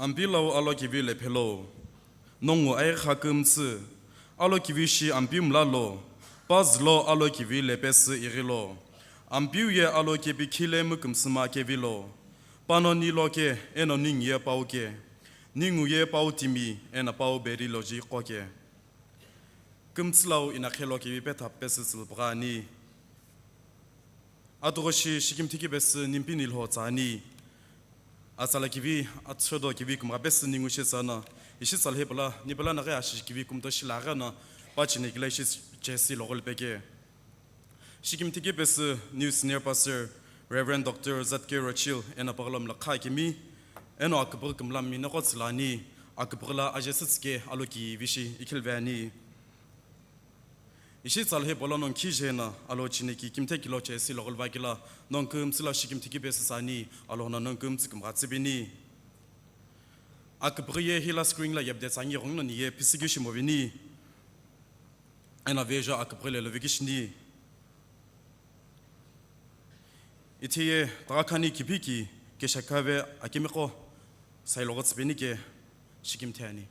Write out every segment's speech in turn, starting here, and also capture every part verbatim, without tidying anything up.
Ampeu lau alokivi lephelo, nongu aigha kümtsü, alokivi shi Ampeu mlalo, pazü lo alokivi lepesü ighilo, Ampeu ye alokepi khile mükümsüma kevilo, pano ni loke eno ningu ye pau ke, ningu ye pau timi eno pau beri loji qoke. Kümtsü lau inakhe lokivi petha pesü tsülpügha ani. Atughushi shikimthi kipesü nimpini lho tsa ani. Atsala kivi, atshodo kivi kumgha pesü ningu shi tsana. Ishi tsala hipala, nipala naghi ashi kivi kumto shi lagha na, pachine kila ishi chesi logol peke. Shikimthi kipesü New Senior Pastor Reverend Doctor Z K Rochil eno paghalom lakha kimi, eno aküpüghü kümla mi nokho tsüla ani, aküpüghü la aje sütsüke alokivi shi ikhilve ani. Ishi tsalhi polo nong khije na alo chineki kimthe kilo chesi logol vakila nong kümtsü la shikimthi kipesü sani alo na nong kümtsü kümgha tsübini. Aküpüghü ye hila screen la yepde tsangi ghong no niye pisiki shimovini. Ena vejo aküpüghü le loviki shini. Ithiye taghakani kipiki keshakave akimiqo sai logo tsübini ke shikimthi ani.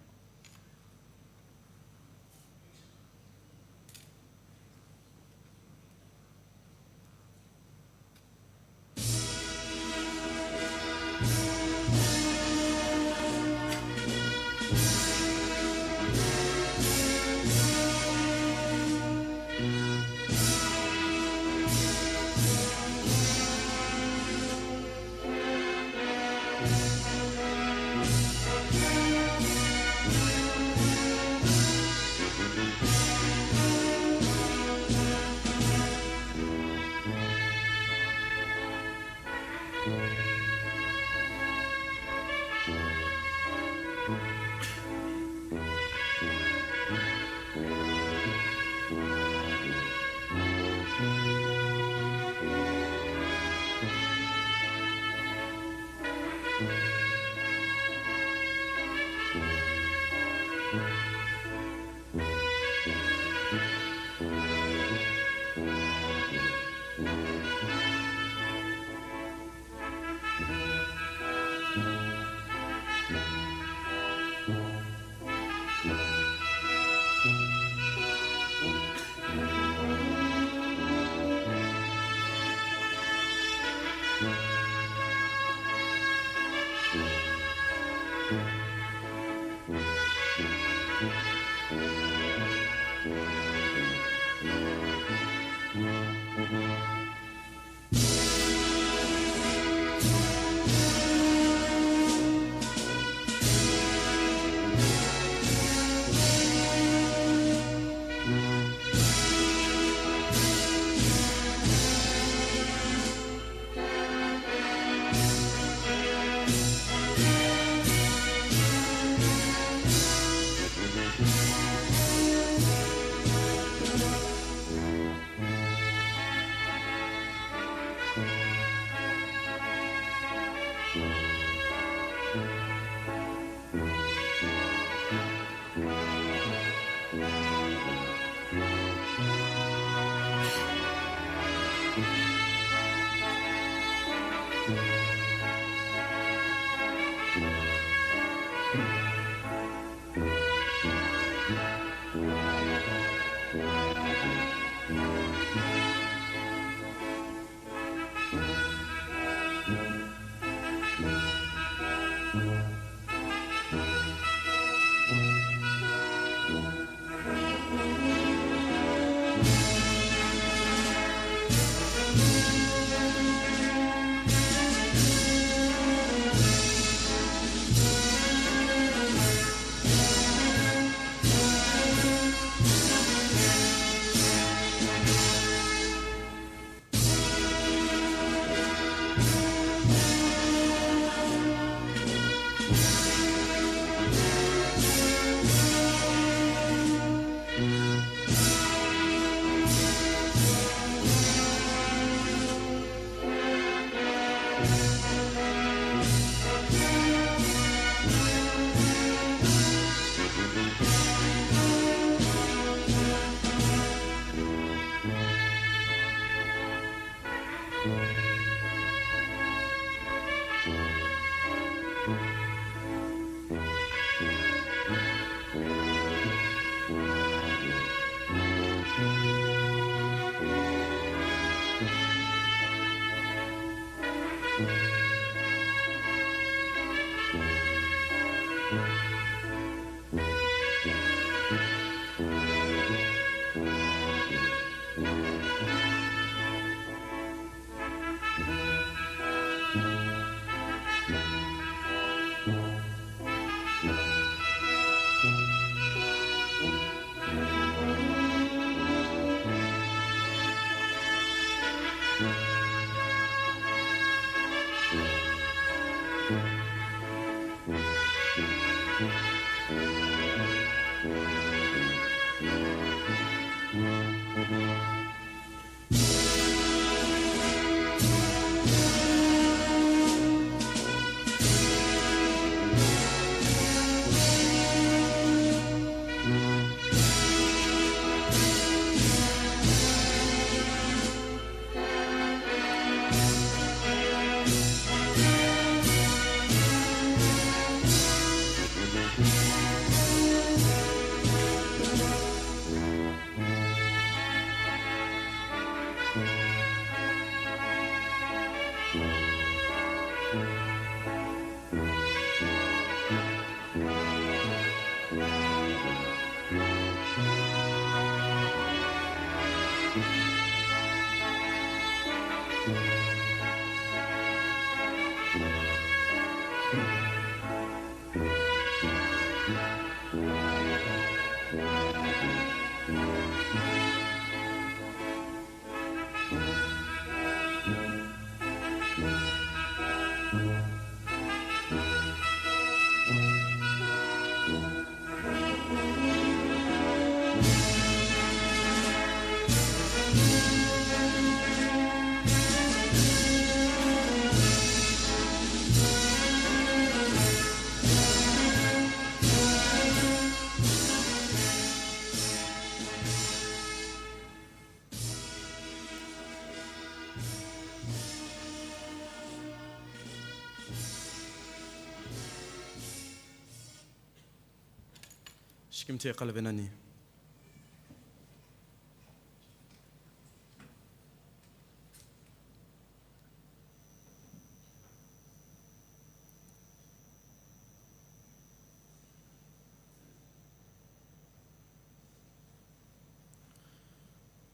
Shikimthi iqalavenani.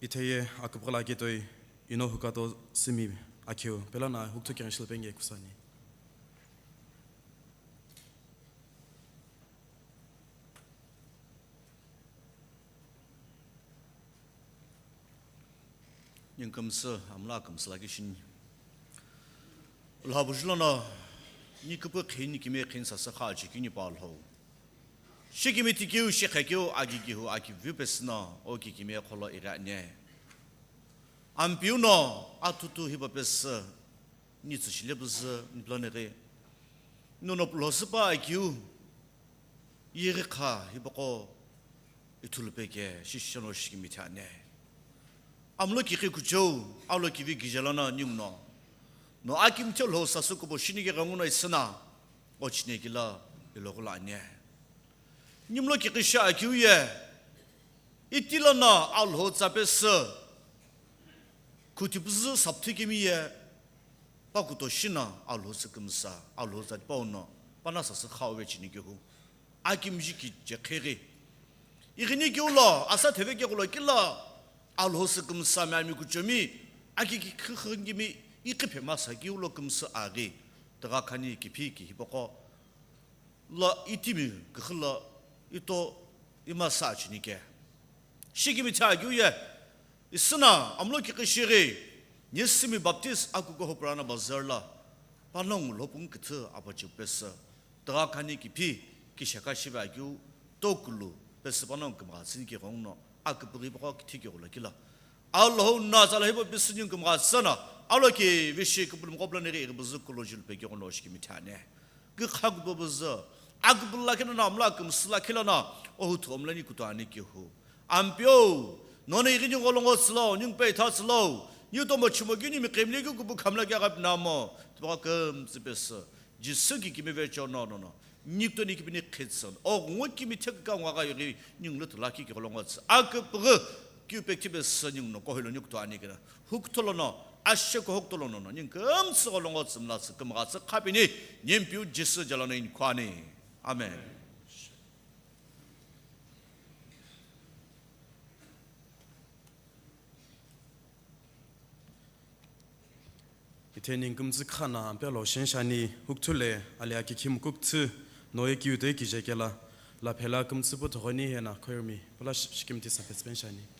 Itheye aküpüghüla aketoi ino hukato simi akeu pelana hukuthu keghenshi lupenge kusani. Ningu kümsü, amla kümsü lakhi shini. Alhou buju lono, ni küpü khini kimi khin sasü kha achi kini pa Alhou. Shikimthi keu, shikhe keu, agi kihu, agi view pesü no, o kikimiye kholo iri ani. Ampeu no, atutu hipa pesü, ni tsüshile püzü, ni plan ighi. Nono pulosü pa akeu, yeghi kha, hipaqo ithulu peke, shishono shikimthi ani. Amlo kikhi kuchou, alo kivi kije lono ningu no. No akimthi Alhou sasü kubo shini ke ghenguno isüna, o chine kila, iloghula ani. Nimlo kikhi shi akeu ye, itila no Alhou tsa pesü, khuti püzü sapthi kimi ye, pa kuto shina Alhou sü kümsa, Alhou tsa tipau no, pana sasü khau ve chini kehu. Akimji ki je kheghi. Ighini keu lo, asa theve keghulo kila, Alhou sü kümsa mi ami kuchomi, aki ki khikhin kimi, ikhi phema sa keu lo kümsü aghi, tügha khani kiphi ki hipaqo, la itimi küxü la ito ima sa chini ke. Shikimthi akeu ye, isüna amlo kikhi shighi, Nisimi Baptist akuko hopurana bazar la, panongu lhopung küthü apachi pesü, tügha khani kiphi, kishaka shive akeu, tokulu, pesü panongu kümgha tsini ke ghongno, aküpüghi paqo kithi keghula kila. Alhou no tsala hipau pesü ningu kümgha tsüna, alo kivi shi küpülümi qo plan ighi ighi püzü kulo julu peke ghono shikimthi ani. Kükha küpü püzü, aküpüla kina no amla kümsüla kila no, ohu thomla ni kutu ani kehu. Ampeu, nono ighini gholo ngo tsülo, ningu peitha tsülo, ni tomo chimo kini mi kemle keu küpü khamla kegha pinamo, tüpaqo kümtsü pesü, Jisü kikimiye vecho no, no, no. Nikto ni kipini khitsün. O ngu kimi theka ngwa ga yori ningu lo tula ki kigolo ngo tsü. Aküpüghü kiu pekthi pesü ningu no kohilo nikto ani kina. Hukutho lono ashe kuhou kutomo lono ningu kümtsü gholongo tsümla tsü kümgha tsü khapini, Nempeu Jisü jalono inikhu ani. Amen. Itheni kümtsü khana ampelo shenshani hukthule ali akikhi mukuktsü noye kiu toi kije kela la phela kümtsü pu thoghoni hena khoirmi pula shikimti sapetspen shani.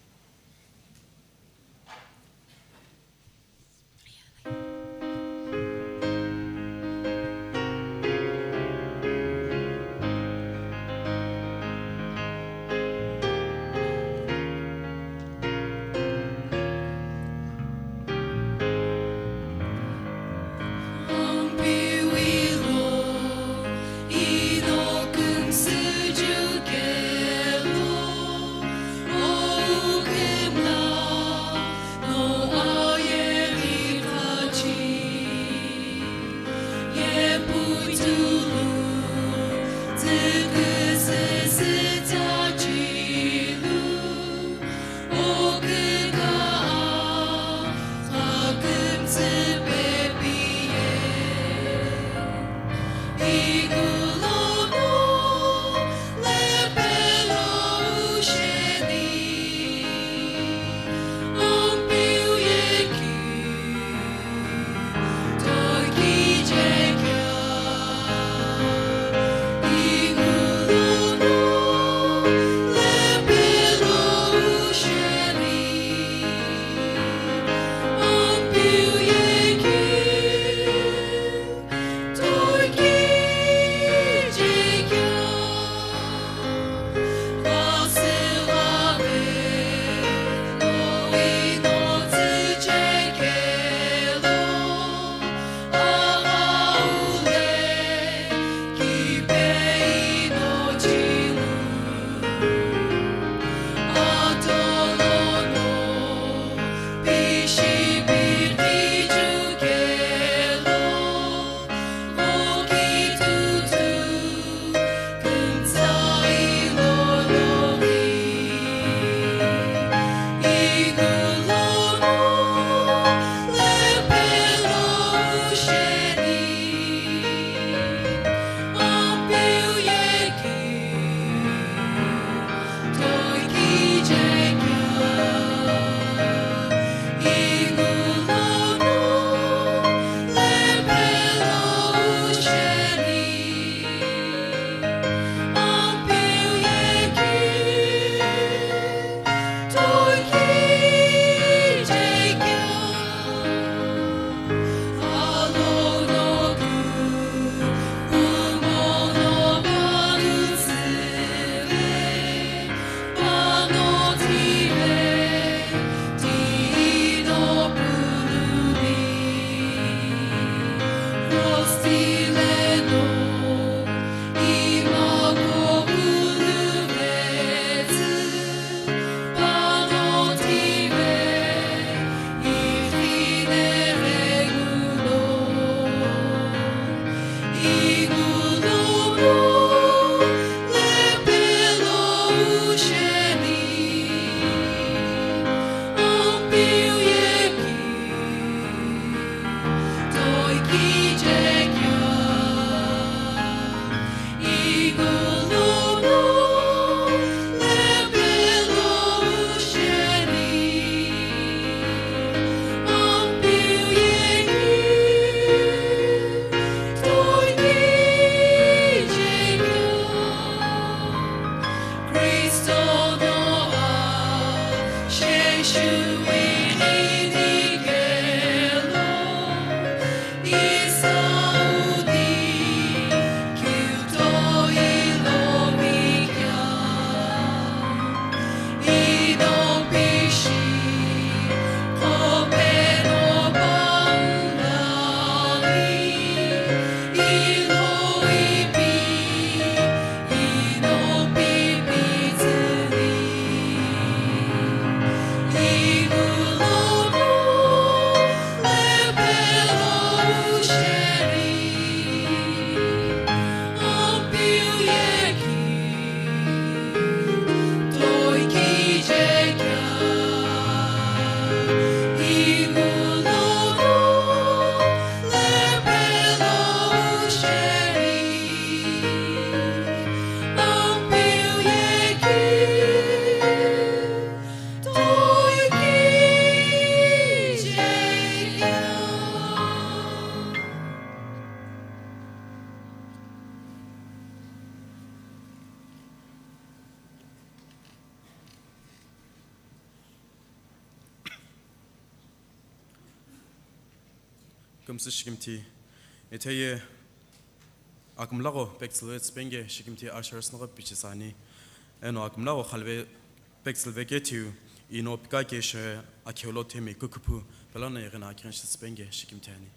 Kümsü shikimthi. Itheye akümlagho pektsülve tsüpenge shikimthi ushers naghi pichisa ani. Eno akümlagho khalve pektsülve kethiu ino pika keshe akhelo themi kukuphu pelana yegina akhenshi tsüpenge shikimthi ani.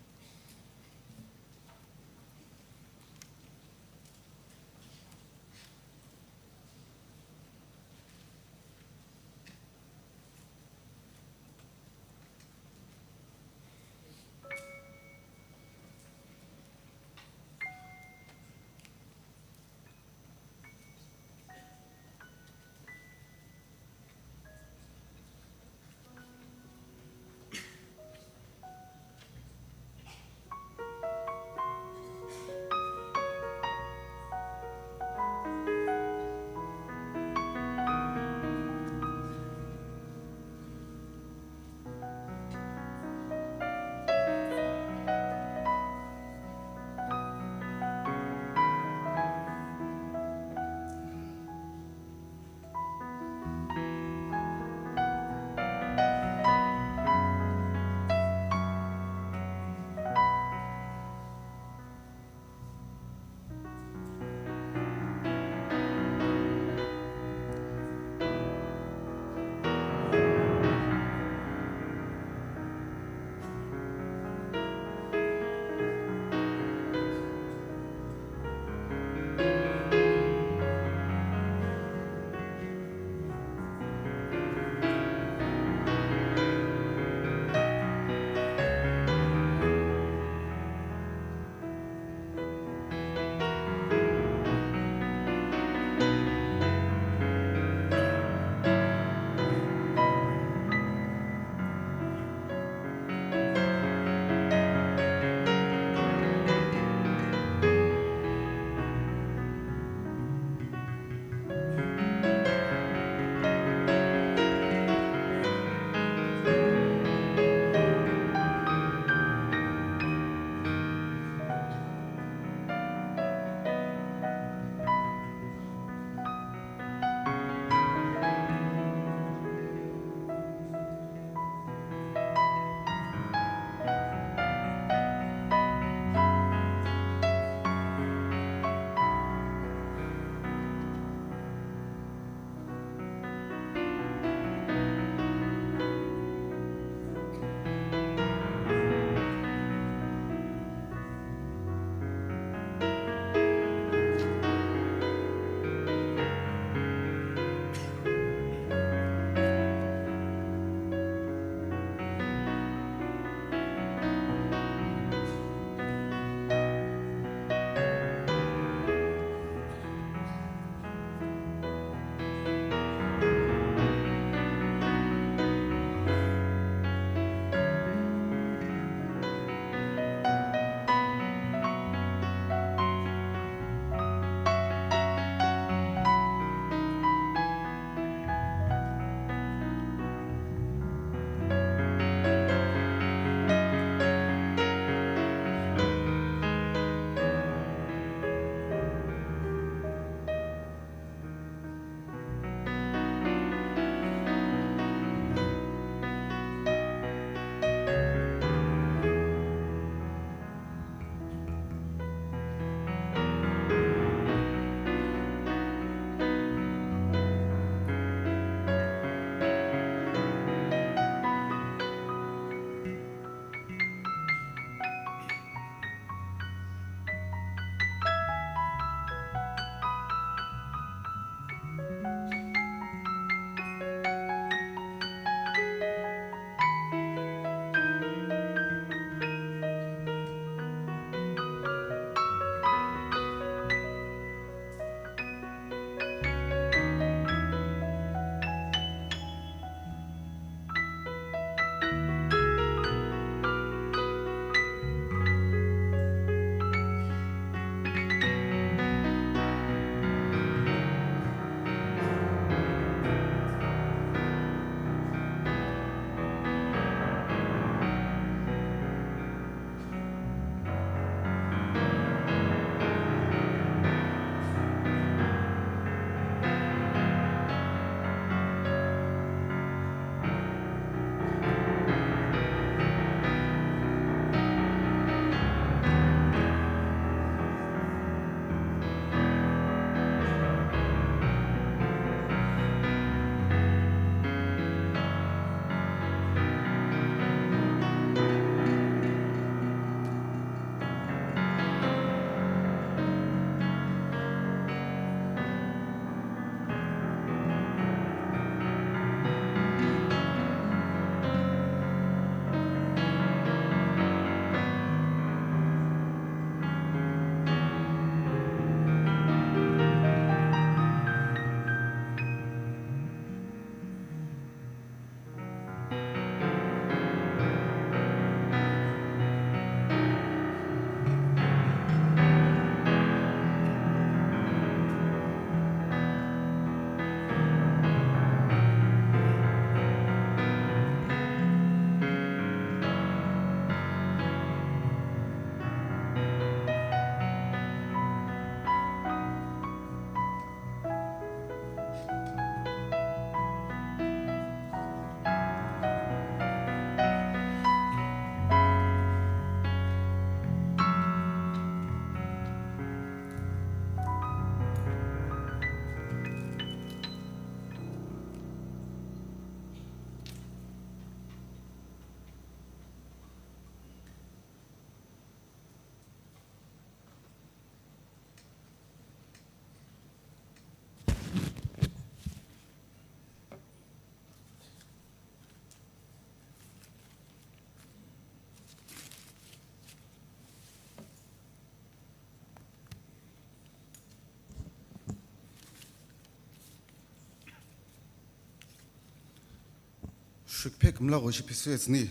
Shukphe kümla ghoshi phisü etsüni.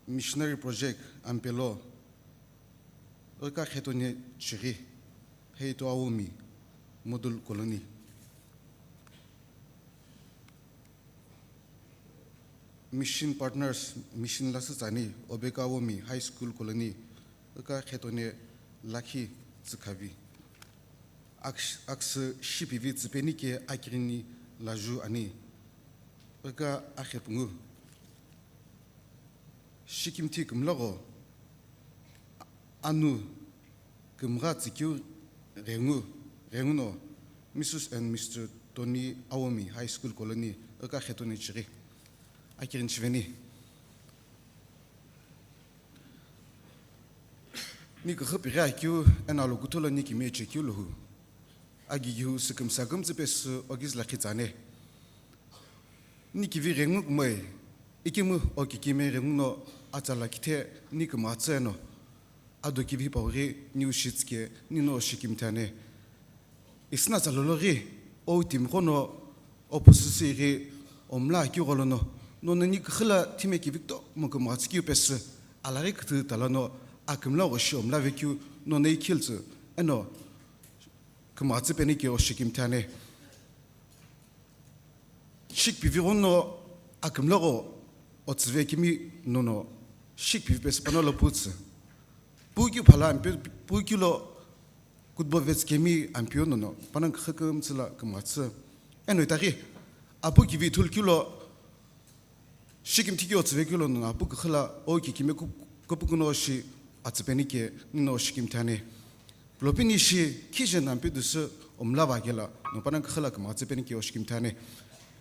Missionary Project Ampelo, Ika Khetone Chighi, Heito Awomi, Model Colony. Mission Partners, Mission Lasütsani, Obeka Awomi, High School Colony, Ika Khetone Lakhi Tsükhavi. Aks-, aksü shipivi tsüpeni ke akirini laju ani. Ika akhepungu. Shikimthi kümlagho anu kümgha tsükeu ghengu, ghenguno Missus and Mister Tony Awomi High School Colony, Ika Khetone Chighi. Akirini chiveni. Ni küxü pighi akeu, eno alokuthu lo ni kimiye chekeu lohu. Agigihu sükümsa kümtsü pesü ogiz lakhi tsane. Ni kivi ghengu kumoi, ikemu okikime ghenguno atsala kithe ni kümatsü eno. Ado kivi pau ghi ni ushitsüke, nino oshikimthi ane. Isna tsalolo ghi, o timiqo no, o pusu si ghi, o mla akeu gholo no, nono ni küxü la thime kivi kutomo kümgha tsükeu pesü, alaghi küthü tala no, akümla ghoshi o mla vekeu, nono ikhiltsü, eno, kümgha tsüpeni ke oshikimthi ane. Shikpivi ghono akümlagho otsüve kimi nono shikpivi pesü pano lo putsü. Pukeu phala ampe, pukeu lo kutbo vetsü kemi ampeu nono panang küxü kümtsü la kümgha tsü. Eno itaghi apu kivi ithulu keu lo shikimthi ke otsüve keu lo nono apu küxü la o kikime ku-, kupukuno shi atsüpeni ke nino oshikimthi ane. Pulopini ishi khije nampi dusü omla va kela, no panang küxü la kümgha tsüpeni ke oshikimthi ane.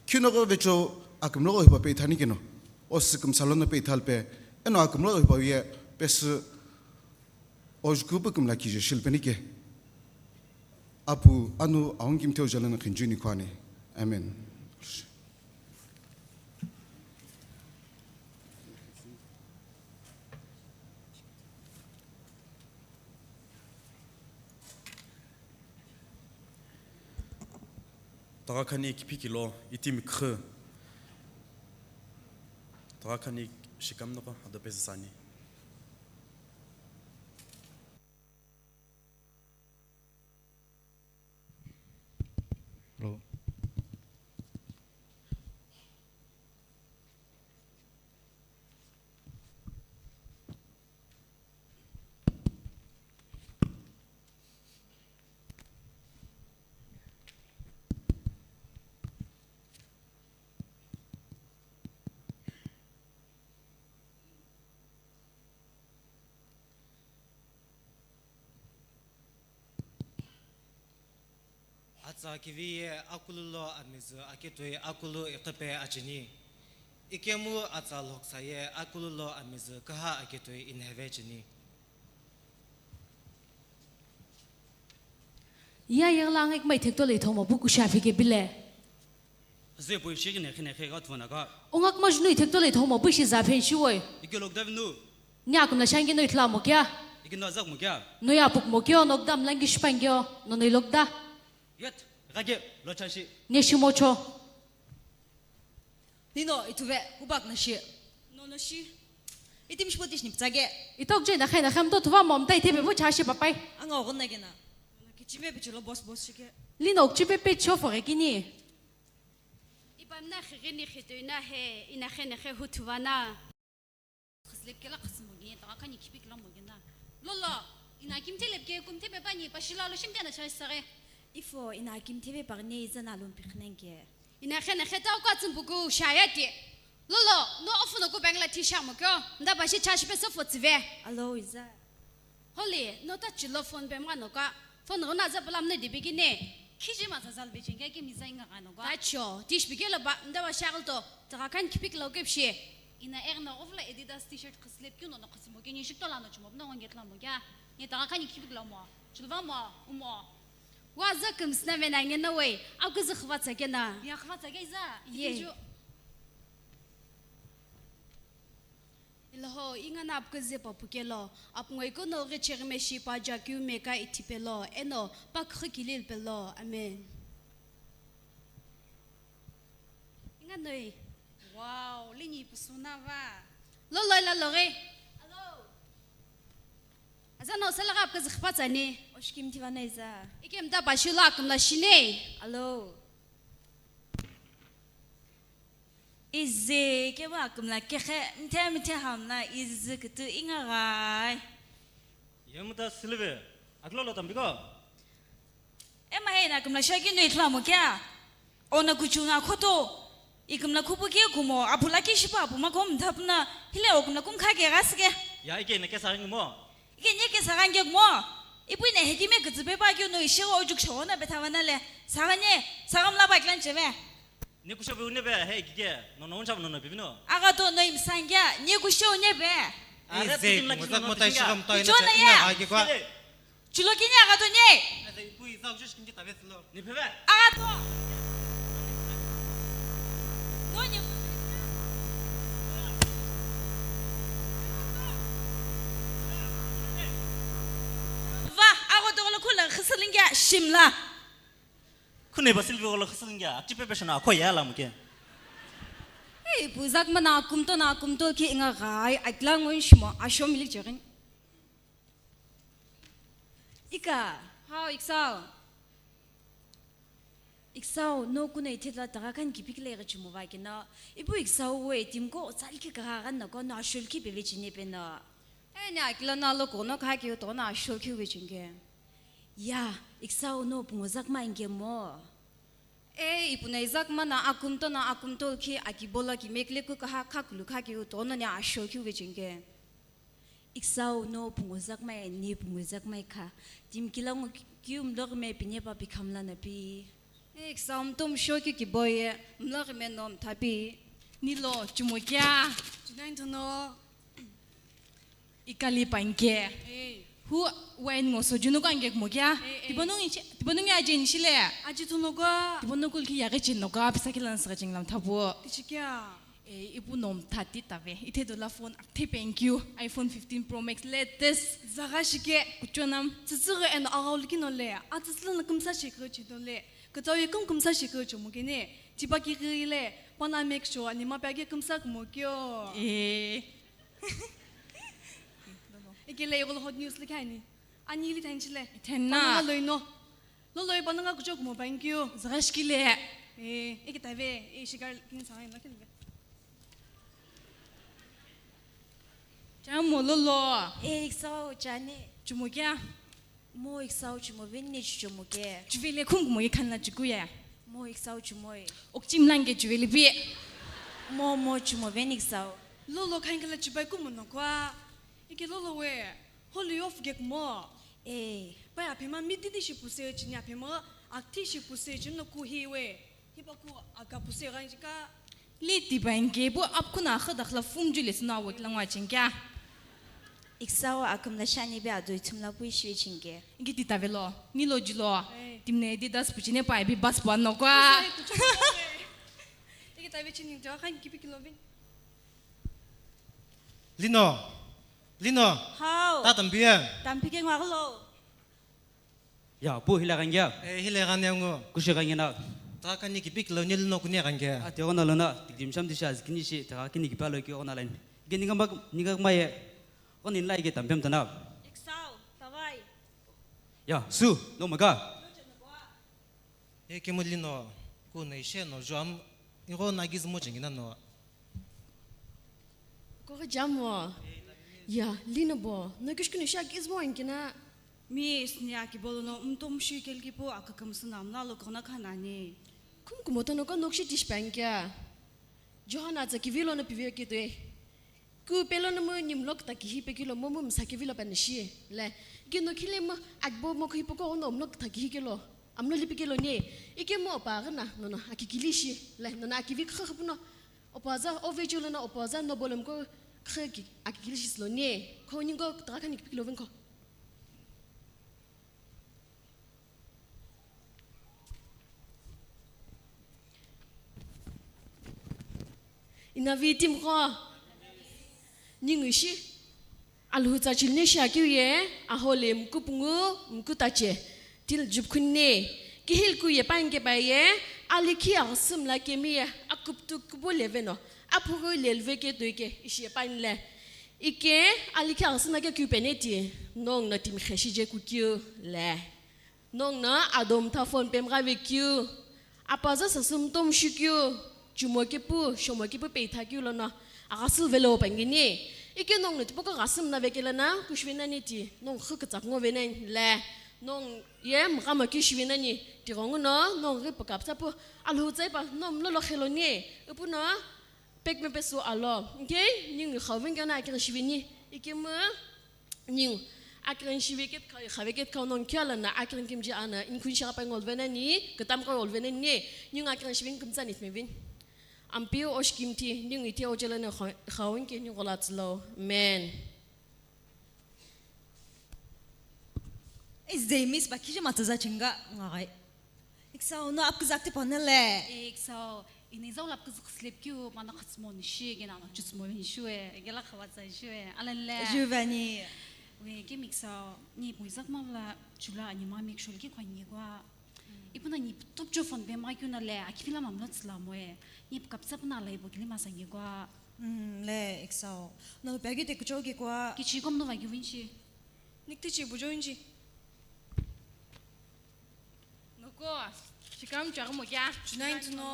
Khinoqo vecho akümlogho hipa pe ithani keno, o sükümsa lono pe ithalpe, eno akümlogho hipa ye pesü ojku pu kümla kije shilpeni ke. Apu anu aung kimthe ojala no khinjuni khwani. Amen. Togha khani kiphikilo itimi khü. Togha khani shikam noko ado pesü sani. Ro. Atsa kivi ye akulu lo amizü aketoi akulu iqhipe acheni. Ikemu atsa lhoksa ye akulu lo amizü küha aketoi inheve cheni. Iya yegla angekma ithekto le ithomo pu kusha phike bile. Ze poi shi kine kine khe ga thona ka. Ungak ma jnu ithekto le thomo pu shi za phen shi woi. Ike lok dav nu. Ni akum la shangi no itla mo kya? Ike no azak mo kya? No ya puk mo kyo, nok dam langi shpang kyo, no no ilok da. Yet, ga ge, lo cha shi. Ne shi mo cho. Nino ithuve, ubak na shi. No no shi. Itim shpo tish niptsage. Itok je na khe na khem to thuva mom tai thebe bo cha shi papai. Anga ogon na gena. Kichime bichilo boss boss shike. Lino chipe pe cho fo ge kini. Ipamna khigini khitoina he, ina khene khe hutuvana. Khaslep kela khasmo ge, ta kani khipik la mo gena. Lolo, ina kimthe lepke kumthe bepani pashila lo shimte na chai sare. Ifo, ina kimthe be parne izana lum pikhnenke. Ina khene khe tau ka tsumbuku shayati. Lolo, no ofu no ku bangla thi shamo kyo. Nda bashi chashi pe sofo tsive. Alo iza. Holy, no ta chilo phone pe mano ka. Phone rona za palam ne dibi ki ne. Khiji ma za zal be chinga ki mi za inga ka no ka. Tacho, tish bigelo ba, nda ba shagl to. Taga kan kipik lo kepshi. Ina er na ofla Adidas t-shirt khaslep kyu no no khasimo ke ni shik to la no chumo no nge tla mo kya. Ni taga kan kipik lo mo. Chulva mo, umo. Wa za kum sna ve na nge no we. Au ku za khva tsa ke na. Ya khva tsa ke za. Ye. Ijo. Ilaho, ingana apkuze papukelo, apngoiko no ghichirime shi pa jakiu meka ithipelo, eno pa khikilil pelo. Amen. Nga noi. Wow, linyi pusu na va. Lo lo la lo ge. Hello. Aza no sala gap ka zikpa tsani. Oshkim tiva na iza. Ikem da ba shula kum la shine. Hello. Izi keba akumla kekhe mthe mthe hamla izi kutu inga gai. Yemuta silive, aklo lo tambiko. Ema he na akumla shaki no itla mo kya? Ona kuchuna khoto. Ikumla khupu ke kumo, apula ke shipa apuma kom thapna, hile okumla kum kha ke gas ke. Ya ike na ke sa mo. Ike ne ke sa ke mo. Ipu ne hekime kutu pe pa kyo no ishe ojuk shona betavana le. Sa ne, sa gamla ba klan cheve. Nikusho be unebe, he, gige, no, no, uncha, no, no, bibino. Aga to no imsangya, nikusho unebe. Ara, eze, tikim la ngozak kisho no, motai tikim shigam toy na. Kichona cha, ya. Ina, agi kwa. Sele. Chulo kini aga to nye. Eze, ipu izak jush kinji tabe silo. Ni pebe. Aga to. No, ni. Va, aga to lo kula khisalingya shimla. Khune ba silvi golo khasangya, atipe pe shona, kho ya la muke. Ei, puzak mana kumto na kumto ki inga gai, atlangun shimo, asho milik jorin. Ika. Hao, iksao. Iksao, no kuna ithe la taga kan kipik le ga chimo va kina. Ipu iksao we, timko, otsal ki kaga gan na ko, no ashol ki beve chine pe na. Ei, ne akila na lo ko, no ka ki to na ashol ki we chinge. Ya, iksao no pungo zakma inge mo. E, ipu na izakma na akumto na akumto khi akibola ki mekle ku kaha khakulu kha ki utono ni asho ki uve chingke. Iksao no pungo zakma e ni pungo zakma e kha. Tim kila ngo ki umlok me pine pa pikhamla na pi. E, iksao mtom sho ki kiboye, mlok me nom thapi. Nilo, chumokya. Junain thono. Ikali panke. Hey. Hu wine ngo soju no kange mo kya? Hey, hey. Tibono ngi chi, tibono ngi aje ni shile. Aje tu no ga. Tibono kul ki yage chin no ga, pisa ki lan sa jing lam thabu. Tichi kya? Eh, ipu nom thati tave. Ithe dola phone akthe thank you. iPhone fifteen Pro Max latest. Zaga shike. Kuchonam. Tsitsiri en agau liki no le. Atsitsilo na kumsa shike chi no le. Katau ye kum kumsa shike chi mo kene. Tiba ki le. Pana make sure ni ma pa ke kumsa mo kyo. Eh. Ikele igolo hot news likhaini. Ani ili thanchile. Thanna. Panonga loino. Lolo ipanonga kuchok mo, thank you. Zagashkile. Eh, ikitave, eh, shigar kin sangai na kile. Chamo lolo. Eh, iksao chane. Chumokya. Mo iksao chumo veni chumo ke. Chuvele khum mo ikhan la chukuya. Mo iksao chumoe. Okchim lange chuvele bi. Mo mo chumo veni iksao. Lolo khan kala chubai kumo no kwa. Ike lolo we. Holy of gek mo. Eh. Pai aphema mi didi shi puse chini aphema akti shi puse chini no ku hi we. Hiba ku aga puse ga jika. Liti bange bu apkuna kha dakhla fum ju le sna wek langwa chingkya. Iksao akum la shani be adoi thumla pui shwe chingke. Ingi ti tavelo, ni lo julo. Hey. Timne di das puchine pa bi bas pa no kwa. Igi tave chini to khan kipi kilo bin. Lino. Lino. Hao. Ta tampi ya. Tampi ke ngwa lo. Ya, pu hile gangya. Eh, hile gangya ngo. Kushi gangya na. Ta kani kipi kilo ni lino kuni gangya. Ati ona lona, tikim sham disha zikini shi, ta kini kipa lo ki ona line. Gini gamba, ni gamba ye. Oni lai ke tampem tana. Iksao, tawai. Ya, su, no maga. Ye kemu lino, ku no ishe no juam, iro na gizmo jingina no. Ko jamo. Ya, lino bo, no kishkunu sha gizmo inkina. Mi sni aki bolo no, mtom shi kelki po akakam sunam na lo kona kanani. Kum kumoto no ko nokshi tish pankya. Johana za kivilo no pivio kitwe. Ku pelo no mo nimlok ta kihi pekilo mo mo msa kivilo pa nishi. Le, ki no khile mo akbo mo khipo ko no mlok ta kihi kilo. Amlo lipi kilo ni. Ike mo pa gana no no akikili shi. Le, no no akivi kha khapuno. Opa za ove chulo no opa za no bolom ko kha ki akikili shi lo ni. Ko ningo ta kha ni kipikilo venko. Inavi timqo. Ningu ishi. Alhutsa chilne shi akiu ye, ahole mkupungu, mkutache. Til jupkhunne. Kihil ku ye pange ba ye, Alikhi aghasü mla kemi ye akuputu kupu leveno, aphughu leluveke toike ishi epani le. Ike alikhi aghasü na ke kiu peneti, nongu no timi khe shije kukeu le. Nongu no ado mtha phone pemgha vekeu, apaza sasü mtomu shikeu, chumo kepu, shomo kepu peitha keu lono, aghasü velo pangini. Ike nongu no tipoko ghasü mna vekela na, kushive nani ti, nongu khu kütsak ngo venani le. Nongu ye mghamo keu shive nani, tighengu no, nongu ghi pukaptsa pu, alhutsa ipa, no mlolo kheloni, ipu no, pekme pesu alo. Ike, ningu khauvin kena akirin shiveni, ike mu, ningu, akirin shive ket khau, khave ket khau nongu kia lana, akirin kimji ana, inkun shaka pa ngol venani, ketam ka ngol venani, ningu akirin shiveni kumtsa nitmevin. Ampeu oshkimti, ningu ite ojela ne kha-, khauvin ke ningu la tslo. Amen. Is they miss ba kije matsa za chinga ngagai. Iksau no apkizak te panale. Iksau, ini zau lap kizak slep kiu mana khatsmo ni shi gena na chutsmo ni shue, gela khawatsa shue. Alanle. Juvani. We ke miksau, ni puizak mavla chula ani ma make sure ki khwani gwa. Ipuna ni top jo phone be ma kiu na le, akipila mamlo tsla mo e. Ni kapsa puna la ibo kili masa ni gwa. Mm, le, iksau. No pagi te kucho ki kwa. Kichi kom no vagi winchi. Nikti chi bujo inji. Noko, shikam chagmo kya? Junain tuno.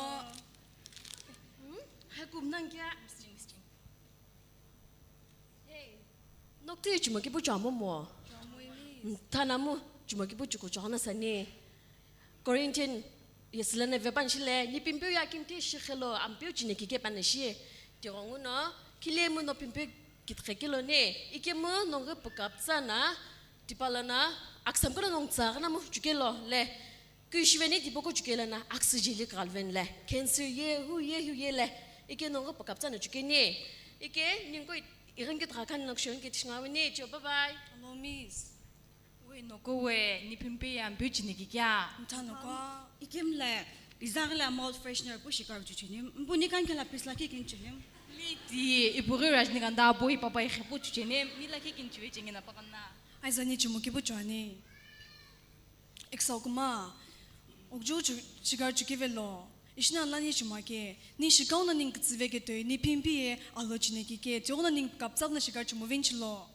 Hmm? Hakum nang kya? Hey. Nokti chimo kipu chamo mo. Thanamu chimo kipu chuku chona sani. Corinthian yesilana vepan shile, ni pimpeu ya kimti shikhelo, ampeu chine kike pana shi. Tirongu no, kile mu no pimpeu kitkhekelo ne, ike mu nongu pukaptsa na, tipalana, aksam kono nong tsa kana mu chukelo le. Kuishiveni tipoko chukela na, aksijili kalven le. Cancer ye, hu ye, hu ye le. Ike nongu pukaptsa na chukeni. Ike, ningo iringi trakani nokshon ke tishngawini, cho, bye bye. Hello, miss. We noko we, ni pimpe ya mpe chini ki kya? Mtha noko, ikim le, izaghi le mouth freshener pu shikar chuchini, mpu ni kan kela pis la ki kin chini. Liti, ipuri Rajnikanda boy papa ikhe pu chuchini, ni la ki kin chuwe chingi na pakana. Aiza ni chimu ki pu chuani. Iksau kuma, okju chu-, shikar chuki velo. Ishina la ni chuma ke, ni shikau na ning ktsive ke toi, ni pimpi ye, alo chine ki ke, tiyo na ning kaptsak na shikar chumu vinchilo.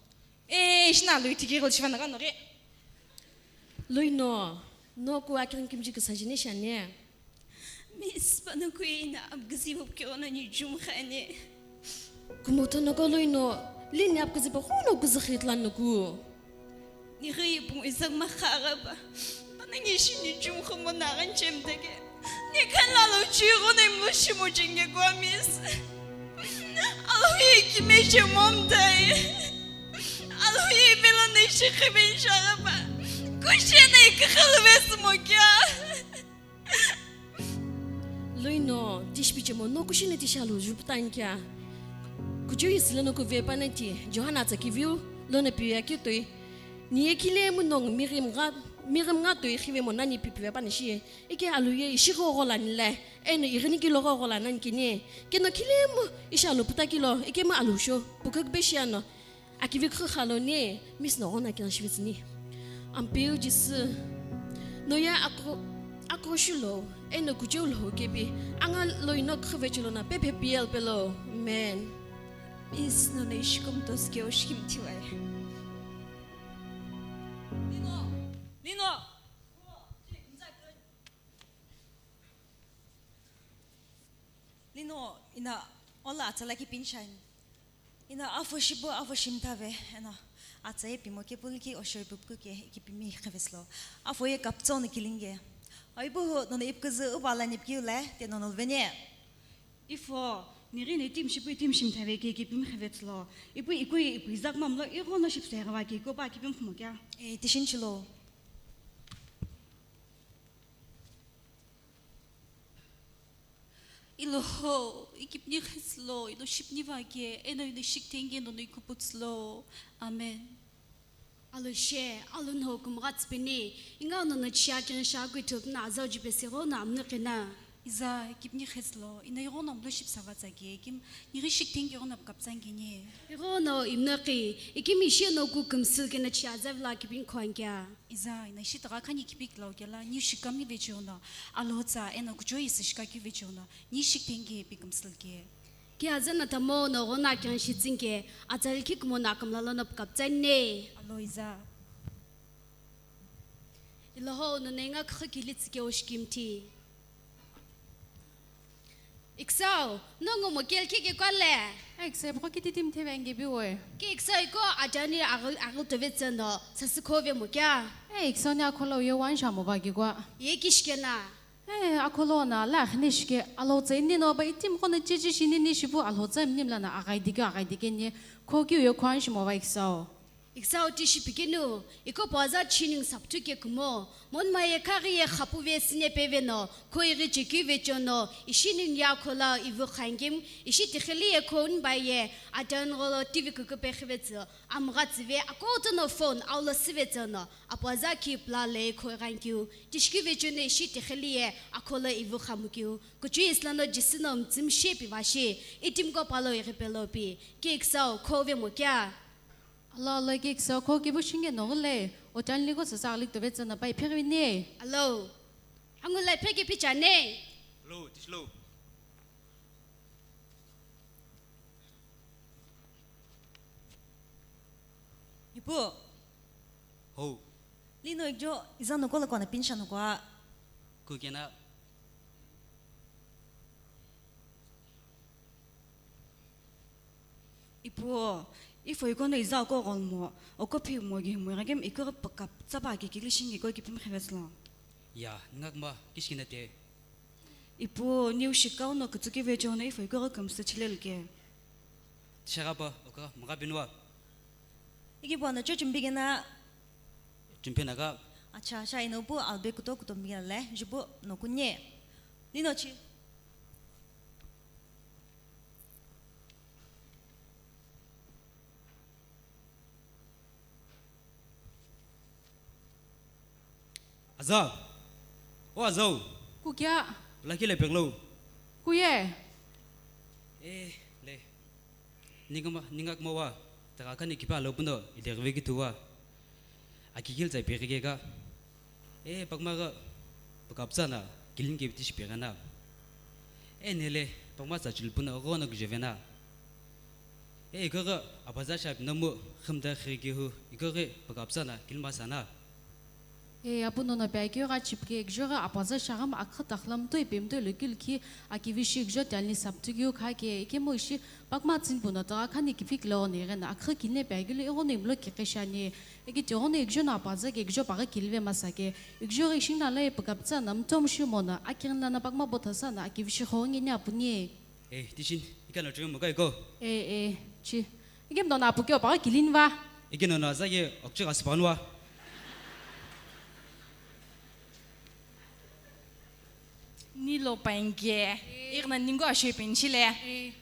Eh, ishina lui tiki gol shivana ka nore. Lui no, no ku akirin kimji kisa jine shane. Miss, pano ku ina abgazi wop ke ona ni jum khane. Kumoto no ko lui no, lini abgazi pa hono kuzi khitlan no ku. Ni ghi ipu izak ma khara ba. Pana ngi shi ni jum khumo na ran chem dege. Ni khan la lo chi ro nem lo shi mo jenge gwa, miss. Alo hi ki me che mom dai. Alo hi me lo ne shi khiben shara ba. Ku she ne ki khal ves mo kya? Lui no, tishpichemo no kushina tisha lo juputan kya? Kuchu yisile no kuve panati, Johanna tsa kiviu, lo na piya kitoi. Ni ye kile mu nong mirim nga, mirim nga toi khive mo nani pipive pana shi. Ike alu ye ishi go go la nile, eno irini kilo go go la nan kini. Keno kile mu ishi alu puta kilo, ike mu alu sho, pukak be shi ano. Akivi khrükha lo ni, miss no ghona kina shivitsüni. Ampeu Jisü, no ye akro-, akroshu lo, eno kucheu lo kepi, anga lo ino khrüvechelo na pepe piel pelo. Amen. Miss no ne ishikum tos ke oshkim tiwai. Lino! Lino! Lino, ina ola atsa la ki pinshan. Ina afo shibo, afo shimtave, ena atsa ye pimo ke puliki oshor pupku ke ki pimi khaveslo. Afo ye kaptso no kilinge. Aibu ho, nono ipkuzu uba la nipkiu le, te nono vene. Ifo, niri ne tim shipu tim shimtave ke ki pimi khavetslo. Ipu iku ipu izak mamlo, iro no shipse gava ke ko ba ki pim khumo kya? E, tishin chilo. Iloho, ikipni kheslo, ino shipni vake, eno ino shik tenge nono ikuputslo. Amen. Alo she, alo no kumgha tsipini, inga nono chia kirin sha kui thupna azau jipesiro na amnukina. Za, kipni kheslo, ina ighono mlo shipsava tsake, kim nighi shikting ighono kaptsangini. Ighono imnaqi, ikim isheno ku kumsil kena chi azav la kipin khwangkya. Iza, ina ishi taga khani kipik lau kela, ni shikami vechono, alotsa, ena kucho isi shikaki vechono, ni shikting ke pikumsil ke. Ki azana tamo no gona kyan shitsinke, atsal kik mo na kamlalo no kaptsane. Alo iza. Iloho no nenga khakili tsike oshkimti. Iksao, no ngo mo kel kike kwale. Iksao, ko kiti tim theve ange bi we. Ki iksao iko ajani agul, agul tove tseno, sasi khove mo kya? Iksao ni akholo yo wan sha mo ba gi kwa. Ye kishkena. Akholo na la khne shike, alotsa inni no ba itim kono cheche shini ni shibu alotsa mnim lana agai dikyo, agai dikyo ni, ko ki yo kwan shi mo ba iksao. Iksao tishi pikinu, iko puaza chining saptu ke kumo, mon maye kaghi ye khapu ve sine peveno, ko ighi chekyu vechono, ishi ning ya khola ivu khangim, ishi tikhili ye ko unbaye, adan golo T V kukupe khivetsu, amgha tsive, akoto no phone, aulo sivetsu no, apuaza ki pla le ko ghankyu, tishiki vechono ishi tikhili ye, akholo ivu khamukyu, kuchu islano jisino mtsim shepi vashi, itim ko palo ighi pelopi, ki iksao, ko ve mo kya? Alo, alo, ki iksao ko kibu shinge no le, o tanli ko sasa alik tove tsana pai phegini. Alo. Angula phege pichane. Alo, tishlo. Ipu. Ho. Lino ikjo, izano kola kona pinsha no kwa. Kukena. Ipu, ifo ikono iza oko gholmo, oko phi mo gi mo gem iko pakap tsapa ki kili shingi ko ki pim kheves lo. Ya, ngak ma, kishkina te. Ipu, niu shikau no kutsuki vecho no ifo iko kam sa chilel ke. Shagapa, oko, mga binwa. Iki po na chochum bigena. Chumpe naga. Acha, sha ino pu albe kuto kuto migale, jupu no kunye. Nino chi. Aza. O Azau. Kukya. Laki le peglo. Kuye. Eh, le. Ningama, ningak mawa, taka kani kipa lo puno, idegve ki tuwa. Akikil tsai pegike ka. E, pakma ga, pakapsa na, kilin ke bitish pegana. E, nele, pakma tsa chul puno, go no gujevena. E, iko ga, apaza shap namu, khimda khiriki hu, iko ga, pakapsa na, kilma sana. E, apu nono pya kyo gha chipke, ikjo gha apaza shagam akha takhlam toi pem toi lokil khi akivishi ikjo tialni saptu kyo kha ke, ikemu ishi pakma tsin puno taga khani kifik lo ne gena akha kine pya kilo igono imlo kikeshani. Iki tigono ikjo na apaza ke ikjo paga kilve masa ke, ikjo gha ishing na lai pakaptsa na mtom shi mona, akirin lana pakma bothasa na akivishi khongi ni apuni. E, tishin, ika no chugem mo kai ko? E, e, chi. Ikem no na apu kyo paga kilin va. Ike no na za ke okchi gas panwa. Nilo painge, igna ningo ashe pinchile.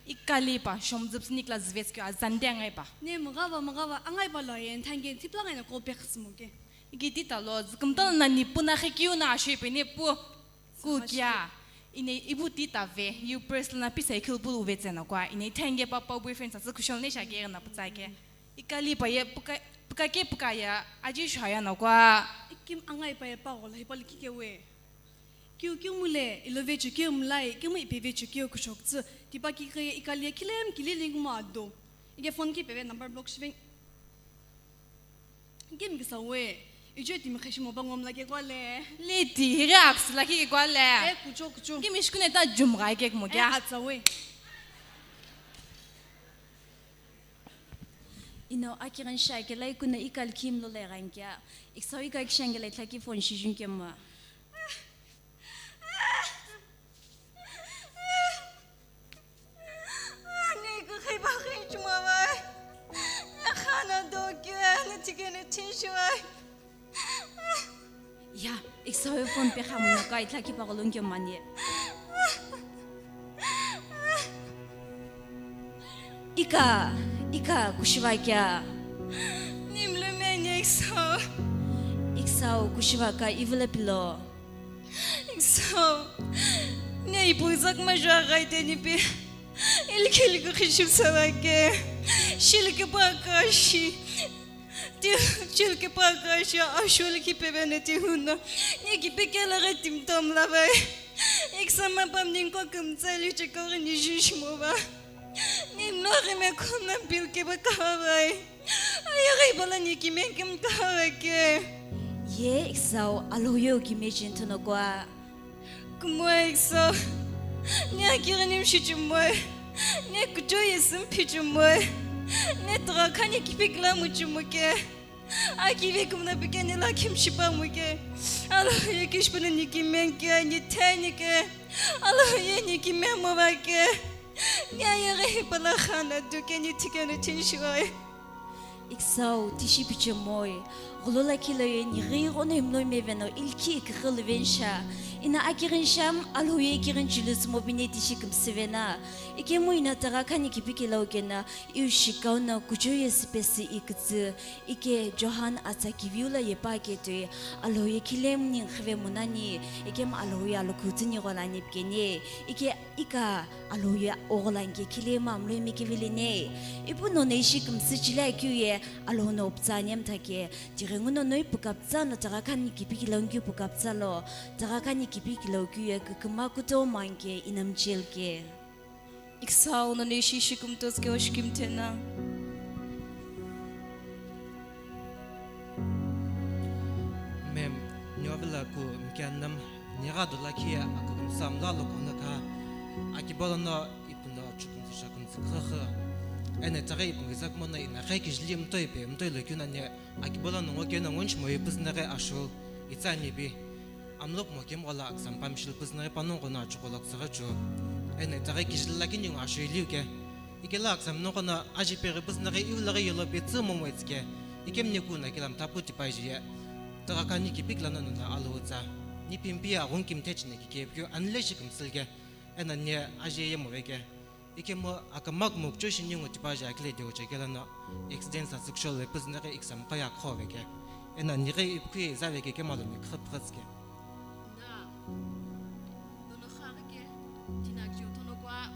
Ikali pa, shomzup snik la zvetskyo azande angai pa. Ne mgava mgava angai pa lo yen thange tipla ngai na ko pekhs mo ke. Iki tita lo, zkumta na ni puna khekyu na ashe pene pu. Ku kya? Ine ibu tita ve, you press na pi cycle bul uve tsena kwa. Ine thange pa pa boyfriend sa kushol ne shake na putsa ke. Ikali pa ye puka, puka ke puka ya, aji shaya na kwa. Ikim angai pa ye pa gola, hipa liki ke we. Kiu kiu mule, ilove chu kiu mulai, kimu ipe ve chu kiu kushok tsu. Tipa ki ke ikali ye kilem kili ling ma do. Ike phone ki peve number block shiveng. Kim kisa we, ijo timi khashi mo bangom la ke kwa le. Leti, hiri aks la ke kwa le. E, kucho, kucho. Kim ishkune ta jum ga ke mo kya? E, atsa we. Ino akiran sha ke lai kuna ikal kim lo le ran kya. Iksaw ika kishan ke lai thaki phone shijun ke ma. Ani ko khai ba khai chuma vai. Khana do kya na tikene tishu vai. Ya, iksawe phone pe khamu na kai thaki pa golong kyo mani. Ika, ika kushiva kya? Nimlu meni iksaw. Iksaw kushiva ka ivule pilo. Iksaw, Ne ipu izak majo aghaite nipi. Ilkhilku khishu sawake. Shilkipa kashi. Ti shilkipa kashi ashul ki pebene ti huna. Ni ki pekela ghe timtom lavai. Iksama pam ninko kumtsali chikori ni jishmova. Ni no ghe me khona bil ke ba khavai. Ayaghi bala ni ki me kim khavai ke. Ye iksau aloyo ki me chin thono kwa. Kumoe iksau, ne akighinim shichimoe, ne kuchoye sim phichimoe, ne tugha khani kipikila muchimoke. Akive kumna pikeni la kim shipamuke. Alo ye kishpana ni kimenke, ni tenike. Alo ye ni kimemo vake. Ne ayaghi hipala khana duke ni thikenu thinshiwae. Iksau, tishi pichemoi, ghulolakhi loye nighi ighono imloi meveno ilkhi ikighi luvensha, ina akighinsham, Alhou ye ikighinchilu tsumobine tishi kümsüvena, ikemu ina tagha khani kipikila ukena, iu shikau no kuchoye sipesi ikütsü, ike Johan atsa kiviu la yepa ketoi, Alhou ye khilemu ningkhive munani, ikemu Alhou ye alokhu tsüni gholani pikeni, ike Ika Alhou ye ogholanke khile mamlo imikevelene. Ipu nono ishi kümsü chile akeu ye Alhou no putsa ani amthake. Tighengu nono ipukaputsa no tagha khani kipikilongkeu pukaputsa lo. Tagha khani kipikilokeu ye küküma kutomo anke inamchelke. Iksau nono ishi ishi kümtozke oshikimthena. Mem, niwavila ku mkianam, nigha dulakhi akugumsa mla lokono kha, akibolono ipuno chukumtsu shakumtsu khakha. Ene taghi ipu ngizak mono ina khai kijili mtoi pe, mtoi lokyu nani, akibolono ngoke no ngonchi moyi puznaghi ashu, itsani bi. Amlok mokem ghola aksam pamshil puznaghi panongo no achukolok tsaghachu. Ene taghi kijili lakini ngo ashu iliuke. Ikela aksam noqo no aji peghi puznaghi iulaghi yolo pe tsü momo itsike. Ikemni kuna kila mthapu tipaji ye. Tagha khani kipikila nono na Alhou tsa. Ni pimpi aghungu kimthe chine kikepikeu anile shi kümsülke. Ena ni aji ye moveke. Ikemu akama kumo kucho shi ningu tipaji akile deu chekela no. Accident sa sexual le puznaghi iksam kaya khoveke. Ena nighi ipkui zaveke kemalo ni khapkhatske. Na. Nono khaghi ke. Tina kiu tono kwa.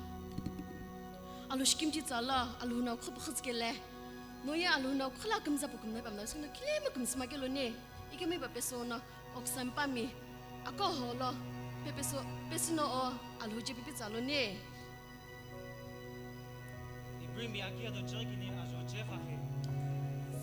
Alhou shikimchi tsala, Alhou no khapkhatskele. No ye Alhou no khula kümza pukumna pamna sino khilema kümsüma keloni. Ikemi ba peso no oksam pami. Ako holo. Pe peso, pesino o Alhou je pipi tsaloni. Ibrimi aki ado chirikini ajo chefahe.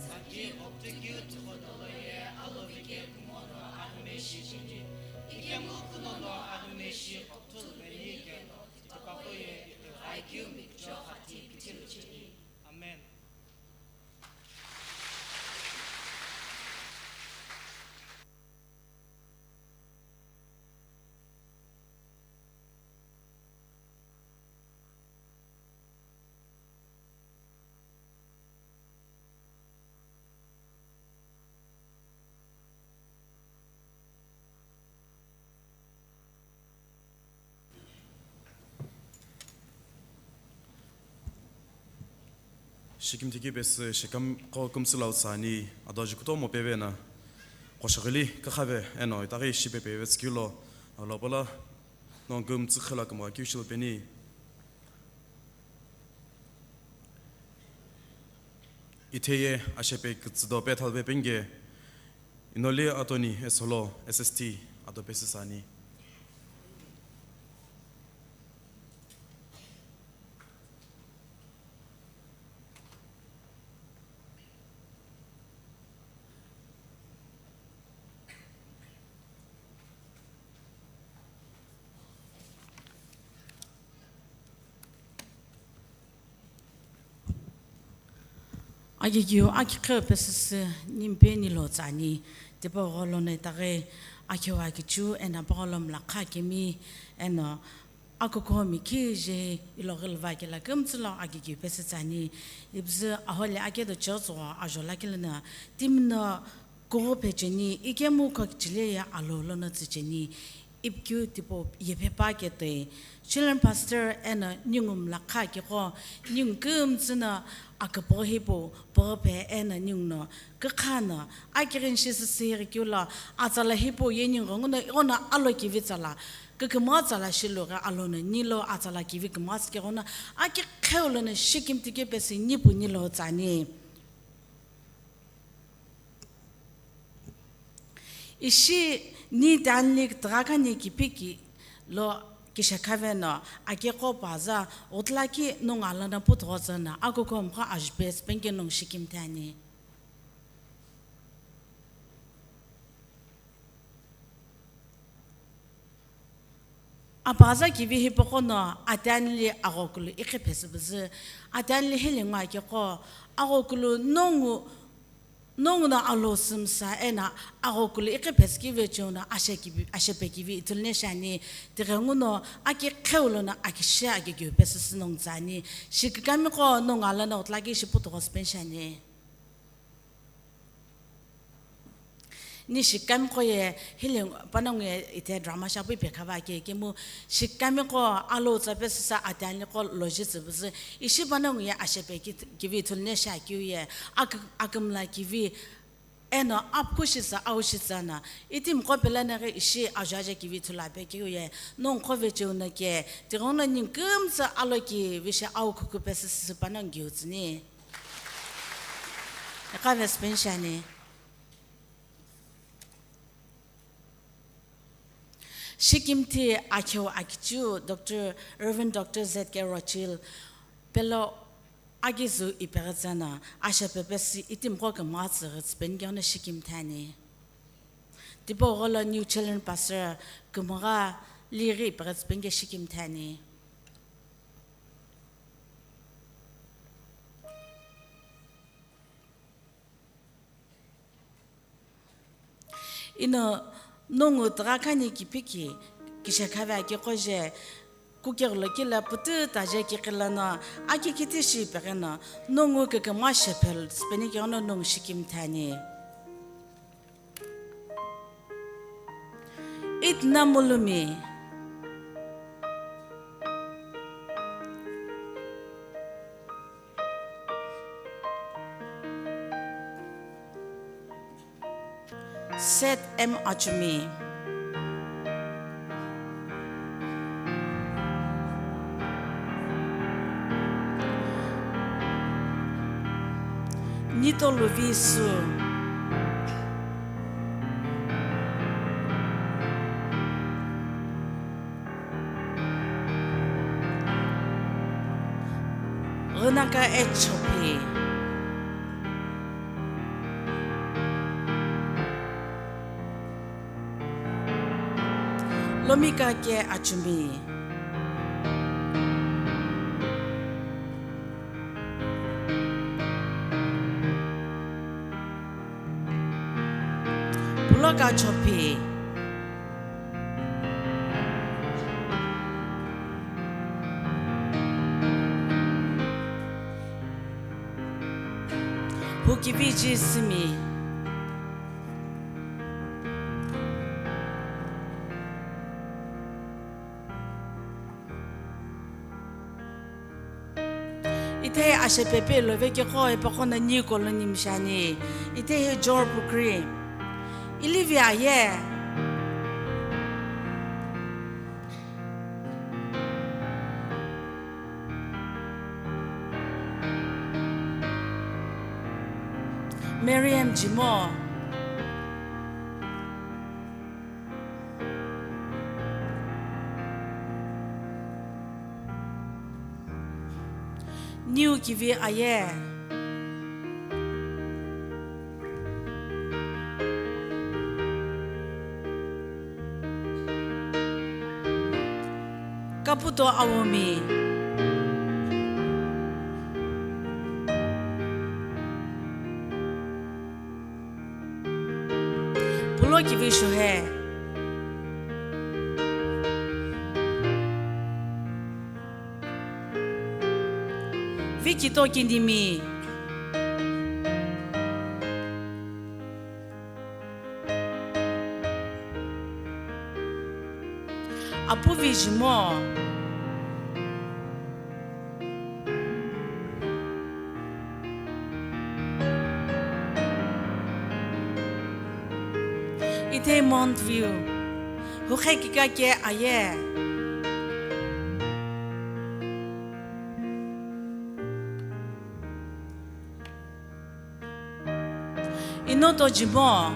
Saki optikyu thodolo ye alovike kumono adumeshi chini. Ikemu kunono adumeshi optul beni keno. Tipapo ye ikakyu mikcho hati kitilu chini. Amen. Shikimthiki pesü shikam qo kümsülau tsüani, ado aji kutomo pevena, qoshoghili kükhave eno itaghi shipe peve tsükilo, alopola no kümtsü khila kümgha keu shilo peni. Itheye ashepe kütsüdo pe thalve penge, inoli atoni esolo S S T ado pesü tsüani. Aghigiu akikhe pesüsü nimpe nilo tsüani, tipau gholo no itaghi akhiu akichu eno apagholo mlakha kemi eno akukhomi kije iloghi luva kela kümtsü lo aghigiu pesü tsüani, ipüzü aholi akedo church gho ajo lakhi lono timi no kughu phecheni, ikemu kho kichile ye Alhou lono tsücheni, ipikeu tipau yephe pa ketoi. Children pastor eno ningu mlakha kigho, ningu kümtsü no aküpügho hipau pügho phe eno ningu no kükha no akighi ni shi süsü hiri keu lo atsala hipau ye ningu ghenguno ighono alo kivi tsala. Kükümügha tsala shilu ghi alono nilo atsala kivi kümügha tsükeghono aki qheulono shikimthi kepesi nipu nilo tsani. Ishi ni tanli tügha khani kipiki lo kishekhave no aki qo paza utlaki nongu alana puthugho tsana akuko mkha ajupes penke nongu shikimthi ani. Apaza kivi hipaqo no atanli aghokulu iqhiphesübüzü, atanli hilingu akiqo aghokulu nongu, nongu no alo sümsa ena aghokulu iqhiphesü kivi cheu no ashe kivi, ashepe kivi ithulune shiani, tighengu no aki qheulono akishe akikeu pesüsü nongu tsüani, shikükamiqo nongu alana utlaki shiputuqo süpeni shiani. Ni shikükamiqo ye hile panongu ye ithe drama shapu ipekhava ke kemu shikükamiqo alo tsa pesüsa atanliqo loji tsübüzü ishi panongu ye ashepe ki-, kivi ithulune shiakeu ye ak-, akümla kivi eno apkhu shisa au shisa na itimiqo pelena ghi ishi ajuaje kivi ithulu apekeu ye nongu qo vecheu no ke tighengu no ningu kümtsü alo kivi shi au khuku pesüsü panongu giutsüni. Iqave süpeni shiani. Shikimthi akheu akichiu Doctor, Reverend Doctor Z K Rochil pelo akizu ipeghi tsüna ashepe pesü itimiqo kümügha tsüghi tsüpeni keghono shikimthi ani. Tipau gholo New Children Pastor kümügha lighi ipeghi tsüpeni ke shikimthi ani. Ino nongu tügha khani kipiki kishekhave akiqo je kukeghulo kila pütü taje kiqilano aki kiti shi ipegheno nongu kükümgha shephel süpeni keghono nongu shikimthi ani. Itna mulumi. Seth M Achumi. Nitoluvi Su. Ghunaka H Chopi. Lomika K Achumi. Puloka Chopi. Hukivi Jisimi. Ithehi ashepepe lovekigho ipaqo no ni colony mshani. Ithehi Jor Pukri. Ilivi aye. Mariam Jimo. Niu kivi aye. Kaputo Awomi. Pulo kivi Shuhe. Vikito Kinimi. Apu Vijimo. Ithehi Mount View. Hukhe kika ke aye. Inoto jimo.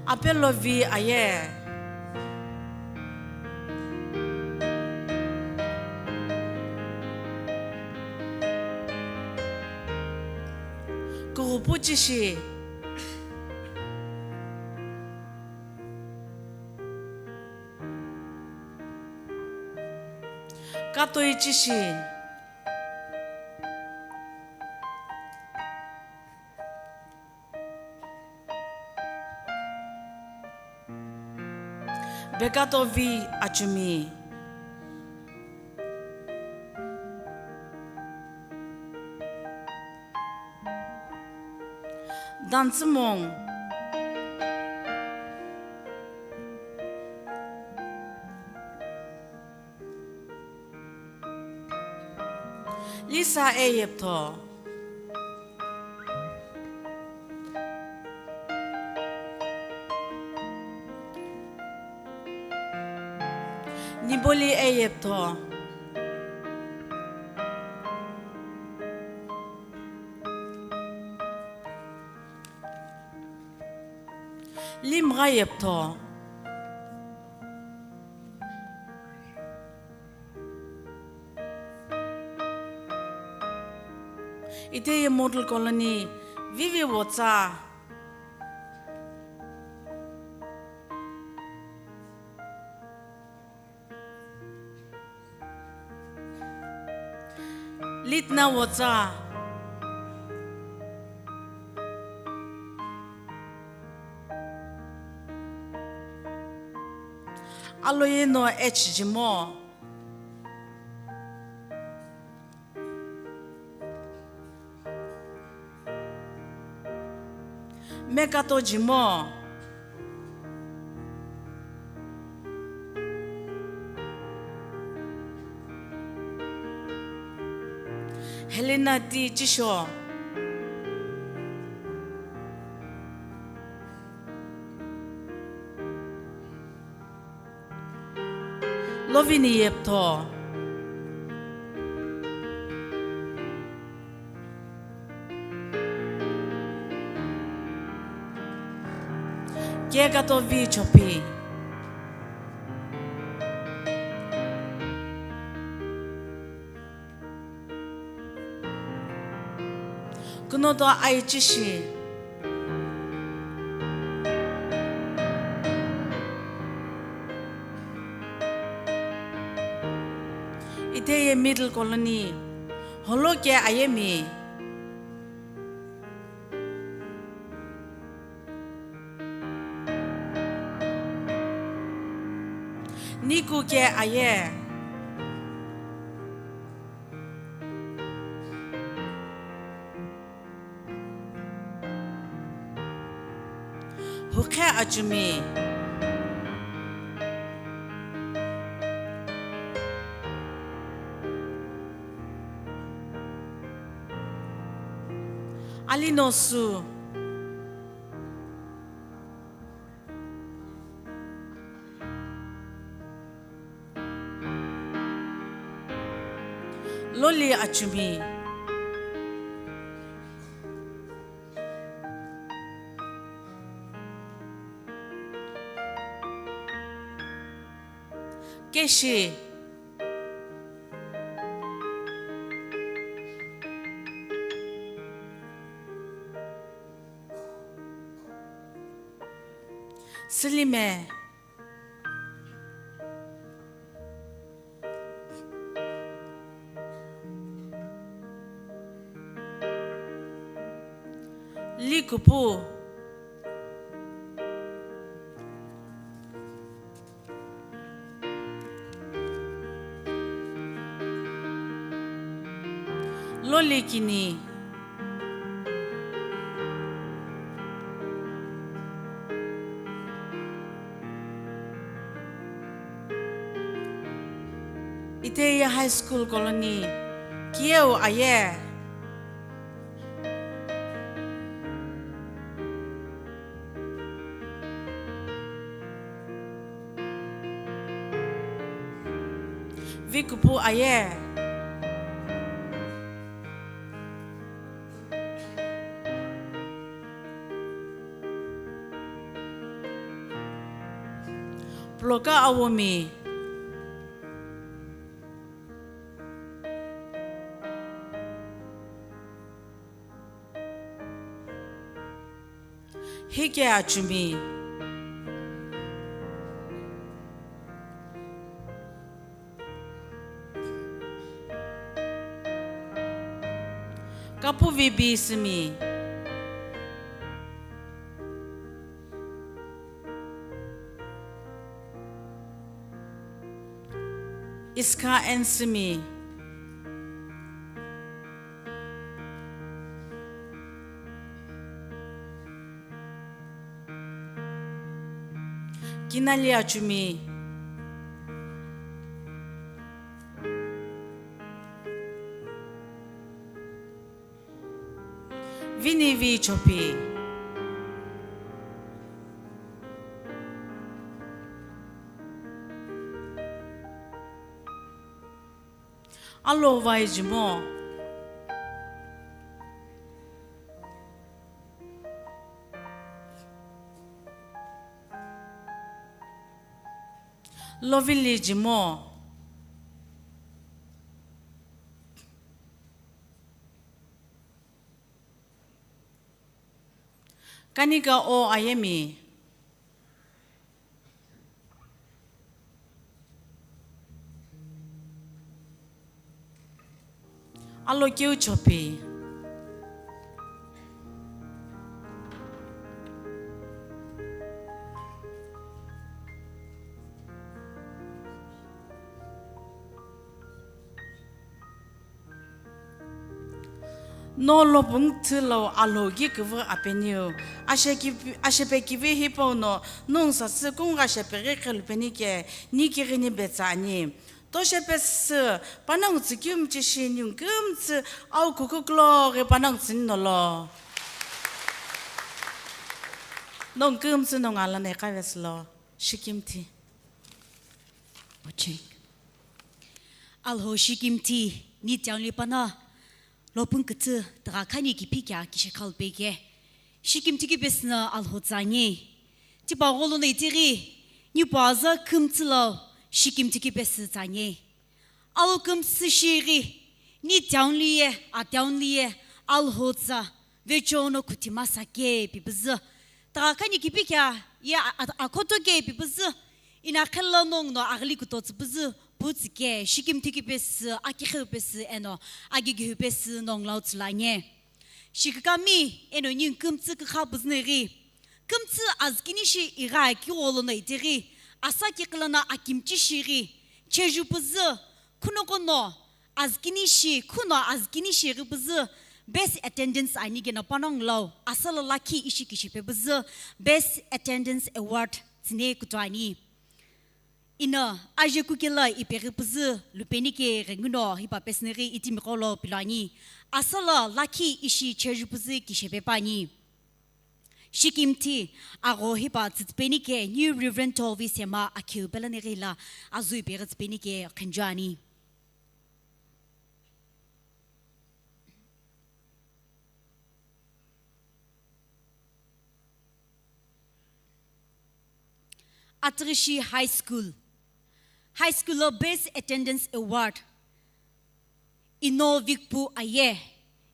Apelo vi aye. Kughupu chishi. Katoi chishi. Bekato vi achumi. Dantsümong. Lisa eyeptho. Niboli eyeptho. Limgha yeptho. Ite ye model colony, Vivi Wotsa. Litna Wotsa. Aloyeno H Jimo. Mekato Jimo. Helena T Chisho. Lovini yeptho. Kekato vi chopi. Kunoto aichishi. Ite ye middle colony. Holo ke ayemi. Niku ke aye. Hukhe achumi. Alinosu. Loli achumi. Keshi. Silime. Likupu. Lolikini. Iteyi High School Colony, kiyeu aye. Vikupu Aye. Puloka Awomi. Hike Achumi. Kapuvi Bisimi. Iska Ensimi. Kinali Achumi. Vinivi Chopi. Alovai Jimo. Lovili Jimo. Kanika O Ayemi. Alokeu Chopi. No lopung thilo alo gi kuvu apeniu. Ashe ki-, ashepe kivi hipau no nung sasü kunga shepe ghi khelupeni ke ni kighini betsa ani. Toshepe sü panongu tsü kiumchi shi niu kümtsü au kukukloghi panongu tsü nolo. Nung kümtsü nung alane kaveslo. Shikimthi. Oche. Alho shikimthi ni tiaunli pana lopung kütsü tügha khani kiphikea kishekhalu peke. Shikimthi kipesü no Alho tsangi. Tipa gholo no itighi, nipu aza kümtsü lo shikimthi kipesü tsangi. Alho kümtsü shighi, ni tiaunli ye, atiaunli ye, Alho tsa, vecho no khuthi masa ke pipüzü. Tügha khani kiphikea ye a-, a-, akhoto ke pipüzü. Ina khelo nong no aghili kuto tsüpüzü, pu tsike, shikimthi kipesü, akikheu pesü, eno, agigihu pesü nong lau tsülange. Shikükami, eno ning kümtsü kükha püzüneghi. Kümtsü azkini shi igha kigholo no itighi, asa kiqilo no akimchi shighi, cheju püzü, khunoqo no, azkini shi, khuno azkini shighi püzü, best attendance ani keno panongu lau, asala lakhi ishi kishepe püzü, best attendance award tsüne kutuani. Ino, aje kukela ipeghi püzü, lupeni ke ghenguno, hipa pesüneghi itimiqo lo piluani, asala lakhi ishi cheju püzü kishepe pani. Shikimthi, agho hipa tsütsüpeni ke, New Reverend Tolvi Sema akhiu pelaneghi la, azui peghi tsüpeni ke, khenjuani. Atirishi High School. High School lo Best Attendance Award. Ino Vikpu Aye,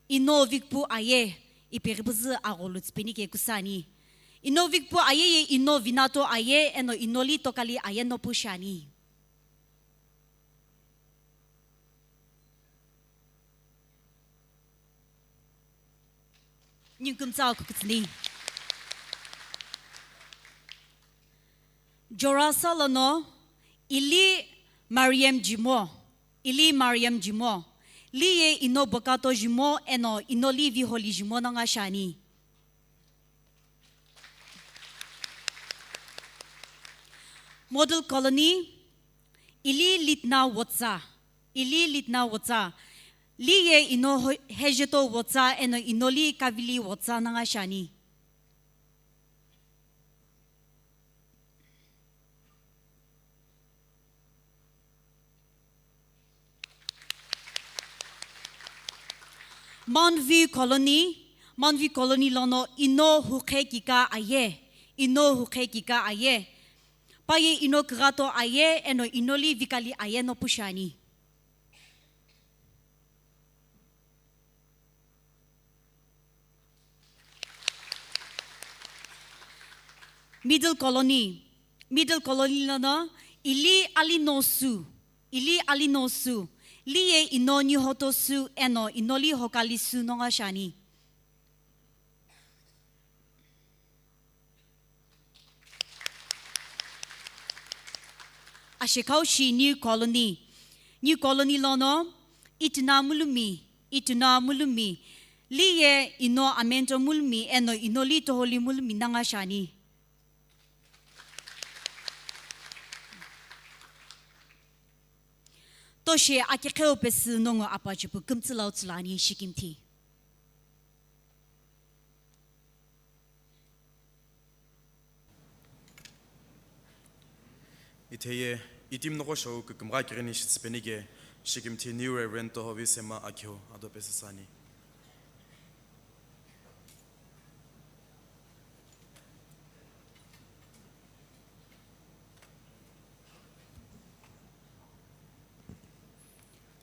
Ino Vikpu Aye, ipeghi püzü agholo tsüpeni ke kusani. Ino Vikpu Aye ye Ino Vinato Aye, eno Inoli Tokali Aye nopu shiani. Ningkümtsü kukütsüni. Jorasa lono Ili Mariam Jimo, Ili Mariam Jimo, Li ye Ino Bokato Jimo, eno Inoli Viholi Jimo nonga shiani. Model Colony, Ili Litna Wotsa, Ili Litna Wotsa, Li ye Ino Ho-, Hejeto Wotsa, eno Inoli Kavili Wotsa nonga shiani. Mount View Colony, Mount View Colony lono ino hukhe kika aye, ino hukhe kika aye. Paye ino kighato aye, eno inoli vikali aye no pu shiani. Middle Colony, Middle Colony lono ili ali no su, ili ali no su, liye ino nihoto su, eno inoli hokali su nonga shiani. Ashekau shi New Colony. New Colony lono, ituna mulumi, ituna mulumi, liye ino amento mulumi, eno inoli toholi mulumi nanga shiani. Toshe akiqheu pesü nongu apachipu kümtsülau tsülani shikimthi. Itheye, itimi noko shou kükümgha kighini shitsüpeni ke, shikimthi New Reverend Tohovi Sema Akhiu ado pesü sani.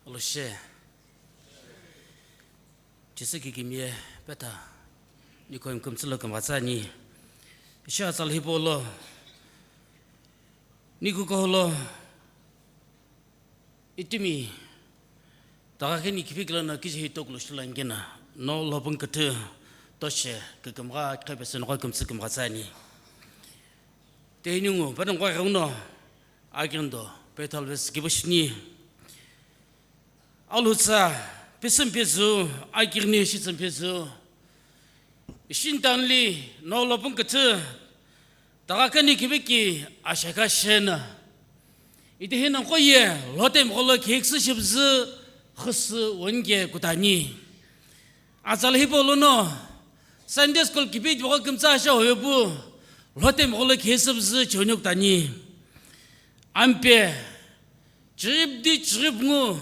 Aloshe. Jisü kikimiye peta, niko kümtsü lo kümghatsa ani. Ishi atsal hipau lo, niko koholo, itimi, taga keni kipi kila no kiji hi tokulu shila ngena, no lopun kutu, toshe, kükümgha, kepese noko kümtsü kümghatsa ani. Tehiningu, pano ngwa gauno, akindo, petal ves kibushni. Alhutsa, pisüm pezu, akirni shitsüm pezu. Ishintanli, no lopun kutu, taga kani kibiki, ashaka shena. Ite hina nko ye, lotem golo keksu shibzu, khusu wonge kutani. Atsal hipau lono, Sunday school kipi tipaqo kümtsa asha hoyo pu, lotem golo keksu shibzu chonyo kutani. Ampe, chirip di chirip ngu,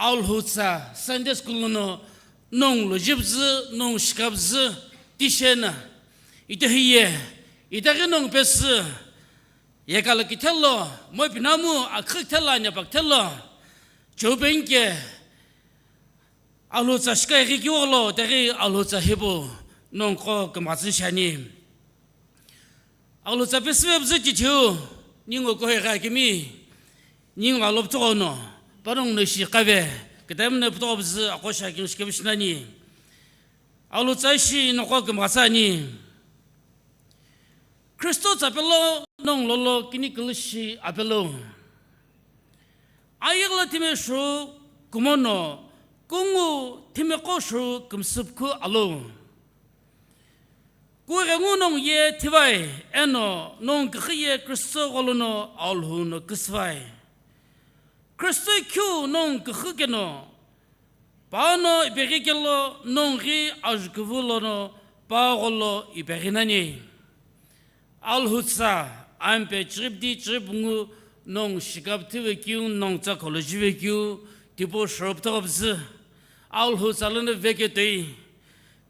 Alhutsa Sunday school lono nong lo jibzu, nong shikabzu, tishena. Ite hiye, ite ghi nong pesü, yekala kithelo, mo pinamu, akhi kithelo, anyapa kithelo, choupenke, Alhutsa shikai ghi kiwolo, teghi Alhutsa hipu, nong ko kümghatsi shani. Alhutsa pesive bzü chithiu, ningu kohegha kimi, ningu aloptoghono, panongu no shi kave, kitamne ptogho bzü akosha king shikebishnani. Alhutsa ishi noko kümghatsa ani. Kristo tsapelo nong lolo kini kilishi apelo. Ayigla thime shu kumono, kungu thime ko shu kümsüpkhu alo. Kughengu nong ye thivai, eno nong kükhi ye Kristo gholono Alhou no küsüvai. Kristo keu nong kükhi keno, pano ipeghi kelo nong ghi ajuküvü lono pa gholo ipeghi nani. Alhutsa, ampe chirip di chirip ngu nong shikap thive keu, nong tsa kholo jive keu, tipau shorop thogapzü. Alhutsa lono veke toi.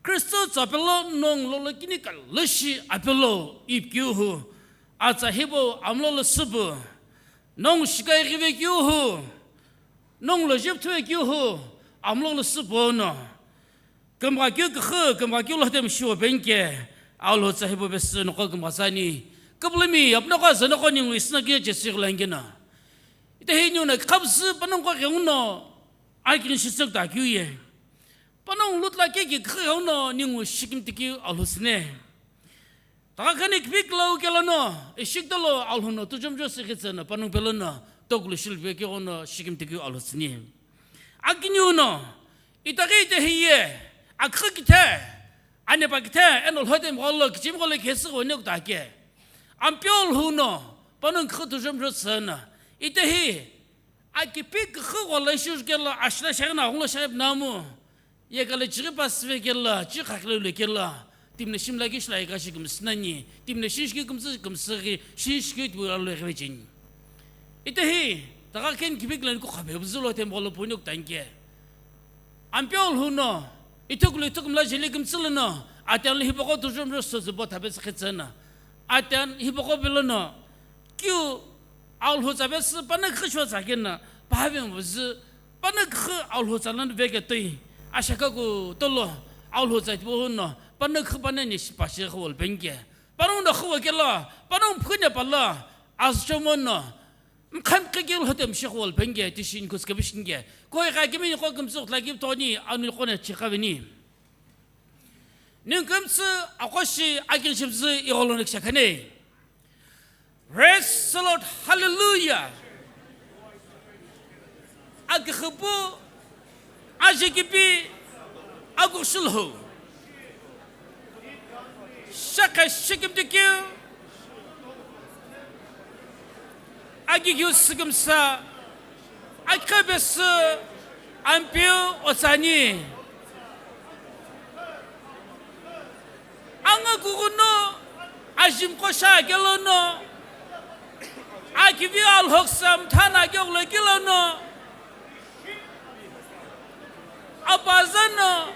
Kristo tsapelo nong lolo kini kaloshi apelo ipkiu hu. Atsa hipau amlo lo süpu. Nong shikai ghive keu hu. Nong lo jip thue keu hu. Amlo lo süpu no. Kümgha keu kükhu, kümgha keu lotem shiwo penke. Alhutsa hipau pesü noko kümghatsa ani. Küpülümi, apnoko azanoko ningu isüna keu chesi ghulangino. Ite hi ningu no khabzü panongu ko ghenguno. Aikin shitsük ta keu ye. Panongu lutla keki kükhu ghenguno ningu shikim tikeu alhusine. Taga kani kipik lo kelo no, ishik dolo Alhou no tujomjo sikhitsü no, panongu pelo no, tokulu shilpe keghono shikim tikeu alhusini. Akiniu no, itaghi ite hiye, akhu kithe, anepa kithe, eno lhotem gholo, kichim gholo khesi ghone kutake. Ampeu Alhou no, panongu kikhu tujomjo sena, ite hi, akipik kikhu gholo ishi kelo, ashla shagna gholo shagip namu. Yekala chighi pasüve kela, chighi khakhilu le kela, timi no shimla kishi la yeka shi kümsü nani, timi no shishiki kümsü kümsü ghi, shishiki tibu alo ghi vecheni. Ite hi, taga keni kipik lani ko khabe bzü lo tem gholo punyo kutanke. Ampeu Alhou no, Ithukulu ithukulu mla jeli kümtsü lono, atian lo hipaqo tujumju sozübo thapesü khetsü na. Atian hipaqo pilono, kiu Alhou tsa pesü, panongu khisho tsa kena, pahavi mvuzü, panongu Alhou tsa lono veke toi. Ashaka ku tolo, Alhou tsa tibo huno, panongu panani shi pashi khawol penke. Panongu no khawa kela, panongu phune pala, azchomono, mkhan kiki lhotem shi khawol penke, tishin kus kabishinke. Koi ka kimi ko kümtsü la kim toni, anu ko na chikavini. Ningkümtsü akoshi akinshipzü igholonuk shakhane. Praise the Lord. Hallelujah. Akikhipu, ajikipi, akushulhu. Shakha shikimtikiu. Akikhiu sikimsa. Akikhabesü. Ampeu otsani. Anga kuguno, ajim kosha kelono, akivi alhoksa mthana kegulo kelono, apazano,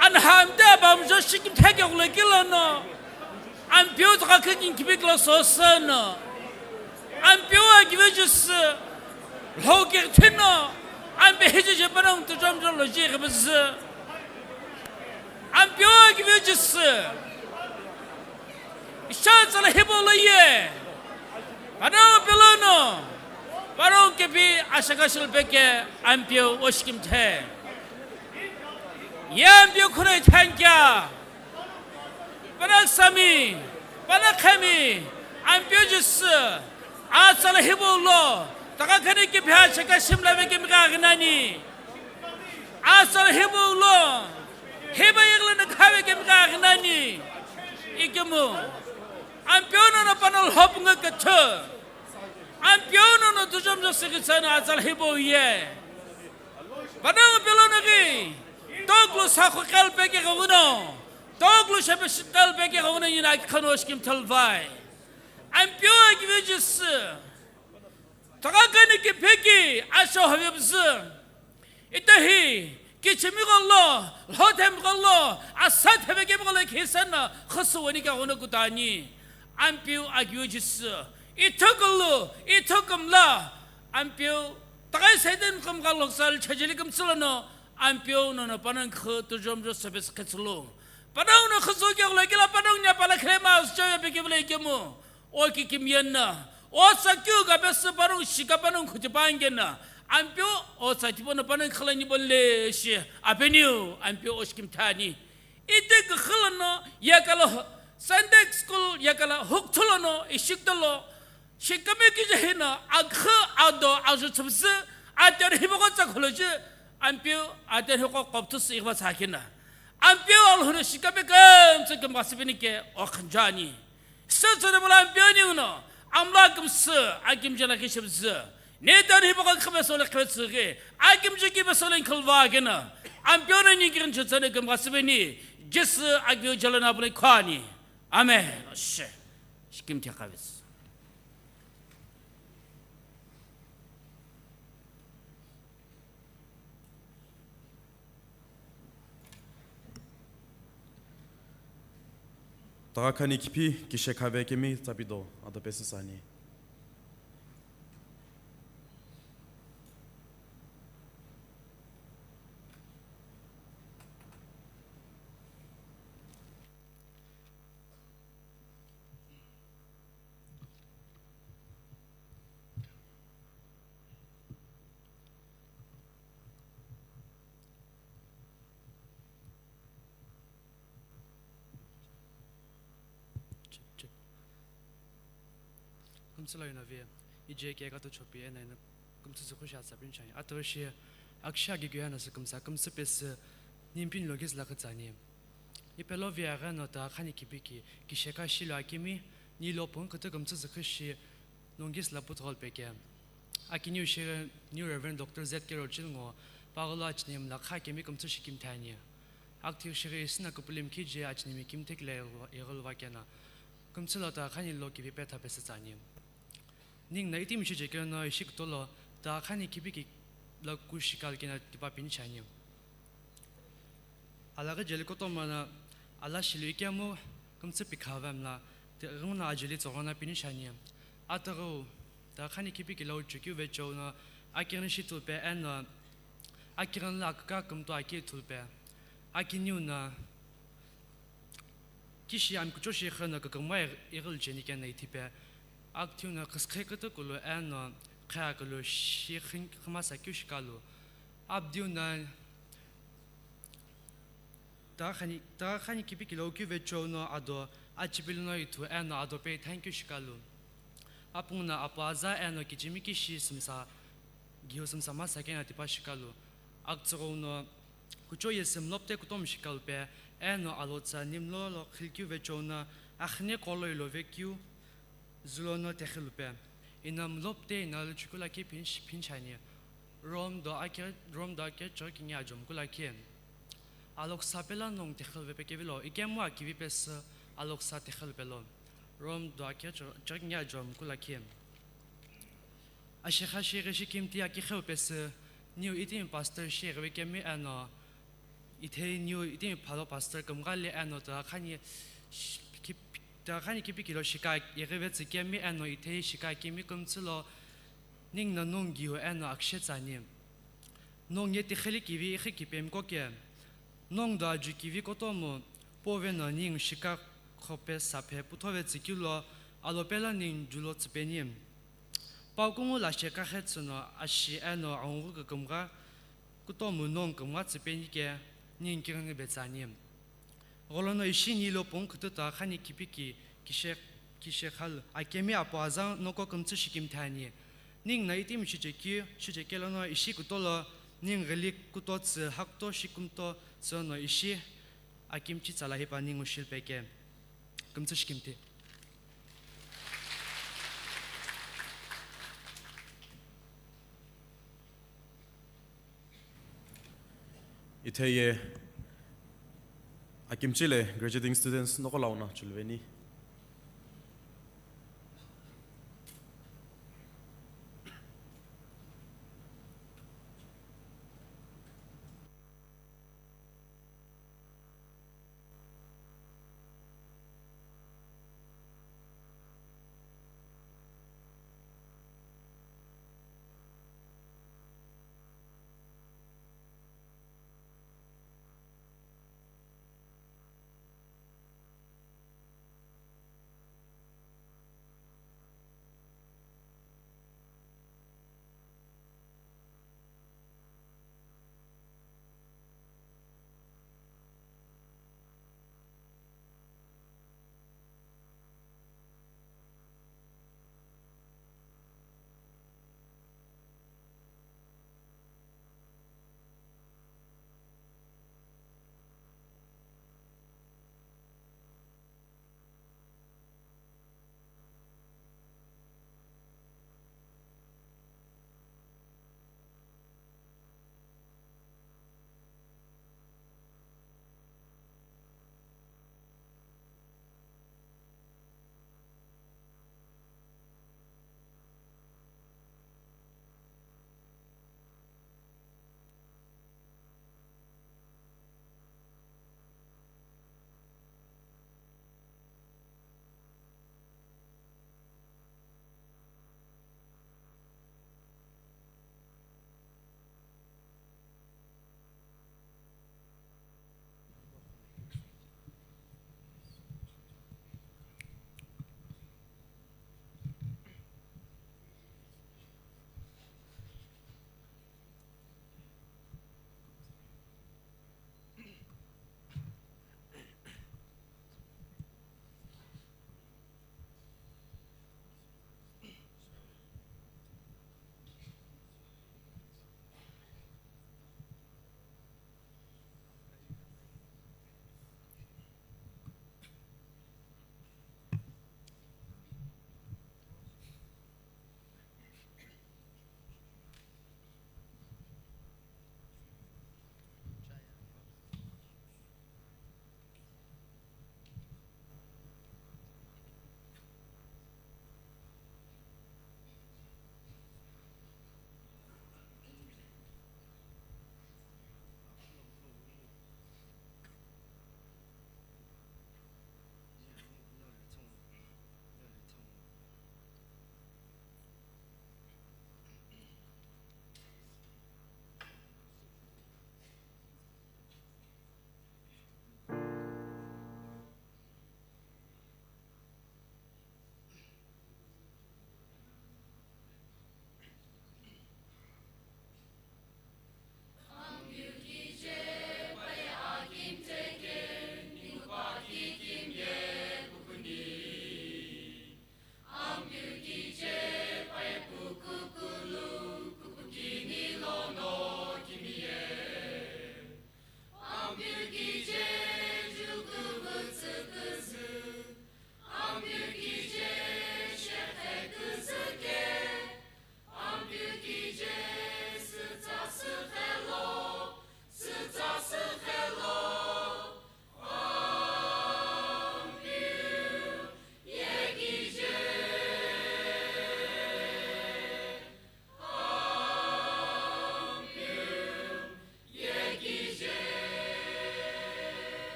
anhamde abamjo shikimthe kegulo kelono, ampeu tokha khakin kibiklo sosano, ampeu akivi jisü, lhokithino, ampe hiji je panongu tujomjo lo ji khabzü. Ampeu akivi jisü. Isha tsala hibo lo ye. Panongu pelono. Panongu kepi ashaka shilpeke ampeu oshikimthe. Ye ampeu khurei thankia. Panongu sami. Panongu khami. Ampeu jisü. Atsala hibo lo. Taka khani kepi ashaka shimla veke mika ginani. Atsala hibo lo. Hiba igla na khawe ke mika ginani. Ikimu. Ampeu nono panongu lhopunga kathu. Ampeu nono tujomjo sikitsana atsala hibo ye. Panongu pelono ki. Toklu sakhu kalpeke gawuno. Toklu shepe shikalpeke gawuno yina ki khano shkim thalvai. Ampeu akivi jisü. Taka kani kipeki asho havibzü. Itahi, kichimi golo, lhothem golo, asat hevegem golo khisana, khusu wani ka gona kutani. Ampeu akiu jisü. Ithukulu, ithukumla. Ampeu, takai Satan kum galo sal chajili kum sulano. Ampeu nono panongu khu tujomjo service khetsulu. Panongu no khusu ke golo kila panongu nya pala khrema aschoya pekibule kemu. O kikimiyenna, o sakyu ka pesü panongu shika panongu khuti pangena, ampeu o satipono panongu khalani bonle shi, apeniu, ampeu o shikimthani. Ite khalano, yakala Sunday school, yakala hukthulono, ishiktolo, shikami kijahina, akha ado, azu tsubzü, ater hiboko tsakholoji, ampeu, ater hiko koptusi iwa sakina. Ampeu alhuna shikami kamtsa kamkasibini ke, o khanjani. Setsüre bula ampeu ninguno, amla kümsü, akimjela kishibzü. Netan hiboko khabeso le khabetsüge, akimji kibeso le khalva gena. Ampeu no ningirin chutsane kümkasibini, Jisü akiu jalana bule khani. Amen. She. Shikimthi khabes. Taka khani kiphi kishe khabe kemi tsapido ado pesü sani. Kümtsü lo ino vi, ije ke kato chopi ena ino kümtsü zükhu shi atsa pin chani. Ato shi, aksha gi guyana sü kümsa kümtsü pesü, nimpin lo gizla kütsani. Ipelo viaghi no ta khani kipiki, kisheka shilo akimi, ni lo pung kütü kümtsü zükhu shi, nongis la puthol peke. Akiniu shighi New Reverend Doctor Z K Rochil ngo, pagholo achinimla kha kemi kümtsü shi kimthani. Akthik shighi isina kupulim kiji achinimi kimthik le ighulva kena. Kümtsü lo ta khani lo kipi petha pesü tsani. Ning na itimi shi jekeno ishi kutolo, ta khani kipiki la kushikal kena tipa pin chani. Alaghi jeli kutomo no ala shilu ikemu kümtsü pikha vemla, tighenguno ajeli tsoghono pini shiani. Ataghu, ta khani kipi kilo chukeu vecheo no akighini shi thulupe eno akighini lo aküka kümtoi aki thulupe. Akiniu no kishi ami kucho shi kheno kükümgha ighili cheni keno ithipe. Akithiu no khiskhei kütükulu eno khayakulu shi khin-, khimasa keu shikalu. Abdiu no ta khani, ta khani kipi kilo keu vecheo no ado achipilu no ithu eno ado pe thank you shikalu. Apungu no apu aza eno kichimi kishi sümsa, giu sümsa masa keno tipa shikalu. Akütsüghou no kucho ye sümlopte kutomo shikalupe, eno alotsa nimlo lo khilkeu vecheo no akhine kolo ilo vekeu zulo no tekhilupe. Ina mlopte ina luchukula ki phinch-, phinchani. Rom do ake, Rom do ake church kingi ajom kula ki. Aloksa pela nong tekhilupe kevilo, ikemu akivi pesü aloksa tekhilupe lo. Rom do ake church, church kingi ajom kula ki. Ashekha sheghe shikimti akikheu pesü, niu itimi pastor sheghewe kemi eno, ithei niu itimi phalo pastor kümgha le eno ta khani sh-, kip-, ta khani kipi kilo shika ighive tsükemi eno ithei shika kemi kümtsü lo, ningu no nongu giu eno akshe tsani. Nongu ye tikheli kivi ighi kipemi koke. Nongu do aju kivi kutomo, pove no ningu shika khope saphe puthove tsükeu lo, alopelo ningu julo tsüpeni. Pau kungu lashe kakhe tsüno ashi eno aghungu kükümgha kutomo nongu kümgha tsüpeni ke ningu kighini betsani. Gholono ishi nilo pungu kütüta khani kipiki kishe-, kishekhalu akemi apu aza noko kümtsü shikimthi ani. Ningu no itimi shichekeu, shichekelo no ishi kutolo ningu ghili kuto tsü hakuto shikümto tsüno ishi akimchi tsala hipa ningu shilpeke. Kümtsü shikimthi. Itheye akimchi le graduating students noqo launo chuluveni.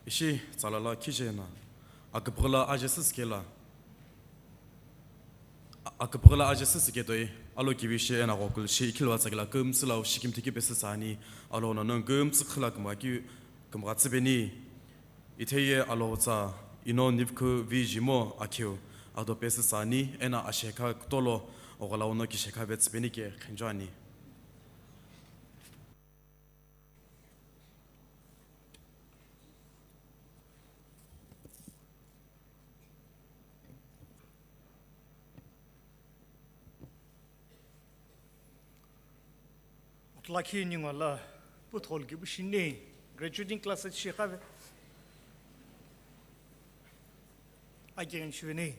Ishi tsalala khije na, aküpüghüla aje süsükela, a-, aküpüghüla aje süsüke toi, alo kivi shi ena ghokul shi ikhilwa tsakela kümtsü lau shikimthi kipesü sani, alo nono kümtsü khila kümgha ki-, kümgha tsüpeni, itheye alo tsa, ino nivkhu vi jimo akheu, ado pesü sani, ena ashekha kutolo, oghola ono kishekha vetsüpeni ke khenjo ani. Lakhi ningu la puthol kipu shini, graduating class shi khave. Again shiveni.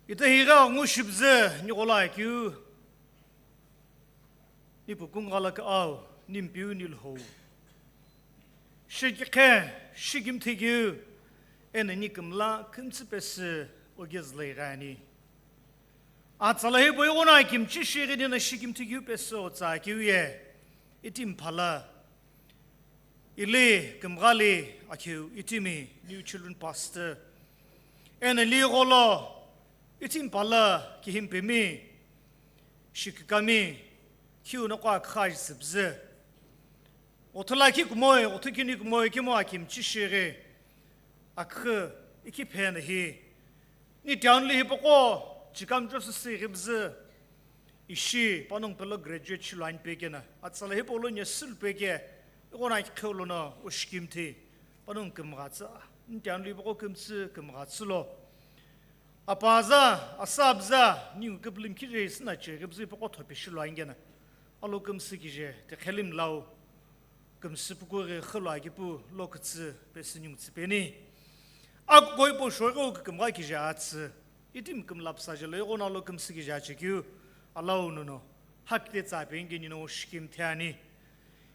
Ita higa ngu shibze ni gola kiu. Ni pukung gala ka au, ni mpiu ni lhou. Shikikhe, shikimthi kiu, ena ni kümla kümtsü pesü ogezlei gani. Atsala hipau ighono akimchi shighini na shikimthi kiu pesü otsa kiu ye, iti mphala. Ili kümghali akheu itimi new children pastor. Ena li gholo iti mphala kihimpimi, shikikami, khiu nokwa khaji sibze. Othulakhi kumoi, othukini kumoi kimo akimchi shighi, akhu iki phena hi. Ni town li hipaqo, chikam Joseph si ghibzi, ishi, panongu pelo graduate shiluani pekena. Atsala hipau lo nyesul peke, ighono akhi kheu lono, oshikimthi, panongu kümghatsü, ni town li hipaqo kümtsü, kümghatsü lo. Apaza, asabza, ningu küpülüm kije isina che, küpüzü ipe kotho pe shiluani kena. Alo kümsü kije, te khelim lau, kümsü puku ghi khilua kipu lo kütsü, pesü ningu tsüpeni. Akukoi po shoghi o kükümgha kije atsü. Itim kümlapsa jelo, ighono alo kümsü kije achekiu, alau nono. Hakte tsa pengeni no shikim theani.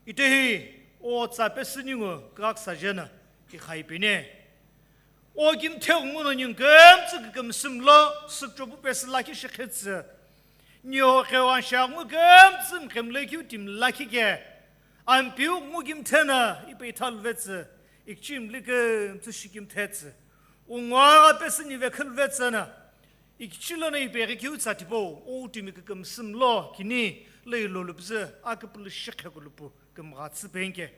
Itehi, o tsa pesü ningu, kak sajena, ikhai pene. O kimthe nguno ningu kümtsü kükümsü mlo, sükchopu pesü lakhi shikhetsü. Nio khewa sha ngu kümtsü mkhemle kiu tim lakhi ke. Ampiu ngu kimthe na, ipe ithal vetsü. Ikchim li kümtsü shikim thetsü. Ungwa pesü nive khil vetsü na. Ikchilo na ipe kiu tsatipo, o timi kükümsü mlo, kini, lei lolupzü, aküpülü shikhe kulupu, kümghatsü penke.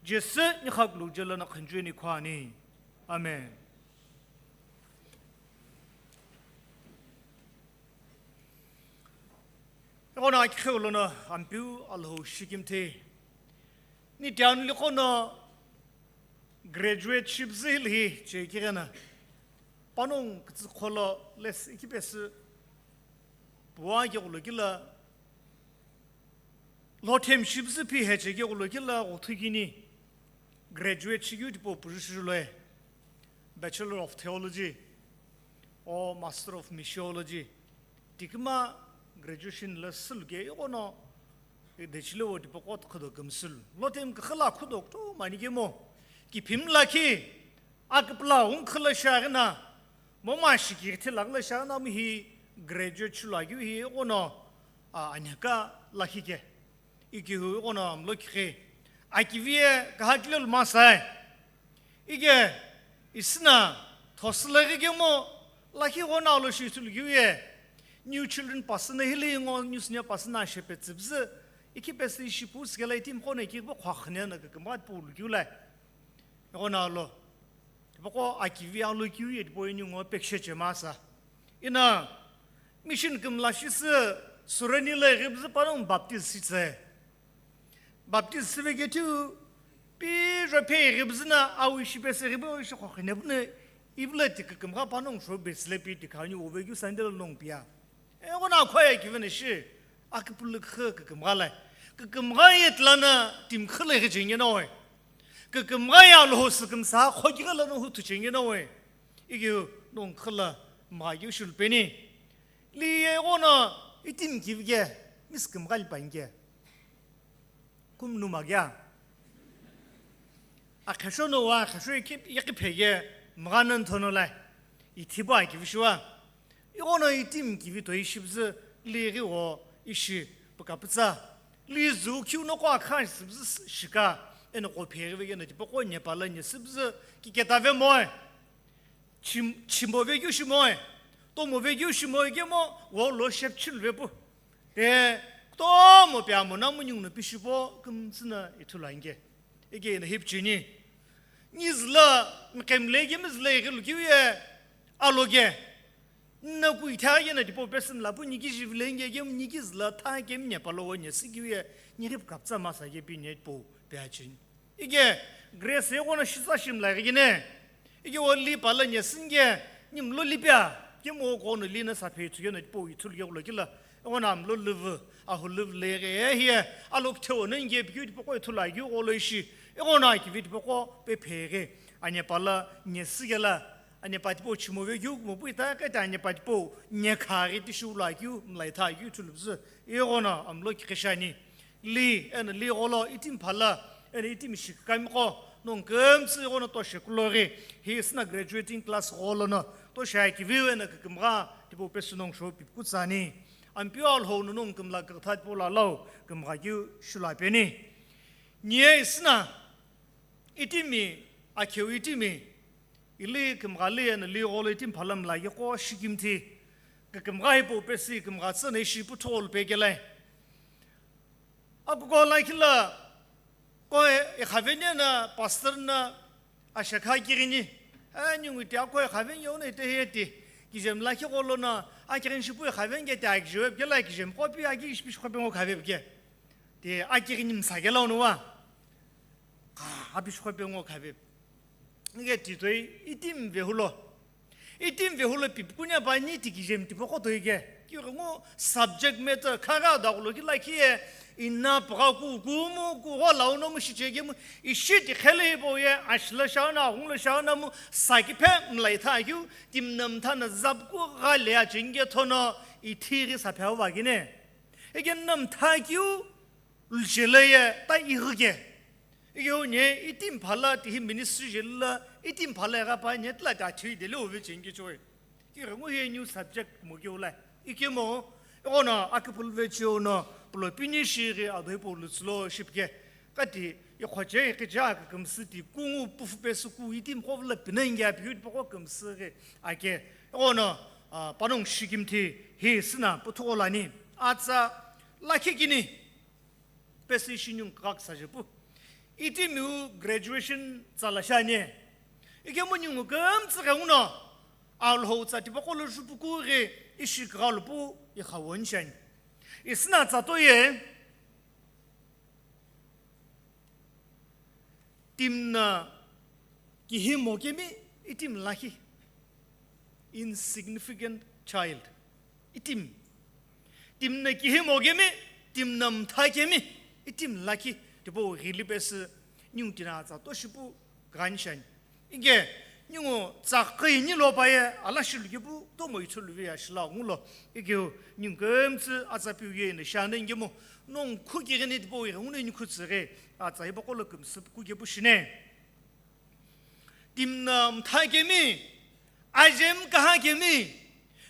Jesu, ni khaklu jelo na khanjueni khwani. Amen. Ighono akhi lono ampiu Alhou shikimthi. Ni town li qono graduate shibzi hilhi chekirena. Panongu kütsü kholo less ikipesü puwa ke ghulo kila. Lothem shibzi pi heche ke ghulo kila ghuthukini graduate shikeu tipo puju shuloe. Bachelor of Theology o Master of Missiology. Tikima graduation la sülke ighono dechile wo tipo kot khudo kümsül. Lothem khala khudo to mani kemo. Kiphim lakhi aküpla ung khala shagina. Moma shiki thilak la shagina mi hi graduate shulageu hi ighono a anyaka lakhi ke. Ikihu ighono amlo kikhi. Akiviye kahakile lumasai. Ike isina thosüla kemo lakhi ghono alo shi thulukiu ye. New children pasü na hili ngo new senior pasü na shepe tsübzü. Ikipesü shipu sikela itim ghono ikibo khwakhne na kükümgha pu lukiu lai. Ghono alo. Tipaqo akivi alo kiu ye tipo ini ngo pekshe chemasa. Ina mission kümla shisü sureni le ghibzü panongu baptize shitsü. Baptize shive kethiu, pi jophe ghibzü na awi shipesü ghibo ishi khokhinepu ne, ivle ti kükümgha panongu sho besile pi ti khani ove keu Sunday lo nongu pia. Eghono akhoye kivene shi, aküpülü khe kükümgha lai. Kükümgha ye tlana timkhile ghi chengena oe. Kükümgha ye Alhou sükümsa khokigha lano huthu chengena oe. Ikiu nongu khila mgha keu shulupeni. Li ye ighono itim kivike, miss kümgha lipanike. Kumnu magya. Akhesho no wa, akhesho iki, iki phege, mghanan thono lai. Ithibo akivi shiwa. Ighono itim kivi toi shibzü, li ghi wo ishi pukapütsa. Li zu kiu noko akhan shibzü shika. Eno qo pheghi vekeno tipaqo Nepal la nyesü püzü kiketave moe. Chim-, chimbo vekeu shimoe. Tomo vekeu shimoe kemo, wo lo shepchilu vepu. Te, kutomo pe amo namu ningu no pishipo, kümtsü no ithulu anke. Ike eno hipichini. Nizüla, mkemle kemi züla ighilu kiu ye, aloke. Nna ku itha ye na tipau pesü mla pu niki jivile nge ye niki züla tha kemi Nepal lo wo nyesü kiu ye, niki pukaptsa masa ye pi ne tipau pe achin. Ike, Grace ye wo no shitsa shimla ighi ne. Ike wo li pala nyesü nge, nimlo li pia, kemo wo kono li na sa phe ithu ye na tipau ithulu ye kulo kila. Eghono amlo lüvü, ahu lüvü leghe ye hiye, alo kitheo no nge pikeu tipaqo ithulu akeu gholo ishi, eghono akivi tipaqo pe pheghe, a Nepal la nyesü kela, a Nepal tipau chimo vekeu kumo pu ita keta a Nepal tipau nyekha ghi tishiu lo akeu, mla itha akeu ithulu püzü, eghono amlo kiqi shiani. Li, eno li gholo, itimi phala, eno itimi shikikamiqo, nongu kümtsü ighono toshe kuloghi, hi süna graduating class gholo no, toshe akiviu eno kükümgha, tipau pesü nongu show pipu kutsani. Ampeu Alhou no nongu kümla kükütha tipau lo alau, kümgha keu shulu apeni. Niye süna, itimi, akheu itimi, ili kümgha li eno li gholo itimi phala mla ye qo shikimthi, kükümgha hipau pesü kümgha tsü no ishi pu tholu pekelai. Akuko lakhi la, ko e, ikhaveni na pastor na ashakha kirini. E, ningu ti ako ikhaveni yo na ite he ti. Kijem lakhi gholo na, akirin shipu ikhaveni ke ti akijeweb ke la kijem kopi aki ish pish kopi ngo khaveb ke. Ti akirin msa ke la unuwa. Ka, apish kopi ngo khaveb. Nge ti toi, itimi vehulo. Itimi vehulo pipukunya pa ni tikijemi tipaqo toi ke. Kighengu subject matter khagha dakulo ki lakhi ye, ina pagha ku, kumu, ku gho launo mu shichekemu, ishi tikhele hipau ye, ashila shauna, aghungla shauna mu, saki phe mla itha keu, timna mthana zap ku gha le achenge thono, ithi ghi sa phe va kine. Eke na mtha keu, Lujele ye ta ighi ke. Ighi hu nye itimi phala tihi ministry jela itimi phala igha pa nye tla ta thui dele uve chingi choi. Ki rengu he new subject mo ke ulai. Ikemo, ighono akipul ve chiono, pulo pini shiri adoi po lutslo shipke. Kati, ikhoche, ikija, kakamsi ti, kungu, pufu pesu ku, itimi kovla pinengi api, yut poko kamsi ke, ake. Ighono, ah, panong shikimthi, hi sina, putholani. Atsa, lakhi kini. Pesi shi nyungu kak saje pu. Itimiu graduation tsala shani. Ikemu nyungu kümtsü keuno. Alhou tsa tipaqo lo jupuku ghi ishi kgha lupu ikhawon shani. Isina tsa toye. Timna kihimo kemi itim lakhi. Insignificant child. Itim. Timna kihimo kemi, timna mtha kemi, itim lakhi. Tipo ghili pesi, nyung tina tsa toshipu ghanshani. Ike, nyungu tsa qini lo paye, ala shilu kipu, tomo ithulu vi ashila ngulo. Ike, nyung kemtsi atsa piu ye ne shana ingemo, nong khuki gini tipo ye ngune nyukhu tsire, atsa ipo kolo kemsi kuke pu shine. Timna mtha kemi, ajem kaha kemi,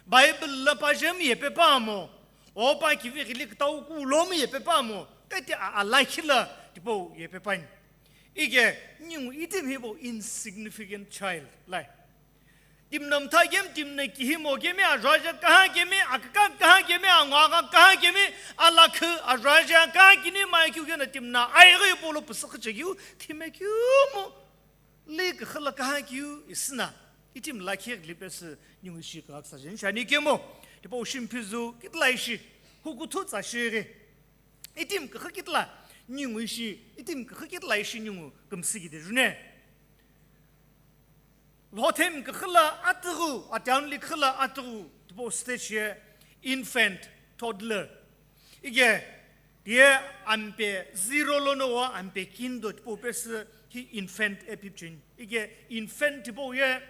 Bible la pajem yepe pamo, opa kivi ghili ktau ku lomi yepe pamo, kati a, a lakhi la tipo yepe pani. Ike, ningu itim hibo insignificant child, lai. Timna mtha kemi, timna kihimo kemi, ajaja kaha kemi, akaka kaha kemi, angwaga kaha kemi, alakhu, ajaja kaha kini, mai kiu kena timna, aighi polo pusakha chekiu, thime kiu mo. Li khala kaha kiu isina, itim lakhi lipesi ningu ishi kagha sajen shani kemo, tipo ushim phizu, kitla ishi, hukuthu tsa shiri. Itim kakha kitla, ningu ishi, itim kakha kitla ishi ningu kamsi gide june. Lhothem kakhala atughu, atianli kakhala atughu, tipo stage ye infant, toddler. Ike, Tiye ampe zero lono wo ampe kindo tipau pesü hi infant epipchini. Ike infant tipau ye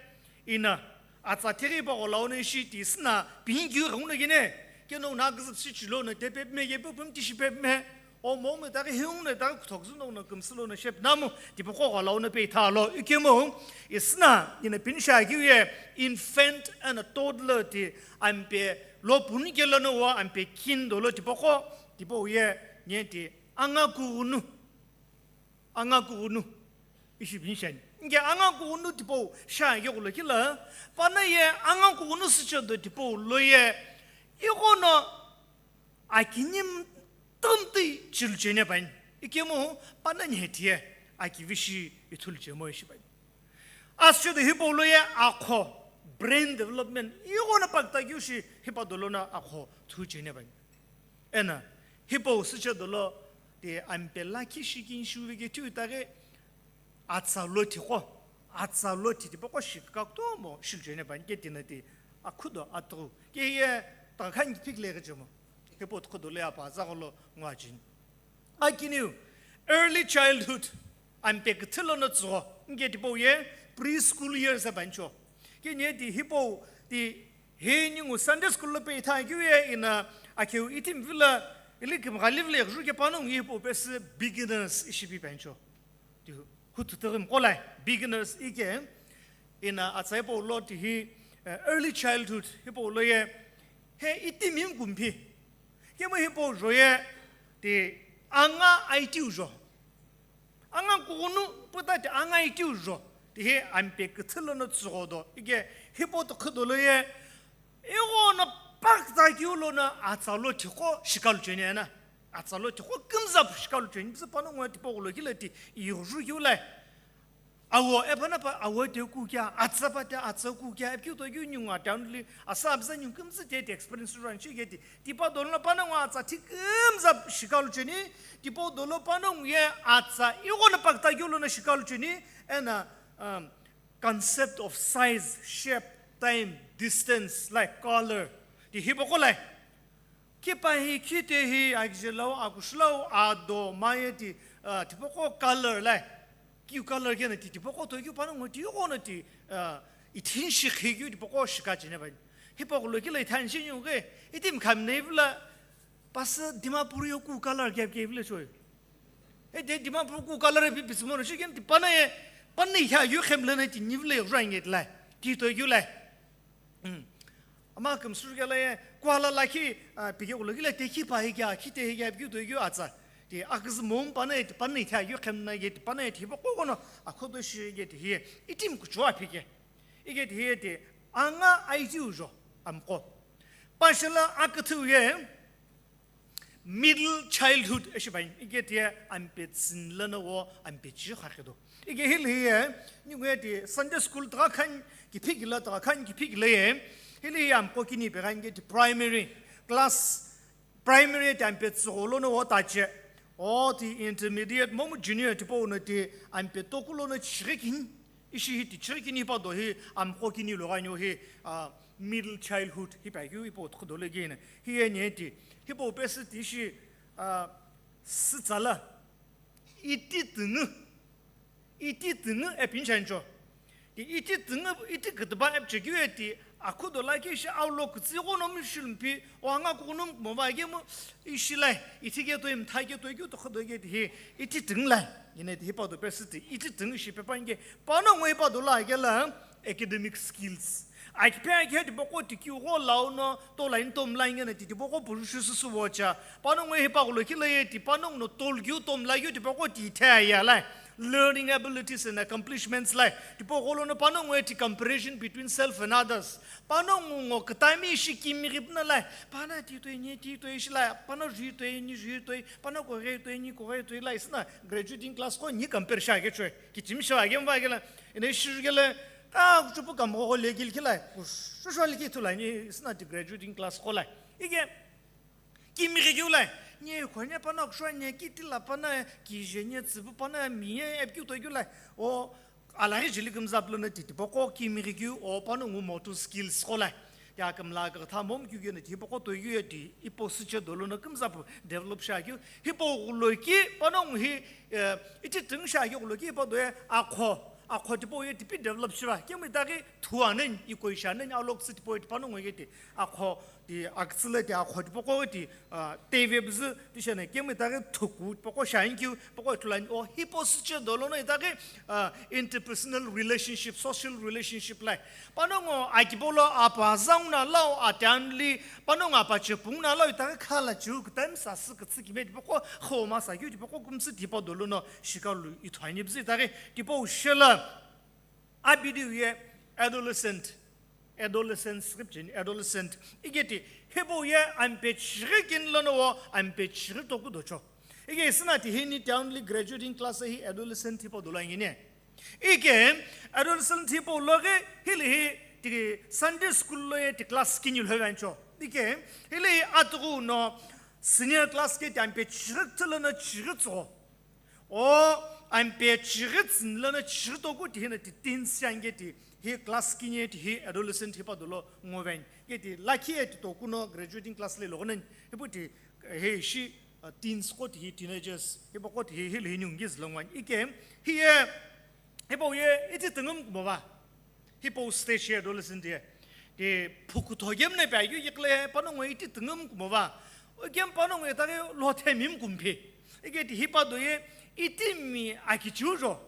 ina atsa thiri pa gholauno ishi ti sina pingyu rungno gine. Keno na gzip si chilo no tepe me ye pupum tishi pe me. O mo me tari hiung no tari kuthok zuno no kumsilo no shep namu tipo ko gholauno pe ithalo. Ikemo isina ina pinisha kiu ye infant and a toddler ti ampe lo puni ke lono wo ampe kindo lo tipo ko tipo ye nye ti Anga kughunu. Anga kughunu ishi pinshani. Inke anga kughunu tipau sha yeghulo kila, pana ye anga kughunu süchedo tipau lo ye, ighono akini mtümtü chilucheni pani. Ikemu pana nihetiye akivishi ithuluchemo ishi pani. Asüchedo hipau lo ye akho, brain development, ighono pakta kiushi hipa dolo na akho thucheni pani. Ena, hipau süchedo lo ti ampe lakhi shi kinishiu vekeu itaghi atsa lo thiqo, atsa lo thi tipaqo shikha kutomo shilucheni pani ke tina ti akhudo atughu. Ke ye takhani kiphikile ghechemo. Hipau tukhudo lo ye apa zagholo nguacheni. Akiniu, early childhood, ampe küthü lono tsügho, inke tipau ye preschool years apancho. Kini ti hipau ti hi ningu Sunday school lo pe itha kiu ye ina akheu itim vila ili kimghali vile ghiju ke panongu hipau pesü beginners ishi pi pancho. Ti hu tutughi mqo lai, beginners ike, ina atsa hipau lo ti hi, eh, early childhood hipau lo ye, he itimi nkumpi. Kemu hipau jo ye, ti anga aitiu jo. Anga kughunu puta ti anga aitiu jo. Ti hi ampe küthü lono tsügho do. Ike hipau tukhudo lo ye, ighono pakta kiu lono atsa lo thiqo shikalucheni ena. Atsa lo thiqo kümzap shikalucheni. Pisi panongu tipaqo lo kila ti ighuju kiu lai. Awo, e pana pa awo te ku kya, atsa pa te atsa ku kya, e kyu to kyu ningu atan li, asa abza ningu kümzü te te experience run shi ke ti, tipau dolo na panongu atsa thi kümzap shikalucheni, tipau dolo panongu ye atsa ighono pakta kiu lono shikalucheni, ena, um, concept of size, shape, time, distance, like color, ti hipaqo lai. Khipa hi, khite hi, akije lau, akushu lau, ado, maye ti, ah, tipaqo color lai. Kiu color kena ti, tipaqo to kiu panongu ti, ighono ti, ah, ithin shi khi kiu tipaqo shikacheni pani. Hipaqo lo kila ithan shi ningu ke, itim khamnei vila, pasü Dimapur yo ku color kep kep vile choi. E te Dimapur ku color pi pismo no shi kem ti pana ye, pana ye kya yu khem lene ti niu vile rang et lai. Ti to yu lai. Hmm. Ama kümsü kela ye, kuala lakhi, ah, pighe ulo gila te khi pa hi kya, khi te hi kya, pighe to kyu atsa. Ti aküzü mom pana ye, pana ye kya yu khem na ye, pana ye, ti hipaqo kono, akhodo shi ye, ti hi ye, itim kuchua pighe. Ike ti hi ye, ti anga aitiu jo, amqo. Pashala aküthü ye, middle childhood ishi pai, ike ti ye ampe tsini lono wo ampe chi khakhido. Ike hili ye, ningu ye ti Sunday school tagha khani, kiphikila tagha khani, kiphikila ye, hili ye amqo kini pe ghani ke ti primary class, primary ti ampe tsügho lono wo tache, o ti intermediate, momu junior tipau no ti ampe toku lono chighi kini, ishi hi ti chighi kini pa do hi amqo kini lo ghani wo hi, ah, middle childhood hi pa kyu ipo tukhudo le gene. Hi ye ne ti, hipau pesü ti ishi, ah, sütsala, iti tüngu, iti tüngu e pinchani cho. Ti iti tüngu, iti kütüba e pichekeu ye ti, akhudo lakhi ishi aulo kütsü ighono mu shilumpi, o anga kughunu mova kemu ishi lai, iti ke toi, mtha ke toi, kyu tukhudo ke ti hi, iti tüngu lai. Ine ti hipau do pesü ti, iti tüngu ishi pe pani ke, panongu hipau do la kela, academic skills. Akiphe akhe tipaqo ti kyu gho launo, to line tom line ngena ti tipaqo puru shi susu vocha. Panongu hipaqo lo kila ye ti panongu no tol kyu tom la kyu tipaqo ti the ya lai. Learning abilities and accomplishments lai. Tipaqo lono panongu ti comparison between self and others. Panongu ngo katami shi kimi ghipna lai. Pana ti toi ni ti toi shi lai. Pana ju toi ni ju toi. Pana ko ghe toi ni ko ghe toi lai. Sina graduating class ko ni compare sha ke choi. Kichimi sha ke mva ke la. Ene shi ke la. Ka chupu kam ho le gil kilai. Shusho le ki thulani, it's not the graduating class qolai. Ike, kimi ghi kiu lai. Nye khonye pana kusho nye kiti la pana, kije nye tsipu pana, miye epkiu to kiu lai. O, alaghi jili kümzap lono ti tipaqo kimi ghi kiu, o panongu motor skills qolai. Ya kümla ka tha mom kiu gene ti hipaqo to kiu ye ti, ipo süche dolo no kümzap develop sha kiu. Hipau ghulo ki panongu hi, eh, iti tüng sha kiu ghulo ki ipo do ye akho. akho tipau ye tipi develop shiva, kemu itaghi thuaneni, ikoi shaneni, aloküsü tipau ye ti panongu ye ti akho ti akütsüle ti akho tipaqo ti, ah, teve bzü ti shena kemu itaghi thuku tipaqo shankeu tipaqo ithulu ani. O hipau süche dolo no itaghi, ah, interpersonal relationship, social relationship lai. Panongu akibo lo apa zang na lau atanli, panongu apa chepung na lau itaghi khala chiu kütami sasü kütsü kime tipaqo khoma sakeu tipaqo kümsü tipa dolo no shikalu ithuani bzü itaghi tipau shela. Abidiu ye adolescent, adolescent scripture, adolescent. Iketi, hipau ye ampe chighi kini lono wo ampe chighi toku docho. Ike isina ti hini town li graduating class hi adolescent hipau dolo angine. Ike adolescent hipau loghi hili hi ti Sunday school lo ye ti class kini lho vancho. Ike hili hi atugu no senior class ke ti ampe chighi kthilo no chighi tso. O ampe chighi tsini lono chighi toku ti hino ti teens yange ti hi class kini ti hi adolescent hipa dolo ngoven. Ke ti lakhi e ti toku no graduating class le logonen. Hipu ti, eh, he shi, uh, teens ko ti hi teenagers. Hipa ko ti hi hili hi nyungi zilongwan. Ike hi e, hipa ye iti tengum kumova. Hipau stage ye adolescent ye. Ti phukutho game ne pa yu yikle panongu iti tengum kumova. O game panongu itaghi lhothe mim kumphi. Ike ti hipa do ye itimi akichiu jo.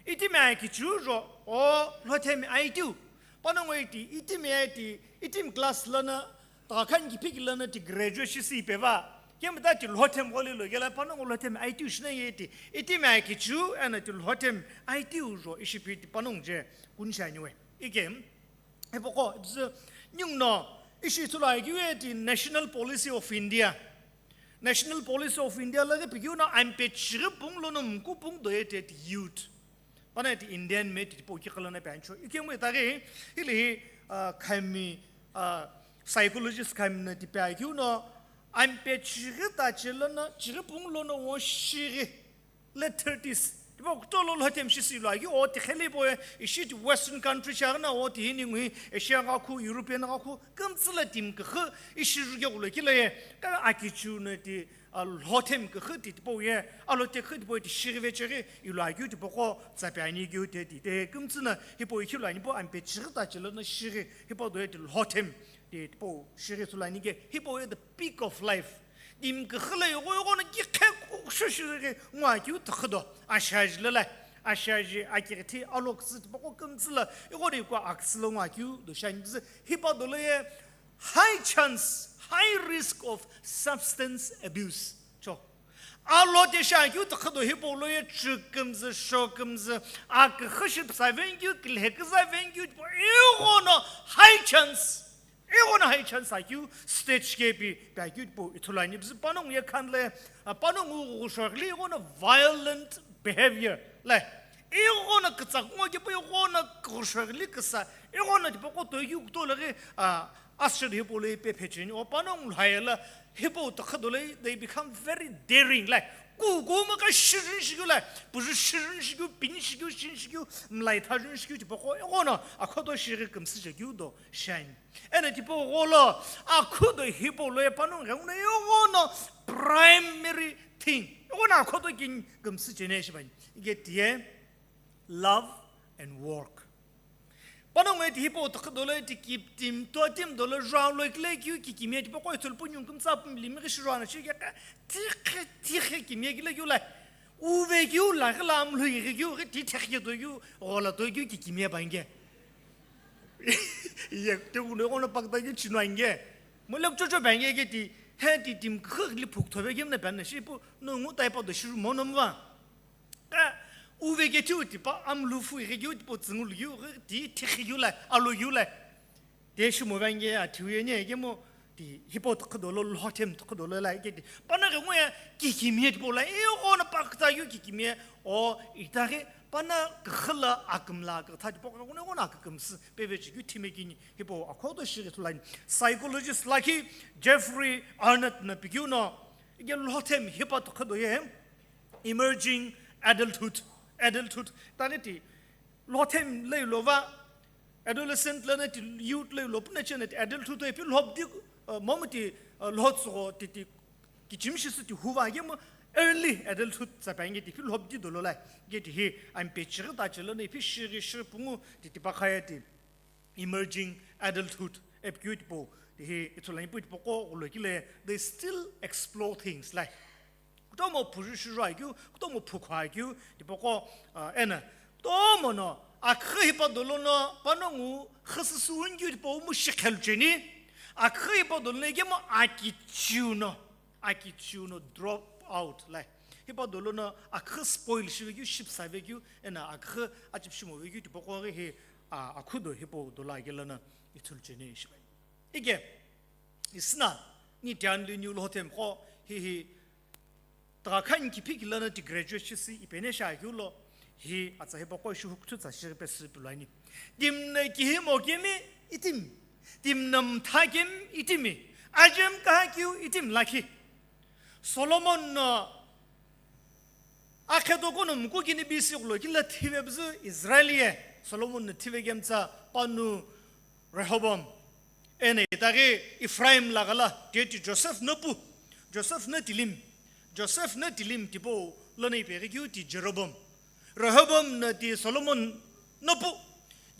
Itimi akichiu jo. O lhothe mi aitiu. Panongu iti itimi aiti itimi class lana ta khan ki phiki lana ti graduate shi si peva. Kemu ta ti lhothe mi goli lo gela panongu lhothe mi aitiu shina ye ti. Itimi akichiu ana ti lhothe mi aitiu jo ishi pi ti panongu je kunshani we. Ike, hipaqo, it's, uh, ninguno, ishi ithulu akeu ye ti National Policy of India. National Policy of India laghi pikeu no ampe chighi pung lono mku pung do ye ti youth. Pana ti Indian me ti po ki khalana pancho. Ikemu itaghi, hili hi, uh, khami, uh, psychologist khami na ti pa keu no, ampe chighi ta chilana, chighi pung lono wo shighi. Late thirties. Tipau kutomo lhothe mi shi si lo akeu, o ti khele po ishi ti Western country shaghi na, o ti hini ngui Asia gha khu, European gha khu, kümtsü la timi küxü ishi rughe kulo kile ye, ka akichiu no ti, a, lhothe mi küxü ti tipau ye, a lhothe küxü tipau ye ti shighi vecheghi, ilo akeu tipaqo tsa pe ani keu te ti te kümtsü na, hipau ikhilo ani po ampe chighi ta chilo na shighi, hipau do ye ti lhothe mi ti tipau shighi ithulu ani ke, hipau ye the peak of life. Timi küxü la igho, ighono kikhe kuxu shighi ngwa keu tüxü do. Ashaji lala, ashaji akighithi aloküsü tipaqo kümtsü la, ighono ikua aküsü lo ngwa keu do shani bzü. Hipa dolo ye high chance, high risk of substance abuse. Cho. Alo te sha keu tüxü do hipau lo ye chü kümzü, sho kümzü, aküxü shi psa venkeu, kilhe küza venkeu, tipau ighono high chance. Ighono high chance akeu stage ke pi, pi akeu tipau ithulu ani bzü panongu ye khanle, a, panongu ghushoghili ighono violent behavior. Le, ighono kütsa kungo kepu ighono ghushoghili küsa, ighono tipaqo toikeu kutoleghi, a, asüdo hipau lo ipe phecheni, o panongu lhayela, hipau tüxü dolo ye, they become very daring, le, kuku maka shirin shikeu le, puju shirin shikeu, pini shikeu, shin shikeu, mlai thajun shikeu tipaqo, ighono akhoto shighi kümsü chekeu do shani. Eno tipau gholo, akhu do hipau lo ye panongu ghenguno ighono primary thing. Ighono akhoto kini kümsü chene shibani. Ike ti ye love and work. Panongu ye ti hipau tüxü dolo ye ti kiptim, totim dolo jua lo kile keu kikimiye tipaqo ithulu pu nyung kümtsa pu milimi ghi shi jua na shi ke ka tikhe, tikhe kimiye kile keu la. Uve keu la ghi la amlhu ighi keu ghi ti thekhe do keu, ghola do keu kikimiye bange. Iye, te uno ighono pakta keu chinu ange. Mo lek chocho bange ke ti, he ti timi küxü li phukutho ve kemna banna shi pu, no ngu taipa do shiru mono mva. Ka, uve ke thiu tipa, amlhu fu ighi keu tipau tsüngulu keu, ti thekhe keu la, alo keu la. Te shimo vange a thiu ye ne kemo ti hipau tüxü dolo lhothe mi tüxü dolo la ike ti. Pana ghenguye kikimiye tipau la, ighono pakta yu kikimiye, o itaghi pana küxü la akümla kütha tipaqo ghenguno ighono akükümsü peve chekeu thime kini hipau akhoto shighi ithulu ani. Psychologist lakhi Jeffrey Arnott na pikeu no, ike lhothe mi hipau tüxü do ye, emerging adulthood, adulthood, taghi ti lhothe mi lo ilo va, adolescent lono ti youth lo ilo puna chena ti adulthood ipi lhobdi, uh, momu ti, uh, lhotsügho ti ti kichimi shi sü ti huva ye mo early adulthood tsa pi ani, ti keu lhobdi dolo la, ke ti hi ampe chighi ta chelo no ipi shighi shighi pungu ti tipa khaya ti emerging adulthood epikeu tipau, ti hi ithulu ani pu tipaqo ghulo kile, they still explore things like kutomo phu shuju akeu, kutomo phu kha akeu tipaqo, ah, ena kutomo no akhi hipa dolo no panongu khasüsü unkeu tipau mu shikhelu cheni, akhi hipa dolo no ikemu akichiu no, akichiu no drop out la. Hipa dolo no akhi spoil shive keu, shipsa ve keu, ena akhi achipshimo ve keu tipaqo ghi hi, ah, akhu do hipa dolo akelo no ithulu cheni shibai. Ike, isna, ni tianli niu lo themqo, hi hi, taga khani kiphiki lono ti graduate shisi ipene sha keu lo, hi atsa hipaqo ishi hukuthu tsa shighi pesü pulani. Timno kihimo kemi itimi, timno mtha kemi itimi, ajem kaha keu itimi lakhi. Solomon no akheto kono muku kini B C ghulo kile thive püzü Israel ye Solomon no thive kemtsa panu Rehoboam. Ena itaghi Ephraim lagha la, ti ti Joseph no pu, Joseph no tilim, Joseph no tilim tipau lono ipeghi keu ti Jeroboam. Rehoboam no ti Solomon no pu,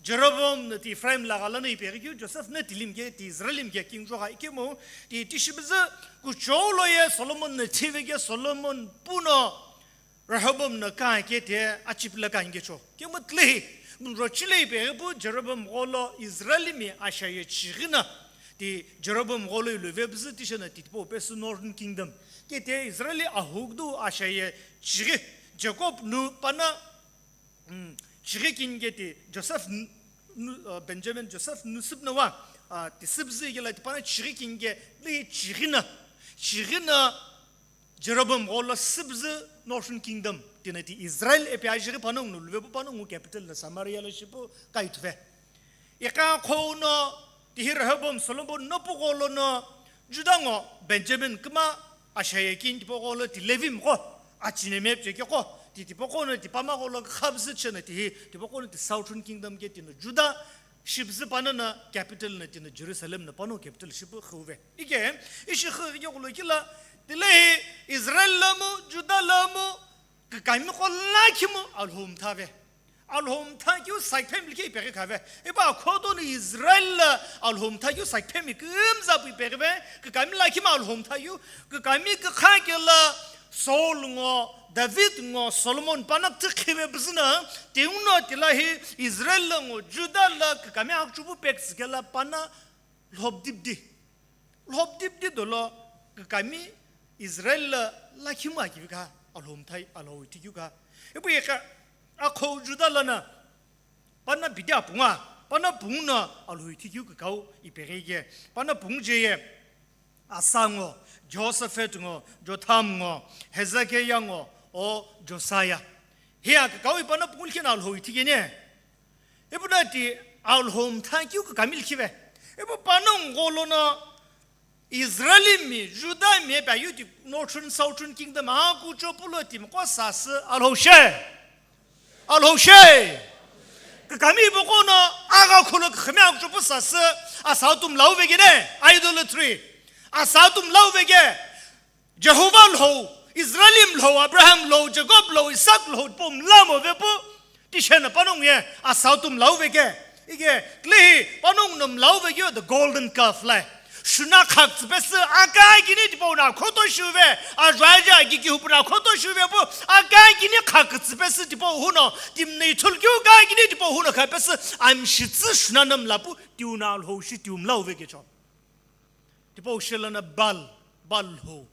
Jeroboam no ti Ephraim lagha lono ipeghi keu Joseph no tilim ke ti Israel mi ke king jogha ikemu ti tishi püzü kuchou lo ye Solomon no thive ke Solomon pu no Rehoboam no ka ke ti achipla ka ingecho. Kemu tlehi, mro chile ipeghi pu Jeroboam gholo Israel mi ashaye chighi no ti Jeroboam gholo iluve püzü tishi no ti tipau pesü Northern Kingdom. Ke ti Israel ahugdu ashaye chighi Jacob nu pana, mm, chighi kinge ti Joseph nu, nu, uh, Benjamin Joseph nu süpno wa, uh, ti süpzü yela ti pana chighi kinge li chighi no, chighi no Jeroboam gholo süpzü Northern Kingdom, tina ti Israel epi ajighi panongu no luve pu panongu capital no Samaria lo shipu kaithuve. Iqa khou no ti hi Rehoboam Solomon no pu gholo no Judah ngo Benjamin kima ashaye king tipaqo lo ti Levi mqo, achine mepche ke qo, ti tipaqo no ti pama gholo khabzü chena ti hi tipaqo no ti Southern Kingdom ke tino Judah shipzü panongu capital no tino Jerusalem no panongu capital shipu khuve. Ike, ishi khu ke ghulo kila, tilehi Israel lo mu, Judah lo mu, kikami qo lakhi mu Alhou mtha ve. Alhou mtha keu side family ke ipeghi khave. Ipa khoto no Israel lo Alhou mtha keu side family kümza pu ipeghi ve. Kikami lakhi mu Alhou mtha keu, kikami kikha kela Saul ngo, David ngo, Solomon pana tikhive püzü no, tiuno tilahi Israel lo ngo, Judah lo kikami akchupu pek zikela pana lhobdibdi. Lhobdibdi dolo kikami Israel lo lakhi mu akivi ka, Alhou mtha, Alhou ithi keu ka. Ipu ika akhou Judah lono pana bidi apunga, pana pungu no Alhou ithi keu kikau ipeghi ke. Pana pungu je ye Asa ngo, Jehoshaphat ngo, Jotham ngo, Hezekiah ngo, o Josiah. Hiya kikau ipa no pungu likhi no Alhou ithi kene. Ipu no ti Alhou mtha keu kikami likhive. Ipu panongu gholo no Israel mi, Judah mi, pa yu ti Northern, Southern Kingdom, aku chopulo ti mqo sasü Alhou she. Alhou she. Kikami ipu qo no agha khulo kikhimi aku chopu sasü, asau tumlau vekene, idolatry. Asau tumlau veke. Jehovah lhou, Israel mlhou, Abraham lhou, Jacob lhou, Isaac lhou, pu mlamo vepu, tishena panongu ye, asau tumlau veke. Ike, tilehi, panongu no mlau veke, the golden calf lai. Shuna khaktsü pesü, aka kini tipau na khoto shuve, ajaja kiki hupu na khoto shuve pu, aka kini khaktsü pesü tipau huno, timne ithul keu ka kini tipau huno kha pesü, amshitsü shuna no mlapu, tiu na lhou shi tiu mlau veke cho. Tipau shela na Baal, Baal lhou,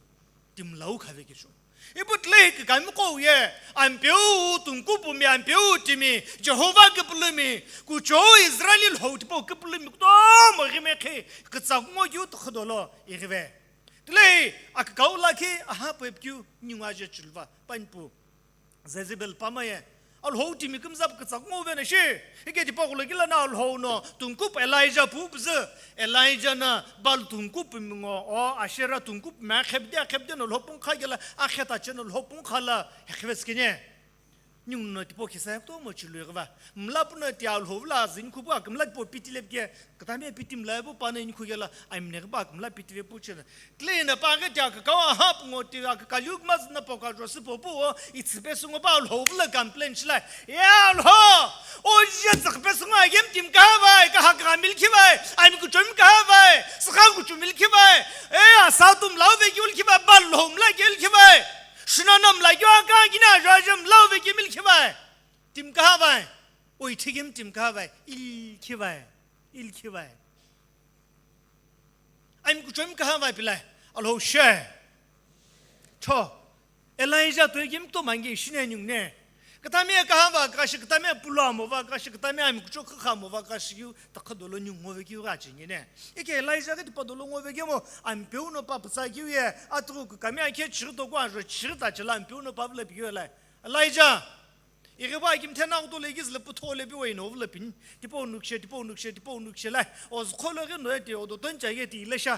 timlau khave kecho. Ipu tilehi kikami qo ye, Ampeu tungkupumi, Ampeu timi, Jehovah kipulumi, kuchou Israel lhou tipau kipulumi, kutomo ghime khe, kitsa ngo keu tukhu dolo, ighive. Tilehi, akikau lakhi, aha pu epikeu, ningu aje chilva, panipu. Jezebel pama ye, Alhou timi kümza pu kütsa ngove na shi. Ike tipau ghulo kila na Alhou no tungkupu Elijah pu püzü. Elijah na Baal tungkupu mi ngo, o Asherah tungkupu mi akhepde, akhepde no lhopung kha kela, akheta che no lhopung kha la, hekhive sikene. Ninguno tipau khisa kutomo chilui ghiva. Mla puno ti Alhou vilo azü inikhu pu akümla tipau piti lepike. Kütami piti mla pu pano inikhu kelo amine ghipa akümla piti ve pu chena. Tlina pa ghi ti akükau aha pungo ti akükaliu kümazü na poka jo sü popu o itsü pesu ngo pa Alhou vilo complain shilai. Ya Alhou! O je tsakh pesu ngo agem timi kahava, kaha kagha milkhi vai, ami kuchomi kahava, sakha kuchomi likhi vai. E asa tu mlau ve ki ulkhi vai, ba Alhou mla ki ulkhi vai. Shino no mla kyo aka kina ajo ajo mlau ve ki milkhi vai. Timi kahava. Oi thigim timi kahava. Ilkhi vai. Ilkhi vai. Ami kuchomi kahava pilai. Alhou she. Cho. Elijah toi kim to mangi shine nyung ne. Kütami kahava kashi, kütami pulo amo va kashi, kütami ami kucho kha amo va kashi yu takha dolo nyung ngo ve ki ura chingi ne. Ike Elijah ke tipa dolo ngo ve ki mo, ami peu no pa putsa ki ye, atu kükami akhe chiri to kwa jo chiri ta chila ami peu no pa vle pi yo lai. Elijah, ighiba kimthe na kuto le gizle putho le pi wei no vle pin. Tipau nukshe, tipau nukshe, tipau nukshe lai. Ozkholo ghi no eti odo ton cha ye ti Elisha.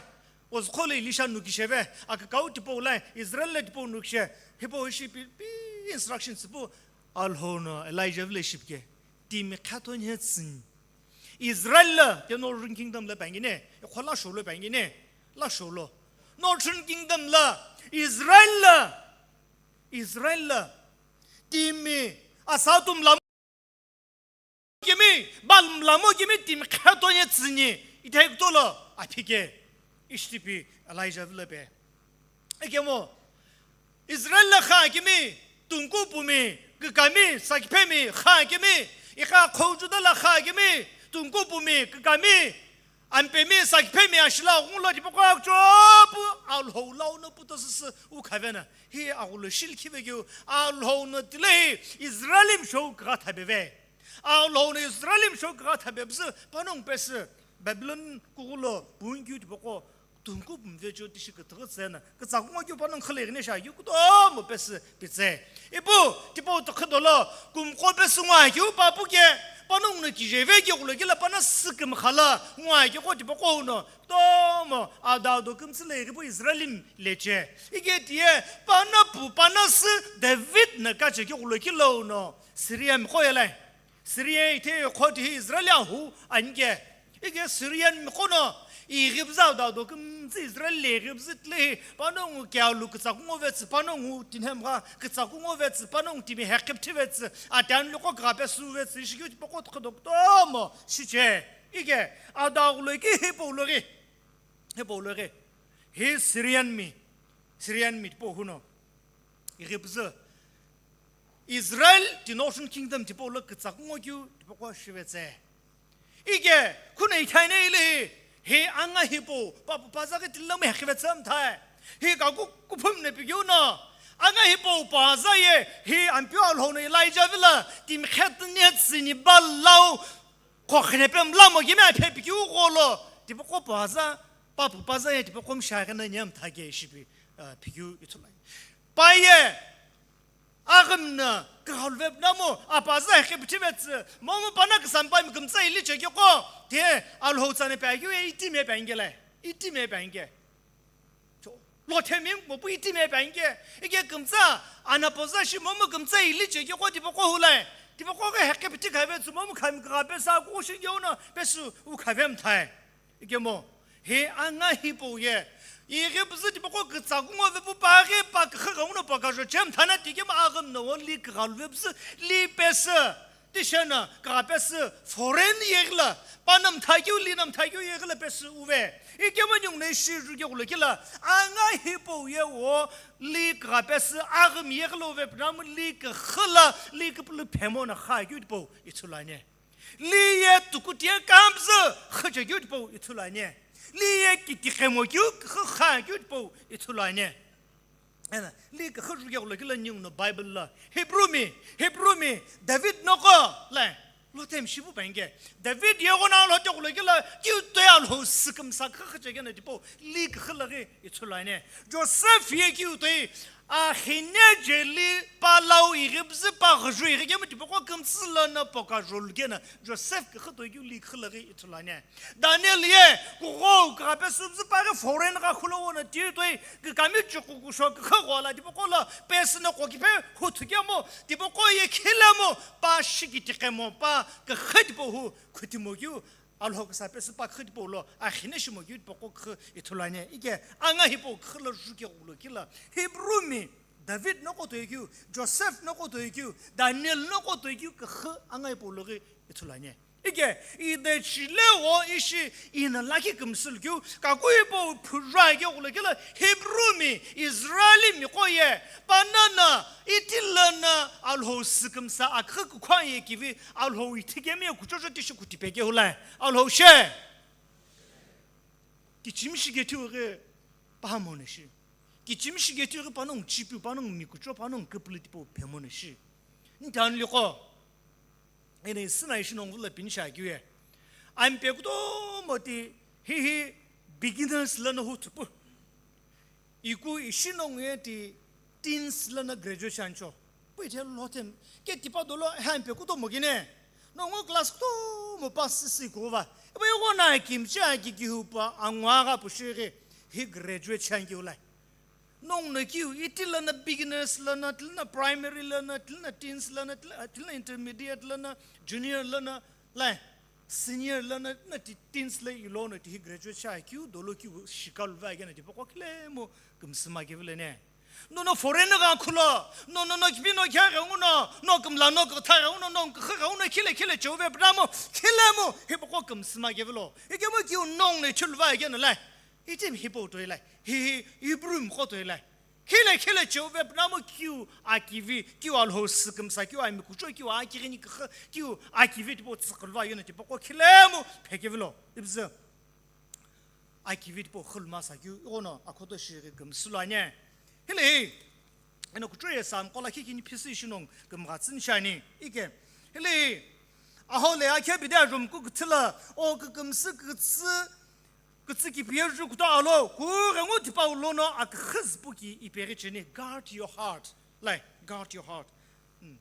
Ozkholo Elisha nukisheve, akükau tipau lai, Israel le tipau nukishe, hipau ishi pi, pi instructions pu, Alhou no Elijah vile shipke, timi khato nye tsini. Israel le, the Northern Kingdom le pangine, ekho la sholo pangine, la sholo. Northern Kingdom le, Israel le, Israel le, timi, asatum la kimi, bal mlamo kimi timi khato ye tsini, ithai kutolo, aphike, ishtipi, Elijah vile pe. Ekemo, Israel le kha kimi, tungku pumi, kükami, sakiphemi, kha kimi, ikha khou Juda le kha kimi, tungku pumi, kükami, ampemi, sakiphemi, ashila, ghungu lo tipaqo, chopu, Alhou lau no puto sisi, ukhave na. Hi aghulo shil khive keu, Alhou no tile hi Israelim shou kgha thabeve. Alhou no Israelim shou kgha thabeve sü, panong pesi, Babylon kughulo, pungkyu tipaqo, tungku pumve cho tishi kütüghü tsena, kütsa kungo kyu panong khale ighine sha kyu kutomo pesi pitse. Ipu, tipau tükhü dolo, kumqo pesi ngwa kyu papu ke, panong no kijeve keghulo kila pana süküm khala, ngwa keko tipaqo uno, Tomo adado kümtsü le ighipu Israelim leche. Ike tiye pana pu pana sü David na kache keghulo kilo no Syria miqo yelai. Syria ithe kho tihi Israel ahu anike. Ike Syrian miqo no ighipüzü adado kümtsü Israel le ighipüzü tlehi panongu kialu kütsa kungo vetsü panongu tinhemgha kütsa kungo vetsü panongu timi heqipthi vetsü atan loko grape su vetsü shikyu tipaqo tkhadok tomo shiche. Ike adaghulo ki hipau lo ghi. Hipau lo ghi, hi Syrian mi, Syrian mi tipau huno, ighipüzü, Israel ti Northern Kingdom tipau lo kütsa kungo kyu tipaqo shivetse. Ike, khuna ithaine ili hi, hi anga hipau, pa, pa, paza ghi tila mi hekhive tsam thai. Hi kaku kuphum ne pigyu no, anga hipau paza ye, hi ampeu Alhou no Elijah vila, timi khet ne tsini balau, Khokhinepe mlamo yeme aphe pikeu gholo, tipaqo paza, papu paza ye tipaqo mshaghi na nyem thage shipi, ah, pikeu ithulai. Paye, aghim na, kaghalve namo, apaza hekhe pithi vetsü, momu pana kisampa mi kümtsa ili chekeko, te, Alhou tsane pe ageu ye itime pe angele, itime pe ange. Lo themi mopu itime pe ange, ike kümtsa, anapoza shi momu kümtsa ili chekeko tipaqo hulai. Tipaqo ghi hekhe pithi khave tsü momu khami kagha pesa kushi geuno pesu ukhave mthai. Ikemo, hi anga hipau ye, ighipüzü tipaqo kütsa kungo vepu pa ghi pa kükha gha uno pa kajo chem thana tikemo aghim no li kaghalve püzü li pesa. Tishena kagha pesü foreign yeghila, panam thakeu, linam thakeu yeghila pesü uve. Ikemu nyungu na ishi jukeghulo kila, anga hipau ye wo li kagha pesü aghim yeghila uve, pinamu li kakhila, li kapulu phemo na kha keu tipau ithulane. Li ye tukutie kamzü khache keu tipau ithulane. Li ye kitikhemo keu kha keu tipau ithulane. Ena, li kakhu jukeghulo kila ningu no Bible la. Hebrew mi, Hebrew mi, David noko, la, lo tem shipu penge. David yegho na lo teghulo kila, kiu toya lo sükümsa kakhu chekena tipau, li kakhu la ghi ithulane. Joseph ye kiu toi, Axine jeli palau ighipüzü pa ghüju ighi kemu tipaqo kümtsü lono poka jolu kena Joseph küxü toikeu likhi laghi ithulu ani. Daniel ye kughou kughape süpüzü paghi foreign gha khulo wono ti toi kükami chuku kusho küxü ghola tipaqo lo pesü no kokiphe huthu kemu tipaqo ye khilemu pa shikitiqemo pa küxü tipau hu khutimo keu Alhou küsa pesü pa khü tipau lo axine shimo keu tipaqo khü ithulu ani. Ike anga hipau khü lo juke ghulo kila Hebrew mi David noqo toikeu, Joseph noqo toikeu, Daniel noqo toikeu küxü anga hipau lo ghi ithulu ani. Ike ide chile wo ishi ina lakhi kümsü lukeu kaku hipau phujua ike ghulo kila Hebrew mi Israeli miqo ye panana iti lono Alhou sükümsa akhü kukhua ye kivi Alhou ithikemi ye kuchocho tishi kutipe kehulai. Alhou she. Kichimi shi kethiu ghi pahamo na shi. Kichimi shi kethiu ghi panongu chipiu panongu mikucho panongu küpülü tipau phemo na shi. Ntanliqo. Ene sina ishi nongu la pinisha kiu ye. Ampe kutomo ti hihi beginners lono hu thupu. Iku ishi nongu ye ti teens lono graduation cho. Pui the lo them. Ke tipa dolo hampe kutomo gine. Nongu class kutomo pass si kuva. Iba yugo na kimchi aki kihupa angwa ga pushiri. Hi graduate chan kiu lai. Nongu na kiu iti lono beginners lono, iti lono primary lono, iti lono teens lono, iti lono intermediate lono, junior lono, lai. Senior lono na ti teens lo ilo no ti hi graduate sha kiu dolo kiu shikalu va gena tipaqo khilemu kümsüma kevile ne. No no foreign gha khulo, no no no kipi no kya gha uno, no kümla no kutha gha uno, no kukha gha uno, khile khile chove bramo, khilemu hipaqo kümsüma kevilo. Ikemu kiu nongu ne chulu va gena lai. Itim hipau toi lai. Hi hi Hebrew miqo toi lai. Khile khile cheu ve pnamo kiu akivi, kiu Alhou sükümsa, kiu ami kucho, kiu akighini kükha, kiu akivi tipau tsükülva yona tipaqo khilemu phekevilo. Ibzü akivi tipau khulmasa kiu, igono akhoto shiri kümsülo anye. Hile hi, eno kucho ye sam kola khikini phisi shinong kümghatsün shani. Ike, hile hi, aho le akhe bide ajum ku küthila, o kükümsü kütsü, Kütsü kipiye ju kuta alo, kughengu tipau lono aküxü züpuki ipeghi cheni, guard your heart. Lai, guard your heart. Hmm.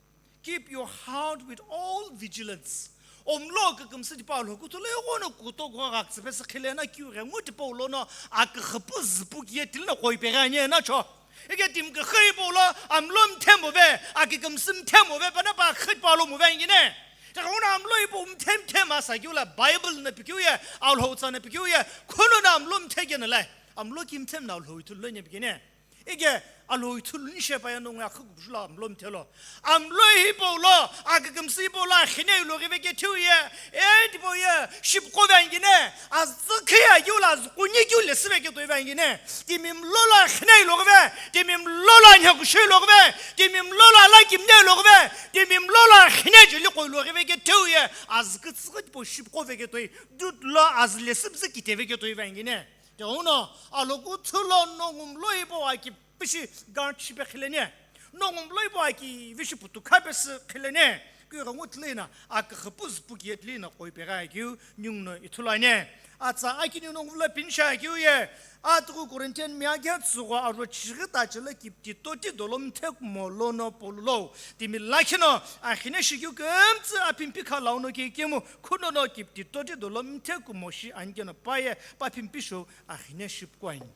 Keep your heart with all vigilance. Omlo kükümsü tipau lo kutule ghono kuto gho ghaksüpesü khilena kiu ghengu tipau lono aküxüpu züpuki ye tilino qoi peghi anye na cho. Ike timi küxü hipau lo amlo mthemu ve, akükümsü mthemu ve, pana pa khü tipau lo mu ve ngine. Teka uno amlo ipo mthem them asa kiu la Bible na pikiu ye, Alhou tsa na pikiu ye, khuno na amlo mthe kena lai. Amlo ki mthem na Alhou ithulu lo nya pikene. Ike Alhou ithulu ni shepa ya nongu ya khukupshu la amlo mthe lo. Amlo ipo lo, akükümsü ipo lo, khine lo rive ke thiu ye, e tipo ye, ship ko ve ngine, azü khiya kiu la, azü kunyi kiu le sive ke toi ve ngine. Timi mlo lo khine lo rive, timi mlo lo nya kushe lo rive, timi mlo lo ala kimne lo rive, timi mlo lo khine jeli koi lo rive ke thiu ye, azü kütsü po ship ko ve ke toi, dut lo azü le sibzi kite ve ke toi ve ngine. Te uno, alo kuthu lo nongu mlo ipo aki pishi guard shipe khilene. Nongu mlo ipo aki vishi putu khapesi khilene. Kui ghengu tlina, aküxüpu züpuki ye tlina koi peghi kiu nyungno ithulu anye. Atsa akiniu nongu vula pinisha kiu ye. Atughu Corinthian mi akhe tsugho aro chighi ta chela kipti toti dolo mthe kumo lono polulo. Timi lakhino akhine shikiu kümtsü apimpi kha launo ke kemu khunono kipti toti dolo mthe kumo shi anikeno paye pa pimpi shou akhine shipkuani.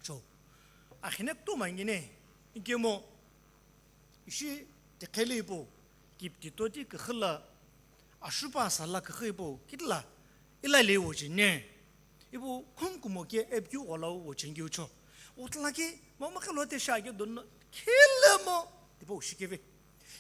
Cho. Akhine kutu mangine. Inkemo ishi tikhele ipo. Kipti toti küxü la ashupa sala küxü ipo kitila ila le wo chene. Ipo khum kumo ke epkiu gholau wo chengeu cho. Utla ke mama khalo te sha ke don khilemo tipo shikeve.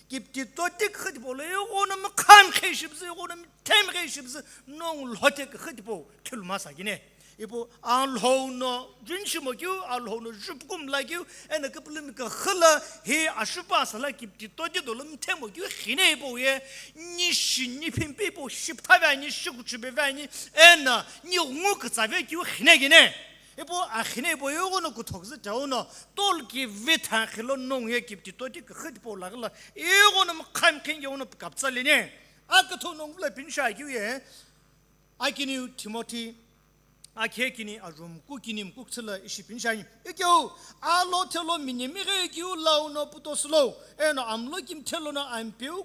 Kipti toti küxü tipo le yogo no mkham khe shibzi yogo no mthem khe shibzi nong lote küxü tipo khiluma sa kine. Ipu Alhou no junshimo kiu, Alhou no jupukum la kiu, ena küpülümi küxü la hi ashupa sala kipti toti dolo mthemo kiu khine ipu ye, ni shi ni phimpi ipu shiptha ve ani, shikuchu be ve ani, ena ni ngu kütsa ve kiu khine kine. Ipu akhine ipu yogo no kuthokzü tau no, tol ki vitha khilo nong ye kipti toti küxü tipo la gila, yogo no mkham khin yogo no kaptsa line. Akatho nong vula pinisha kiu ye, akiniu Timothy, Akhe kini, ajo muku kini, muku kthüla ishi pini shiani. Ikeu, alo thelo minyemi ghi keu lau no puto silo, eno amlo kimthe lono ampeu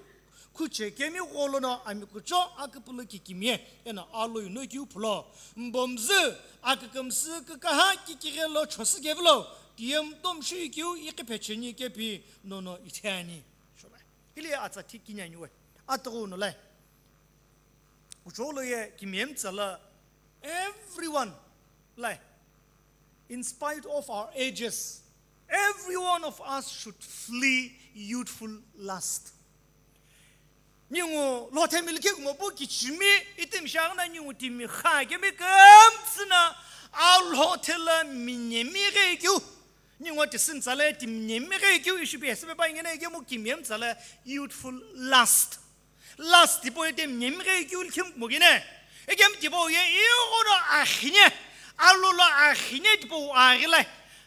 khuche kemi gholo no ami kucho aküpülü kikimiye, eno alo ino keu phulo. Mbomzü, akükümsü kükaha kikighe lo chosü kevilo, tiyem tomshi keu iqi phecheni kepi nono itheni. Shobai. Hili atsa thi kinyani we. Atughu no lai. Kucholo ye kimiyem tsala everyone, like, in spite of our ages, every one of us should flee youthful lust. Ningu lothe milike ngo bu kichimi itim shagna ningu timi kha kemi kümtsüna a lothe la minyemi ghi keu. Ningu tisin tsala timi minyemi ghi keu ishipi hesebe pa ingena ikemu kimiyem tsala youthful lust. Lust tipau ye timi minyemi ghi keu likhim kumokene. Ikem tipau ye iyono akhine, alolo akhine tipau aghilai.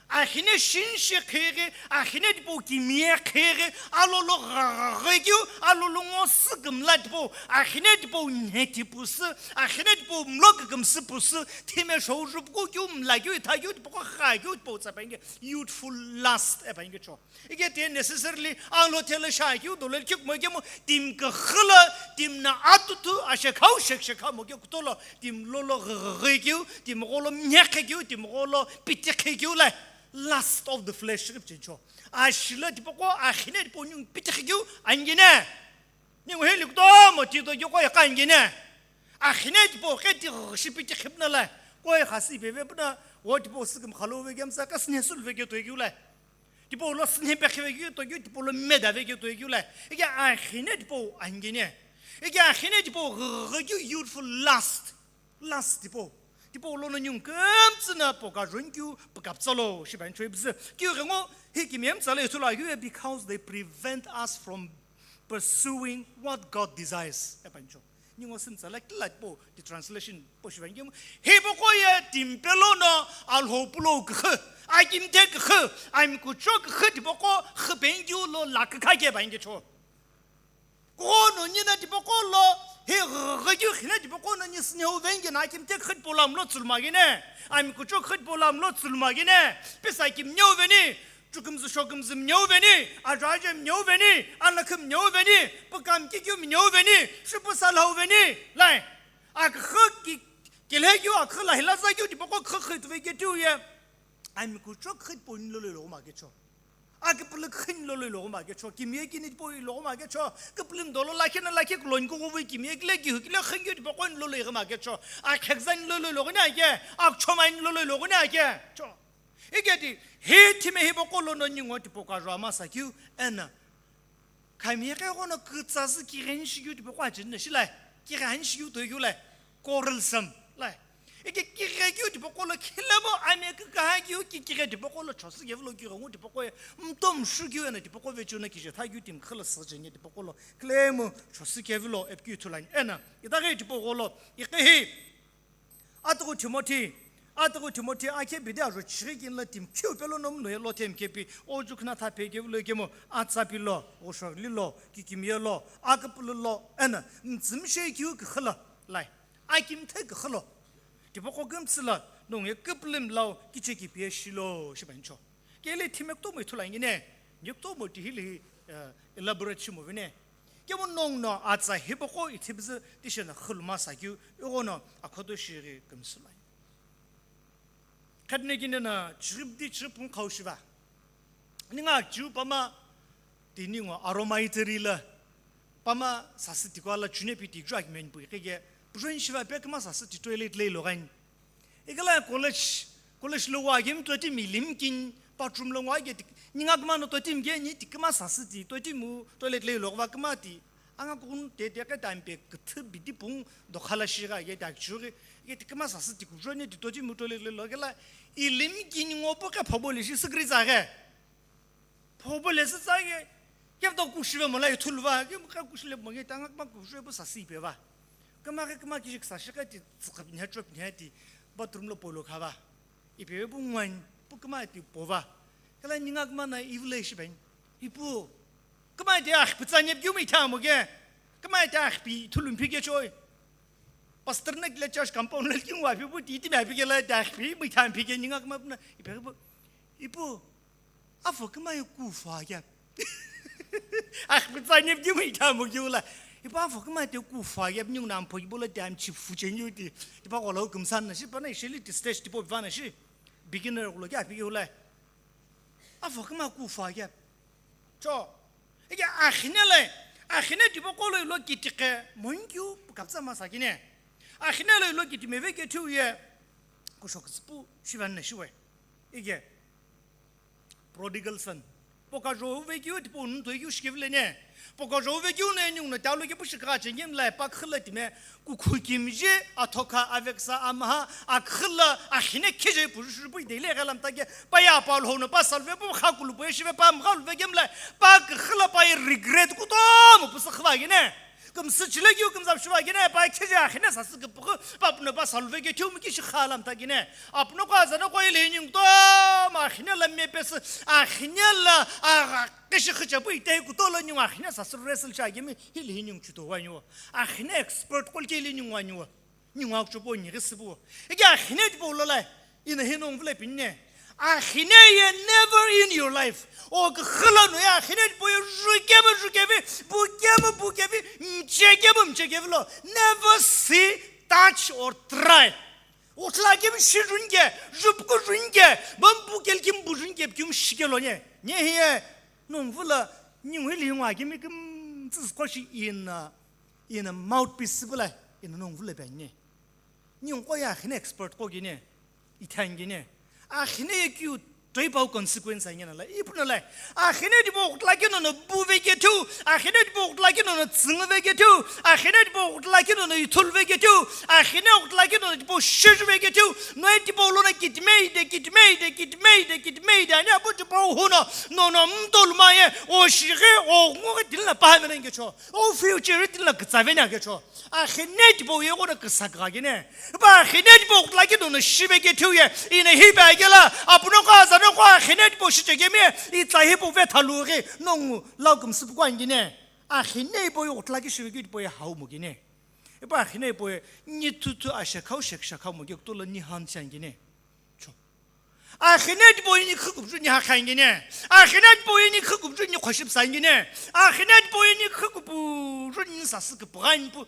Akhine shinshi khighi, akhine tipau kimiye khighi, alolo ghaghi keu, alolo ngo sükümla tipau, akhine tipau nheti pusu, akhine tipau mlo kükümsü pusu, thime shouju puku keu mla keu itha keu tipau kha keu tipau tsa pange, youthful lust e pange cho. Ike te necessarily alo thelo shakeu dolo keu mo kemu tim khakhla, tim na atutu ashekhau shek shekha mo ke kutolo, tim lolo ghaghi keu, tim gholo mnyekhe keu, tim gholo pitikhe keu la lust of the flesh rip chencho. Ashila tipoko akhine tipo nyung pitikhe keu angene. Ningu heli kutomo tito keu ko angene. Akhine tipo keti shi pitikhe pna la. Ko khasi bebe pna, wo tipo sikim khalo ve gemsa kasne sul ve keu to keu la. Tipau lo sine pekhive keu to keu, tipau lo medave keu to keu la. Ike akhine tipau angene. Ike akhine tipau ghaghi keu youthful lust. Lust tipau. Tipau lono ningu kümtsüna poka jon keu pukaptsalo shiban choi bzü. Keu ghengo hi kimiyem tsala ithulu akeu because they prevent us from pursuing what God desires. Epancho. Ningo sim tsala kila tipau the translation po shivan kemu. Hipoko ye timpelo no alho pulo khe, akimthe khe, amkucho khe tipoko khe bengyu lo la kha ke bangye cho. Kono nina tipoko lo, he ghe khe khina tipoko no ni sne ho venge na akimthe khe polam lo tsulma gene. Amkucho khe polam lo tsulma gene. Pesa kim nyo veni. Chukumzu shokumzu mnyo veni, ajo ajo mnyo veni, anakhim mnyo veni, pukam kikyu mnyo veni, shupu salhau veni, lai. Akha ki, kilhekyu akha la hila zakyu tipoko kha kha tuve ke tu ye. Amkucho kha pon lo lo ma ke cho. Akipuluk khin lo lo ma ke cho. Kimye kini po lo ma ke cho. Kipulum dolo lakhe na lakhe kulon ko wi kimye kile ki hukile khin ke tipoko lo lo ma ke cho. Akhekzan lo lo na ke. Akchomain lo lo na ke. Cho. Iketi, hi thime hipoko lono ningo tipoko ajo ama sakyu, ena. Khami ghe kono kitsazü kighenshikyu tipoko ajin na shilai, kighenshikyu toikyu lai, quarrelsome lai. Ike kighekyu tipoko lo khilemo ame kikahakyu ki kighe tipoko lo chosu gevlo kighengu tipoko ye, mtom shukyu ena tipoko vechu na kije thakyu tim khila sijenge tipoko lo, khilemo chosu gevlo epkyu thulani, ena. Itaghe tipoko lo, ike hi, Atughu Timothy, atughu Timothy akhe bidi ajo chighi kinla tim khiu pelo nom no ye lo them kepi, o jukna tha pe ke vlo kemo, atsa pilo, o shorli lo, kikimiye lo, akapulu lo, ena, mtsumshe kiu kkhila, lai, akimthe kkhilo. Tipoko kümtsüla, nong ye kiplim lau, kiche kipiye shilo, shibancho. Kele thime kutomo ithulu angine, nye kutomo tihili, eh, elaborate shimo vine. Kemo nong no atsa hipoko ithibzü tishena khuluma sakyu, igono akhoto shiri kümsümai. Khatne kine na chirip di chirip pung khau shiva. Ninga chiu pama tini ngo aroma iteri la. Pama sasi tikwa la chune pi ti jua kimen pui kege. Pujoin shiva pe kama sasi ti toilet lei lo gain. Ikala college, college lo wa gem to ti milim kin, bathroom lo wa ge ti, ninga kama no to ti mge ni ti kama sasi ti, to ti mu toilet lei lo wa kama ti. Anga kun te te ka time pe kuthu bidi pung do khala shi ga ye da chu ge, ye ti kama sasi ti ku jo ni ti to ti mu toilet lei lo ge la, ilim kin ngo po ka phobo le shi sikri za ge. Phobo le sü tsage, kemta kushive mola ithuluva, kemta kushile monge tanga kma kushive pu sasi ipeva. Kma ke kma kishi ksa shika ti tsukap nya chop nya ti bathroom lo polo khava. Ipeve pu ngwan, pu kma ti pova. Kala ninga kma na ivle shiben. Ipu. Kma ti ah putsa nyep gyumi tha moge. Kma ti ah pi thulum phige choi. Pastor na kile church compound lo kingu api pu ti itimi api kela ta pi mu tham pi ke ninga kuma puna ipe pu ipu afo kuma yu ku fa ya. Ah, pizza ni di mu ita mu giu la. Ipa fo kuma te ku fa ya ni na po ibo la dam chi fu chen yu ti. Ipa ko lo kum san na shi pa na shi li ti stage ti po va na shi. Beginner ko lo ya pi yu la. Afo kuma ku fa ya. Cho. Ike akhine le. Akhine ti po ko lo lo ki ti ke mon giu kapsa ma sa kine. Akhine le lo ki ti me ve ke tu ye. Ku shok spu shi van na shi we. Ike. Prodigal son. Poka jo ve keu tipo nu toi keu shikevile ne. Poka jo ve keu ne ningu no talo ke pushi ka chen gem lai pa khla time ku khu kim je athoka aveksa amaha akhla akhine kheje pu shu pu de le galam ta ke pa ya pa lo no pa salve pu kha kulu pu shive pa mgal ve gem lai pa khla pa regret ku to mo pu sa khwa gene. Kumsü chile keu kumzap shiva gene pa kheje akhine sasü kepukhu pa puno pa salve ke thiu miki shi khalam ta gene. Apuno ko azano ko ile ningu to ma akhine la me pes akhine la aga keshi khicha pu ite ku to lo ningu akhine sasü wrestle cha gemi hili ningu chuto wa ningu. Akhine expert kol ke ile ningu wa ningu. Ningu akcho po ni gesibu. Ike akhine tipo lo lai. Ina hi nongu vile pinne. Akhine ye never in your life. O khla no ya akhine po ye jukebe jukebi, bukebe bukebi, mchekebe mchekebi lo. Never see, touch or try. O khla ke shirunke, jupku runke, bambu kel kim burunke kim shikelo ne. Ne hi ye nongu vile ningu hili ngwa kimi kim tsis koshi ina, ina mouthpiece bula, ina nongu vile pinne. Ningu ko ya akhine expert ko gene, ithan gene. Akhine ye keu toi pau consequence angena la, ipuno la. Akhine tipo kutla kino no bu ve ke thiu, akhine tipo kutla kino no tsing ve ke thiu, akhine tipo kutla kino no ithul ve ke thiu, akhine kutla kino no tipo shish ve ke thiu, no tipo lo na kitmei de, kitmei de, kitmei de, kitmei de, ani apu tipo huno, no no mtol ma ye, o shighe, o ngoghe dil na pa ve na ke cho, o future dil na kitsa ve na ke cho. Akhine tipo ye ko na kisa ka gene. Ba akhine tipo kutla kino no shibe ke thiu ye. Ina hi ba gela. Apuno ko azano ko akhine tipo shiche gemi. Itla hi po ve thalu ghi. Nongu lau kum supu kwa gene. Akhine po yo kutla ki shibe ke tipo ye hau mo gene. Ipa akhine po ye ni tu tu ashe khau shek shakau mo ge kutola ni han chan gene. Cho. Akhine tipo yini khukupju ni hakhan gene. Akhine tipo yini khukupju ni khoship san gene. Akhine tipo yini khukupju ni sasü kepughan pu.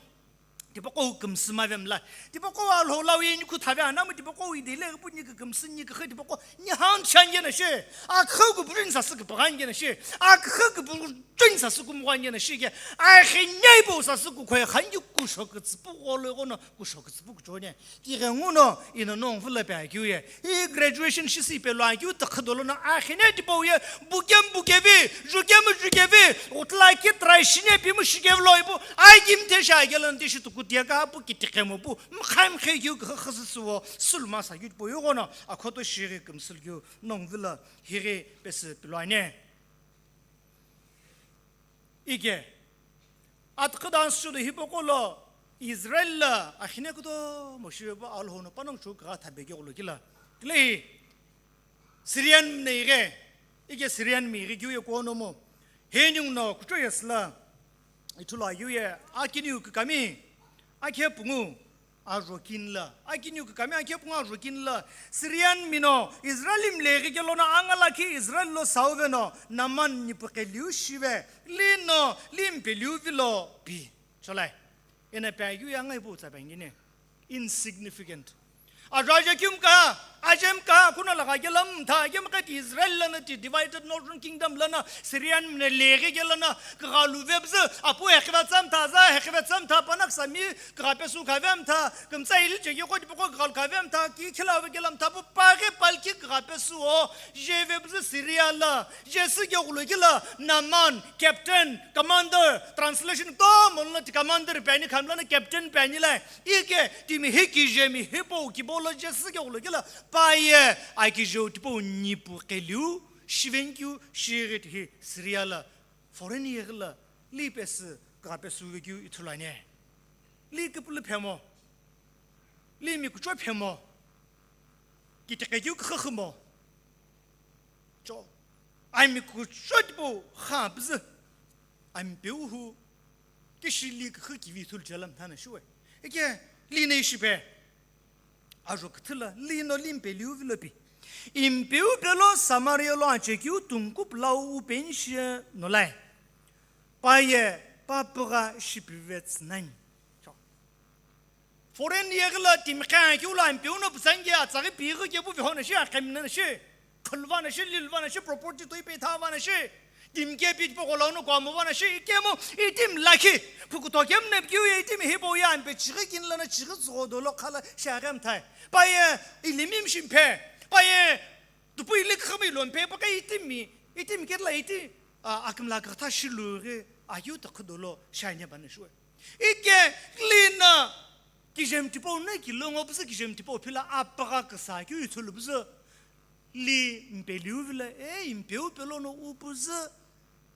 Tipo ko kumsü ma vem la. Tipo ko alho lau yini khu thave anamu tipo ko idele pu ni kumsü ni khe tipo ko ni han chan gene she. Akhukupju ni sasü kepughan gene she. Akhukupju ni sasü kumghan gene she ke. Akhine po sasü ku khoi khan gi ku shok tsipu ko lo ko no ku shok tsipu ku chone. Tighenguno ina nongu vile pe akeu ye. I graduation shisi pe lo akeu takhadolo na akhine tipo ye bukem bukevi, jukem jukevi, utla ki try shine pi mu shikev lo ipu, ai kim te sha gelo nti shi tuku tia ka pu ki tikhemo pu, mkhai mkhe keu kha khasi suo, sulma sa keu tipo yo gono, akhoto shiri kumsul keu nongu vile hiri pesi pilwane. Ike. Atkhu dance shudu hipaqo lo Israel la akhine kutomo shivepu Alhou no panongu chu kugha thabe keu lo kila. Kile hi Syrian mine ighe, ike Syrian mi ighe keu ye kuono mo. He ningu no kucho yesü la. Ithulu ayu ye akiniu kikami, akhe pungu, ajo kinla. Akiniu kikami akhe pungu ajo kinla. Syrian mi no Israel mi leghi kelo no anga lakhi Israel lo sauve no Naaman nipu qheliu shive. Li no, li mpeliu vilo pi. Cholai. Ena pe ayu ye anga ipu tsa pengine. Insignificant. Ajo ajo kium ka, ajem ka, kuna laga kela mtha, ajem ka ti Israel lana ti divided northern kingdom lana Syrian mine leghi kela na, kughalu vebzü, apu hekhiva tsa mtha, za hekhiva tsa mtha, panak sami, kugha pesu khave mtha, kumtsa ili cheki ko tipo ko kughalu khave mtha, ki khila ve kela mtha, pu paghe palki kugha pesu o, je vebzü Syria la, je sü ke kulo kila, Naaman, captain, commander, translation to monla ti commander peni khamla na captain peni la, ike timi hi kije mi hipau kibolo je sü ke kulo kila, pa ye, a kijeu tipau nipu qheliu, shivenkeu, shighi ti hi Syria la, foreign yeghi la, li pesü, kugha pesu vekeu ithulu ani. Li kupulu phemo, li mi kucho phemo, kitiqekeu kuxüxümo. Cho, ami kucho tipau kha püzü, ami peu hu, kishi li kuxü kivi ithulu chela mthana shiwe. Ike, Lino ishi pe. Ajo küthü lo, lino limpeliu vilo pi. Impeu pelo Samaria lo achekeu tungkupu lau upeni shi nolai. Paye papügha shipivetsü nani. Foreign yeghi lo timi kha keu lo Ampeu no pütsangi atsaghi pighi kepu viho na shi, akhemna na shi, khuluva na shi, liluva na shi, property toi pe thava na shi, timi ke pi tipaqo lau no kuamo va na shi, ikemu itimi lakhi, phukuto kemu na keu ye itimi hipau ye Ampe chighi kini lo na chighi tsugho dolo khala shi aghi mthai. Paye ilimi mshimphe, paye tupu ili khami lo mpe, pa ka itimi, itimi ke la iti, a, akimla ka tha shilu ghi, ayu ta khudolo shanya ba na shuwe. Ike lino kijem tipau na kilo ngo püzü kijem tipau phila apagha küsa keu ithulu püzü. Li mpeliu vilo, e, impeu pelo no upüzü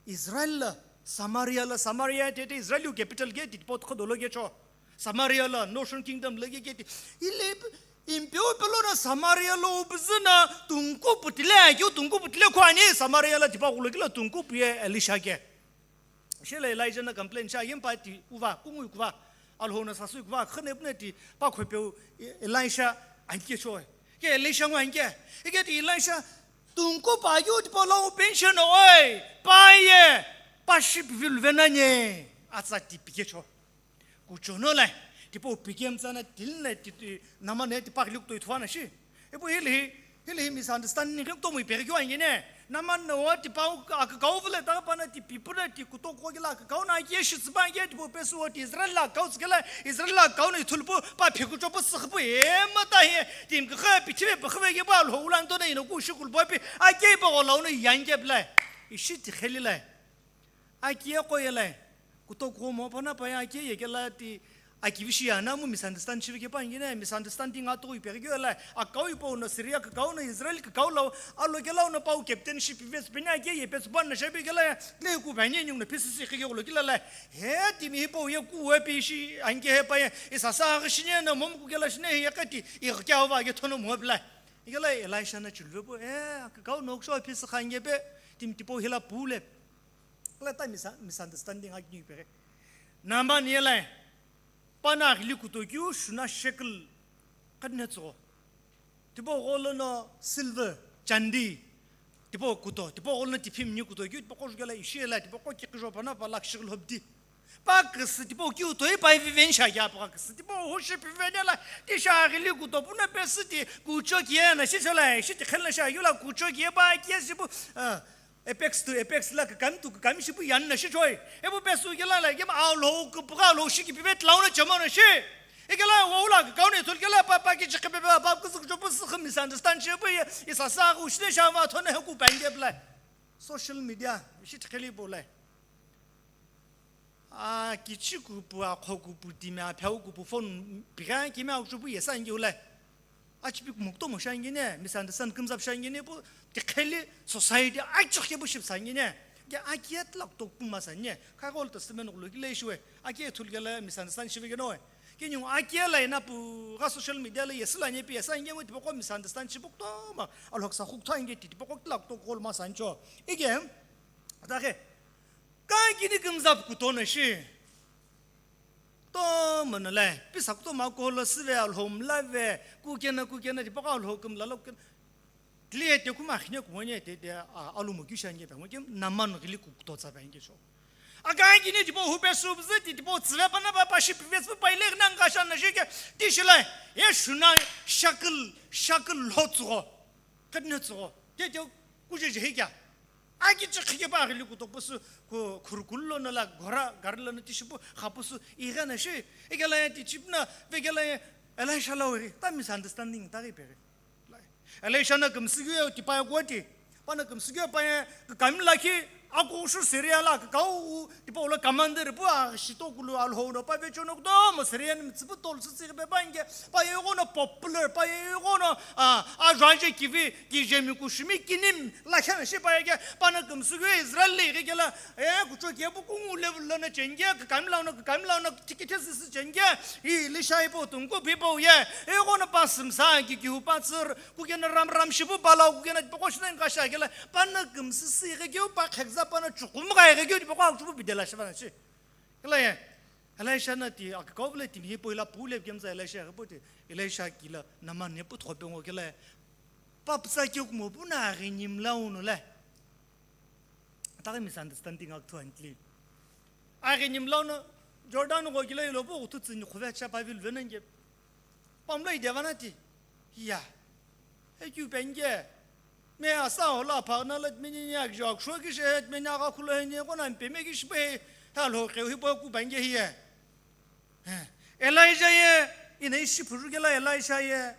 Israel lo, Samaria lo, Samaria tete Israel yu capital ke tipau tokho dolo ke cho. Samaria lo, Northern Kingdom lo ke ke ti. Ile impeu pelo no Samaria lo upüzü na tungkupu tile, keu tungkupu tile khwani Samaria lo tipaqo lo kilo tungkupu ye Elisha ke. Shela Elijah na complain sha, yem pa ti uva, kungui kuva, Alhou na sasui kuva, khane pune ti pa khopeu E-, Elisha anke cho. Ke Elisha ngo anke. Ike ti Elisha, tungkupu ayu tipau lau pension oi, paye, pa shipivelu vena nye, atsa ti pike cho. Kuchono lai, tipau pike mtsana tilna ti, ti, Naaman ne tipa ghili kuto ithua na shi. Ipu hili hi, hili hi misunderstanding khe kutomo ipeghi keu angine. Naaman no tipau akakau vile ta pana ti pipuna ti kuto ko kila akakau na ke shi tsiba ke tipau pesu ti Israel lo akakau tsikela, Israel lo akakau na ithulupu pa phikucho pu sikhipu ema ta hi, timi khe pithive pa khive ke pa lo ulan to na ino ku shikulu pa pi, ake pa ko lau no yang ke pla. Ishi ti kheli lai. Aki ye ko ye lai. Kuto ko mo pana pa ya ke ye ke la ti, aki vishi ya na mu misunderstand shive ke pa ngine, misunderstanding ato ipe ke la. Akau ipo no Syria kakau no Israel kakau lo, alo ke la no pau captain ship ves penya ke ye pes ban na shabe ke la, le ku ba nye nyung na pisi si ke lo ke la la. He timi po ye ku we pi shi anke he pa ye, isa sa ga shine na mom ku ke la shine ye ka ti, i ke wa ke thono mo bla. Ke la Elisha na chulve po, e, kakau no so pisi khan ye be, timi tipo hila pule. Kala ta misa-, misunderstanding akini pere. Naaman ye lai, pana aghili kuto keu shuna shekel kadine tsugo. Tipaqo lono silver, chandi, tipaqo kuto, tipaqo lono tiphimni kuto keu, tipaqo jukela ishi ye lai, tipaqo kikijo pana pa lakh shekel hobdi. Pa küsü tipaqo keu toi pa ivi veni sha kea pa küsü tipaqo hu shi piveni la, ti sha aghili kuto puna pesü ti kucho kiye na shi chola, shi ti khen la sha yula kucho kiye pa kiye shi pu, ah, Apex to Apex la kakami to kakami shipu yan na shi choi. Epu pesu kela la kema Alhou kupuka Alhou shi kipive tlau na chama na shi. Ekela wa ula kakau ne thul kela pa pa ki chikhe pe pa pa kusu kucho pu su misunderstand shi pu ye, isa sa ku shi ne sha ma thona he ku pa nge pla. Social media shi tikheli pu lai. A kichi kupu, a kho kupu, timi a pheu kupu phone pigha kimi a uchupu yesa nge ulai. A chipi kumo kutomo sha ngene, misunderstand kümzap sha ngene pu, tikheli society a chokhe pu ship sa ngene. Ke a kiet lak tok pu ma sa nye. Kha Old Testament lo ki le shwe. A ke thul ke la misunderstand shive ke no. Ke nyu a ke la ina pu ga social media le yesla nye pi yesa nge mo tipaqo misunderstand ship kutomo. A lhok sa khuk tha nge ti tipaqo lak tok gol ma sa ncho. Ike, ta ke, ka kini kümzap kuto na shi. Kutomo no lai, pisa kutomo ko lo sive Alhou mlave, kukena, kukena, tipaqo Alhou kümla lo kukena. Tli ye te kuma khine kumo nye te te, a, alu mo kyu sha nye pe mo ke Naaman ghili kuto tsa pe nge sho. Aka kini tipaqo hu pe su bzi ti tipaqo tsive pana pa pa shi pive su pa ile na nga sha na shi ke, ti shi lai, ye shuna shekel, shekel lo tsugo. Kadine tsugo. Te te ku je je he kya. Aki chikhi ke pa aghili kuto pusu ku khurukul lo na la ghora gari lo na ti shipu khapusu igha na shi. Igha la ya ti chip na, ve gha la ya Elisha la weri. Ta misunderstanding ta ghi peghi. Elisha na kümsü ghi ti pa ya ko ti. Pa na kümsü ghi pa ya kami la ki ako shu Syria la kakau tipaqo lo commander pu a shito kulu Alhou no pa ve chono kutomo Syrian mi tsipu tol su tsi pe pa nge pa ye go no popular, pa ye go no, a, a jwa je kivi, ki je mi ku shimi kinim la khan shi pa ye ke, pa na kümsü ghi Israel le ghi ke la, e, kucho ke pu kungu level lo na chenge, ka kam la no, ka kam la no, tiki te si si chenge, i li shai po tung ko pi po ye, e go no pa sim sa ki ki hu pa tsir, kukena ram ram shipu pa la, kukena tipaqo shi na nga sha ke la, pa na kümsü si ghi ke pa khekza pa na chukum ga ghi ke tipaqo chupu bidela shi pa na shi. Ke la ye. Elisha na ti akikau vile timi hipau ila pu le kemtsa Elisha ghipu ti Elisha kila Naaman ne pu thope ngo kila. Papsa keu kumo pu na aghi nyimlau no le. Ataghi misunderstanding ak thuan tli. Aghi nyimlau no Jordan ngo kila ilo pu kutu tsini khuve cha pa vil vena nge. Pamlo idevana ti. Hiya. He kyu penge. Me asa hola pa na let me ni ya jo kshwa ki she het me na ga khulo he ni ko na pe me ki shpe. Ta lo ke hi po ku penge hiye. He. Elijah ye ina ishi phuru kela Elisha ye.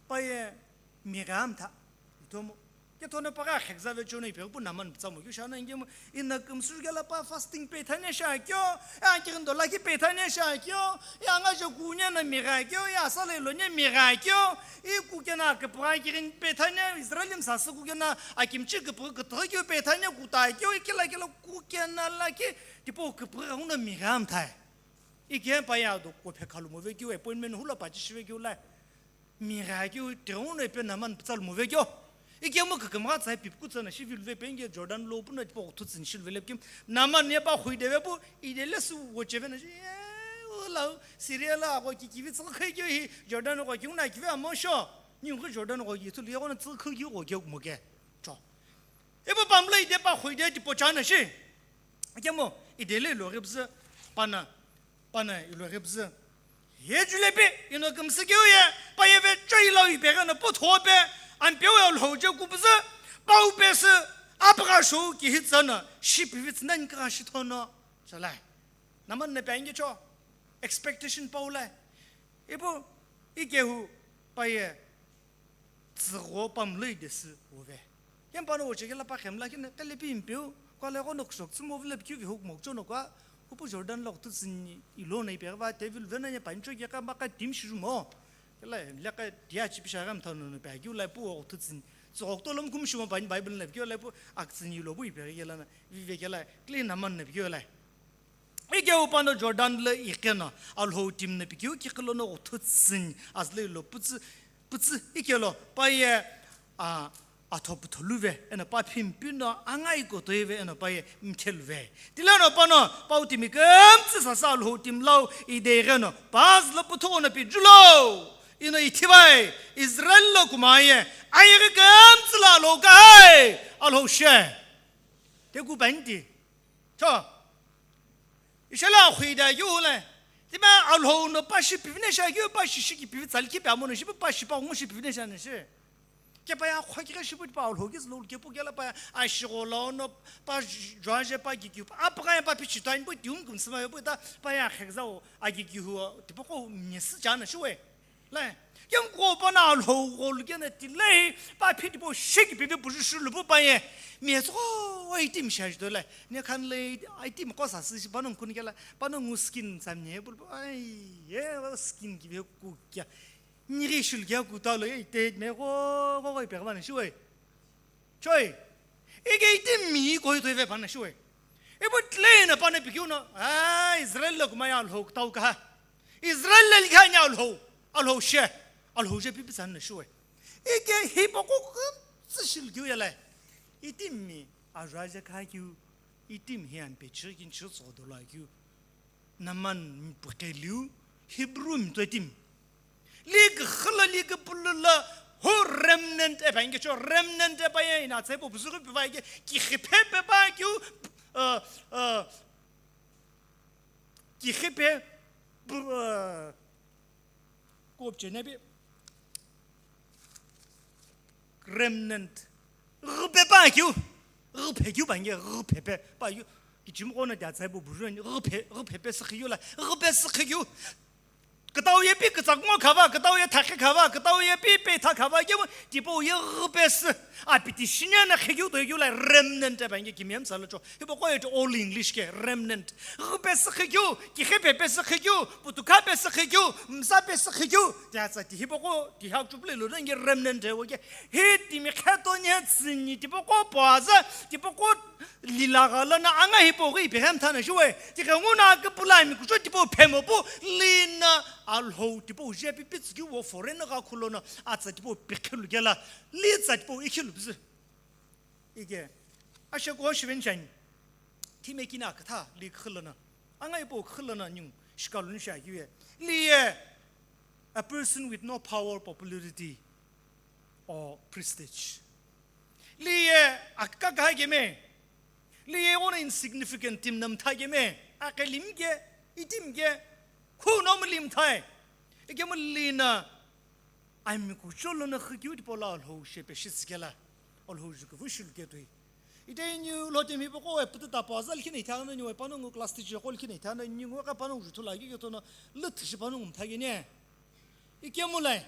Pa ye. Migha amtha. Itomo. Kethona paghi akhekzave chona ipe pu Naaman pitsamo keu shana ingemu ina kümsü kela pa fasting pe thane sha kyo, ya kirin dola ki pe thane sha kyo, ya nga je kunya na migha kyo, ya sale lo ne migha kyo, i kukena kepra kirin pe thane Israel msasü kukena akimchi kepra kepra kyo pe thane kuta kyo, ikela kela kukena la ki tipo kepra uno migha amthai. Ike pa ya do ko phe khalu mo ve kyo appointment hula pa chi shive kyo la. Migha keu tighenguno ipe Naaman pütsa lumove kyo. Ikemu kükümgha tsa pipku tsana shiviluve penge Jordan lo puna tipau thutsini shiluvele kim. Naaman ye pa khuideve pu idele su wocheve na shi. Ye, o lau, Syria la ako ki kivi tsaka khe kyo hi Jordan ko kiuna kive amo sho. Ni ko Jordan ko ki thulu ye ko na tsaka kyo ko kyo mo ke. Cho. Ipu pamlo ide pa khuide tipo chana shi. Ikemu idele lo rebze pana Pana ilo ghipüzü. Ye julepi ino kümsü keu ye, pa ye ve choi lau ipeghi no pu thope, ampeu ye Alhou je kupüzü, pau pesü, apgha shou kihi tsü no, shi pivitsü nani kagha shi thono. Chalai. Naaman na pe ange cho. Expectation pau lai. Ipu, ikehu, pa ye, Tsügho pamlui desü uve. Kempano uche kela pa khemla kene kelepi impeu, kwa le kono kusok tsümo vile pikeu vihu kumo kuchono kwa, upu Jordan lo kuthutsini ilo na ipeghi va tevil vena ye pancho ke ka maka tim shirumo. Kela le ka dia chi pisha gam thano no pa kiu lai pu o kuthutsini. Tsügho to lom kum shimo pan Bible na kiu lai pu aktsini ilo pu ipeghi kela na, vive kela, clean Naaman na kiu lai. Ikeu pano Jordan lo iqeno, Alhou timi no pikeu kiqilo no ghuthutsüni, azülo ilo pütsü, pütsü ikelo, pa ye, a, atho pütholuve, eno pa phimpi no angai kotoive, eno pa ye mkheluve. Tileno pano, pau timi kümtsü sasa Alhou timi lau ideigheno, pa azülo püthughono pi julo, ino ithivai, Israel lo kumaye, ayeghi kümtsü lo Alhou kahai, Alhou she. Teku banti. Cho. Ishala khuida yu le. Tima Alhou no pa shi pivine sha yu pa shi shi ki pivi tsali ki pe amo no shi pa shi pa ngu shi pivine sha ne shi. Ke pa ya khwa ki shi pa Alhou ki lo ke pu ke la pa a shi go lo no pa jwa je pa ki ki pa pa ya pa pi chi ta ni pu tium kum sma pu ta pa ya khek za o a ki ki hu ti pa ko ni si ja na shi we. Lai, kemu ko pa na Alhou gholu kena tilai, pa phiti po sheki pipi puju shulu pu pa ye. Mi so ai tim shaji do lai. Ne khan le ai tim ko sa si pa nong kun kela, pa nong skin sam ne pu ai ye skin ki be ku kya. Ni ri shul kya ku ta lo ye te me ko ko ko pe ba na shu ai. Choi. Ike itimi koi toi ve pana shuwe. Ibu tlena pana pikiu no. Ah, Israel lo kumaya Alhou tau kaha. Israel lo likha nya Alhou. Alhou she. Alhou she pipi san na shuwe. Ike hipo ko tsishil kiu yale. Itimi ajaja kha kiu. Itim hian pe chirkin chirso dola kiu. Naaman mipüqheliu Hebrew mtoi timi. Li küxü lo, li küpülü lo, hu remnant e pa inge cho, remnant e pa ye ina tsai po püzüghü piva ike, kixiphe pe pa kiu, uh, uh, kixiphe, uh, Kopche nebi remnant. Ghüpe pa keu. Ghüpe keu pa nge ghüpe pe. Pa yu. Kichim kona dia tsai bu bujuen. Ghüpe, ghüpe pe sikhiyu la. Ghüpe sikhiyu. Kitau ye pi kitsak ngo khava, kitau ye thakhe khava, kitau ye pi pe tha khava keu. Tipo ye ghüpe si. A piti shinya na khekeu to keu la remnant pa nge kimyam sala cho. Hipo ko ye all English ke remnant. Ghüpe sikhiyu, kixiphe pe sikhiyu, putukha pe sikhiyu, msa pe sikhiyu, tiatsa tihipo ko, tihak chuple lo nge remnant he wo ke. Hi timi kheto nye tsini tipo ko poaza, tipo ko lila gala na anga hipo ghi pe hem thana shuwe. Ti ke nguna ke pula mi kucho tipo phemo po lina Alhou tipo je pi pitski wo foreign ga khulo na atsa tipo pikhelu gela. Li tsa tipo ikhilu bizi. Ike, ashe ko shiven chani. Time kina katha li khilana. Anga ipo khilana nyu. Shikalu ni shi akeu ye. Li ye, a person with no power, popularity, or prestige. Li ye, akaka keme. Li ye, ono insignificant, timi na mtha keme. Akelim ke, itim ke, khuno mlim thai. Ikemu li na, ami kucholo na khikeu tipau lo Alhou shepe shi sikela. Alhou jukuvu shilu ketui. Ite inyu lotemi poko e putu tapo azal kine ithana nyu e panongu class teacher kol kine ithana nyu ngo ka panongu juthu la ki tono lüthishi panongu mtha kene. Ikemu lai.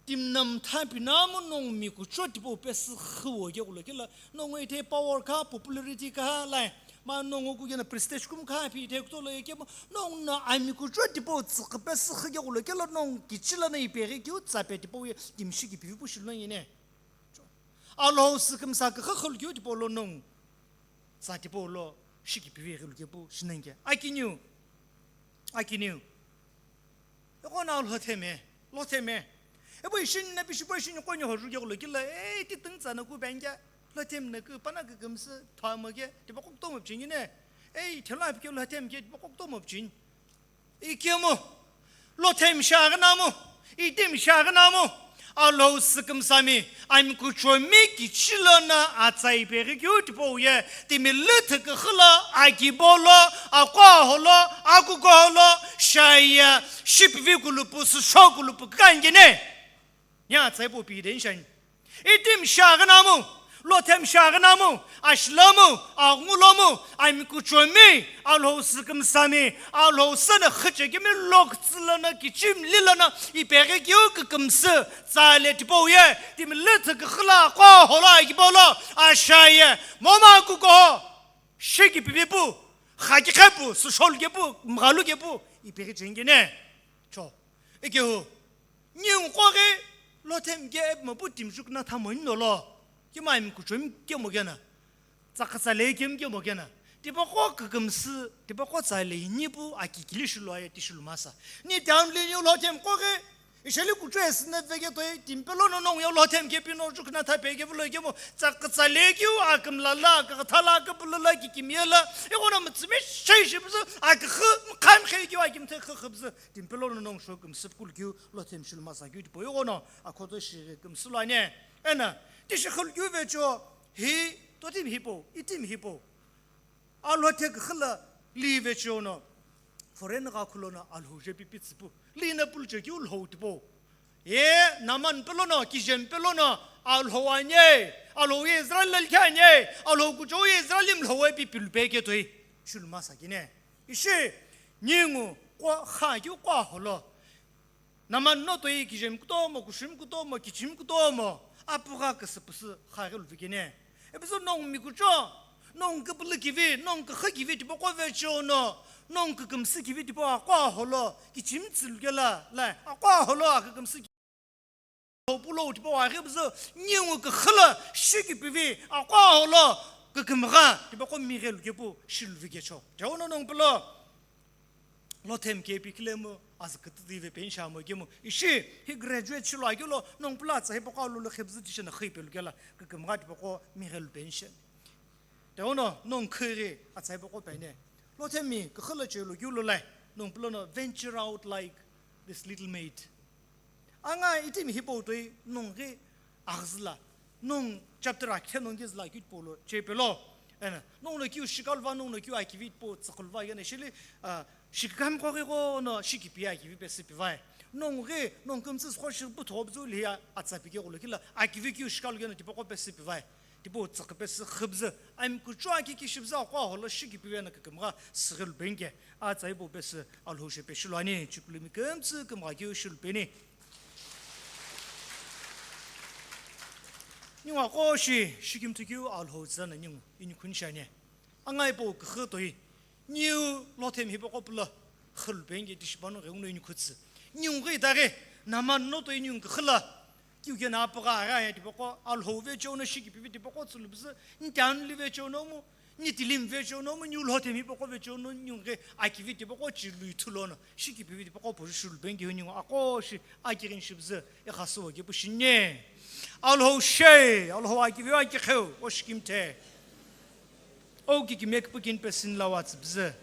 Timi na mtha pi na mo nongu mi kucho tipau pesü khuo ke kulo kila nongu ite power ka popularity ka lai. Ma nongu ku kena prestige kum ka pi ite kuto lo ikemu nongu na ami kucho tipau tsükhe pesü khe ke kulo kila nongu kichila na ipeghi kiu tsape tipau ye timi shi kipivi pu shilo yene. Alhou sükümsa küxü xülukeu tipau lo nongu. Sa tipau lo, shi kipivi xülukeu pu, shinenke. Akiniu. Akiniu. Eko na lo theme, lo theme. Ebo ishini na pishipo ishini konyo horu ke kulo kila, e, ti tüng tsana ku bengya. Lo them na ku, pana ku kümsü, thamo ke, tipau kok tomo pchini ne. E, thela ke lo them ke, tipau kok tomo pchini. Ikemu, lo them shaghi namu, itim shaghi namu, Alhou sükümsami, ami kuchomi kichilo na atsai peghi keu tipau ye, timi lüthü küxü lo, akibo lo, akwaho lo, akukuho lo, shaya, shipivi kulupu, süsho kulupu, kangene. Nya atsai pu pi den shani. Itim shaghi namu, lo them shaghi namu, ashlomu, aghungulomu, ami kuchomi, Alhou sükümsami, Alhou sana khüchekimi loktsülono kichim lilono, ipeghi kiu kükümsü, tsale tipau ye, timi lüthü küxü lo, kwaho lo, akibo lo, ashaye, moma kukoho, shi kipivi pu, khaki khepu, süshol kepu, mghalu kepu, ipeghi chengene. Cho. Ekehu, ningu qo ghi, lo them ke epma pu timi juku na thamo nino lo, kima ami kuchomi kemo kena, tsakha tsale kemi kemo kena, tipau qo kükümsü, tipau qo tsale ini pu aki kili shilu aye ti shilu masa. Ni town li niu lo them qo ghi, isheli kucho esü na veke toi, timi pe lo no nongu ye lo them ke pi no juku na thape ke pu lo kemo, tsakha tsale kiu akümla la, akütha la, aküpülü la, kikimiye la, ego na mütsümi shei shibzü, aküxü, mkhan khei kiu akimthe khüxübzü. Timi pe lo no nongu sho kümsü kulu keu lo them shilu masa keu tipau ighono akhoto shi kümsü lo ane. Ena, tishi khulu keu vecho, hi, totim hipau, itim hipau. Alhou the küxü lo li vecho no, foreign gha khulo no Alhou je pipi tsüpu. Li na pulche keu Alhou tipau. Ye, Naman pe lo no, kijem pe lo no, Alhou anye, Alhou ye Israel lo likhe anye, Alhou kucho ye Israel mlhou e pipi lupe ke toi. Shilu masa kine. Ishi, ningu, kwa, kha, yu, kwaho lo. Naman no toi kijemi kutomo, kushimi kutomo, kichimi kutomo, apugha küsüpüsü, kha ghi luvikene. Epizo nongu mi kucho, nongu küpülü kivi, nongu küxü kivi tipau qo vecho no, nongu kükümsü kivi tipau akwaho lo, kichimi tsülu kela, la, akwaho lo, akükümsü kivi. Lo pu lo tipau aghi püzü, ningu küxü lo, shi kipivi, akwaho lo, kükümgha, tipau qo mi ghi lukepu, shilu vikecho. Jao no nongu pülo, lo them ke pi kilemu, azü kütü dive pensha mo kemu, ishi, hi graduate shilo akeu lo, nongu pülo atsa hipau qo lo lo khepüzü tishi na khi pelu kela, kükümgha tipau qo mi ghi lu pensha. Teuno, nongu khiri, atsai poko pene. Lo themi, küxü lo chelo keu lo lai, nongu pülo no venture out like this little maid. Anga itimi hipau toi, nongu ghi aghüzü la, nongu chapter akhe nongu ghi züla keu tipau lo, che pelo. Ena, nongu no keu shikalu va, nongu no keu akivi tipau tsükhulu va, yena shili, ah, shikikami qo ghi qo no, shikipi akivi pesü pivai. Nongu ghi, nongu kümtsü sükho shi putho püzü li ya, atsa pike kulo kila, akivi keu shikalu yena tipau qo pesü pivai. Tipau tsükhü pesü khübzü, ami kuchou aki kishibzü akwaho lo shi kipive na kükümgha süghü lupeni ke, atsa hipau pesü Alhou shepe shilu ani, chikulumi kümtsü kümgha keu shilu peni. Ningu aqo shi, shikimthu keu Alhou tsü na ningu, inikhuni shi ani. Anga hipau küxü toi, niu lo themi hipau qo pülo, xü lupeni ke tishi pano ghenguno inikhutsü. Ningu ghi itaghi, Naman no toi ningu küxü lo, kiu kena apügha aghi aye tipau qo, Alhou vecho no shi kipivi tipau qo tsülubzü, ntianuli vecho no mu, nitilimi vecho no mu, niu lo themi hipau qo vecho no, ningu ghi akivi tipau qo chilui thulo no, shi kipivi tipau qo püzü shi lupeni ke ningu aqo shi, akighini shibzü, ikhasüwo kepu shinye. Alhou she, Alhou akivi, akikheu, o shikimthe. O kikimiye küpükini pesü ni lawa tsübzü.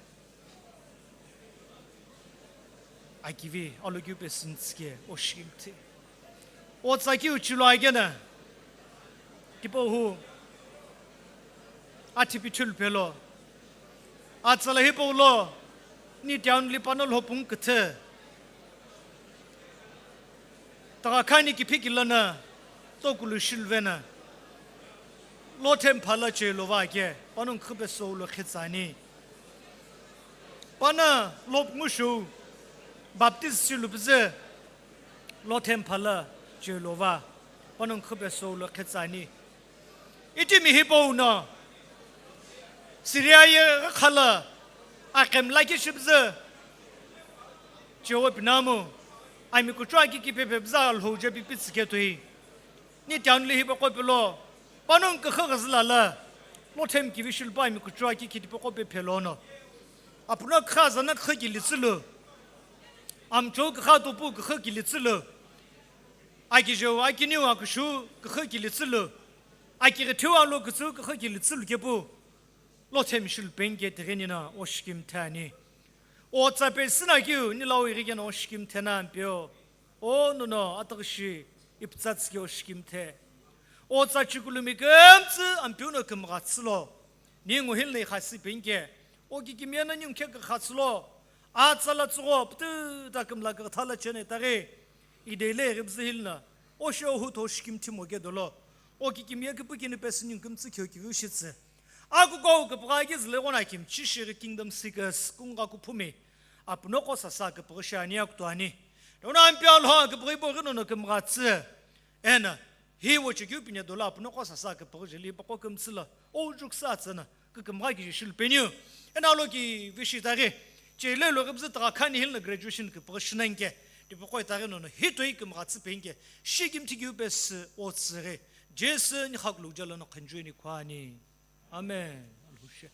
Akivi alokeu pesüni tsike oshikimthi. Otsa keu chilo akena. Tipau hu. Athipi thulu pelo. Atsala hipau lo. Ni town li pano lhopung küthü. Taghakhani kiphikilana. Tokulu shilvena. Lothem phala chelo va ke. Panongu khüpe soulo khetsani. Pana lop ngushu baptist shilupize Lothem phala chelo va panongu khüpe soulo khetsani. Itimi hipau no Syria ye khala akem laki shipize chewo pinamu ami kuchwa ki kipepe biza alhoje pipitsi ketoi. Ni town li hipaqo pelo panongu küxü ghüzüla la Lothem kivi shilpa ami kuchwa ki khitipeqo pe phelono. Apuno kha zana kha ki litsulu. Amcho kha topu kha ki litsulu. Akijeu akiniu akushu kha ki litsulu. Akighi thiu alo kutsu kha ki litsulu kepu. Lothem shilpeng ke tighenina oshikimthani. Otsa pesüna kiu nilau irigena oshikimthena ampeo. O nono atagshi iptsatski oshikimthe. Otsa chikulumi kümtsü ampeuno kümghatsülo. Ningu hilna ikhasi penke. O kikimiana ningu khe kükhatsülo. Atsala tsugo ptü ta kümla kükhathala chene taghi. Idele ghibzi hilna. O shio hu to oshikimthi moge dolo. O kikimiya kipikini pesi ningu kümtsü khio kivi ushitsü. Akuko küpügha ki züle ghona kim chishiri kingdom seekers kungha kuphumi. Apunoko sasa küpüghi shani akutuani. Dona ampia lho küpüghi bo ghinono kümghatsü. Ena, hi wo chekeu pine dola apunoko sasa küpüghi jeli bako kümtsüla. O juksa tsana, kükümgha ki jishil penyu. Ena lo ki vishi taghi. Chele lo kibzi taga khani hilna graduation küpüghi shinanke. Dipoko taghi nono, hi toi kümghatsü penke. Shi kimthi kiu pesi o tsüghi. Jesu ni khakulu jalo no khanjueni kwani. Amen. Alhushe.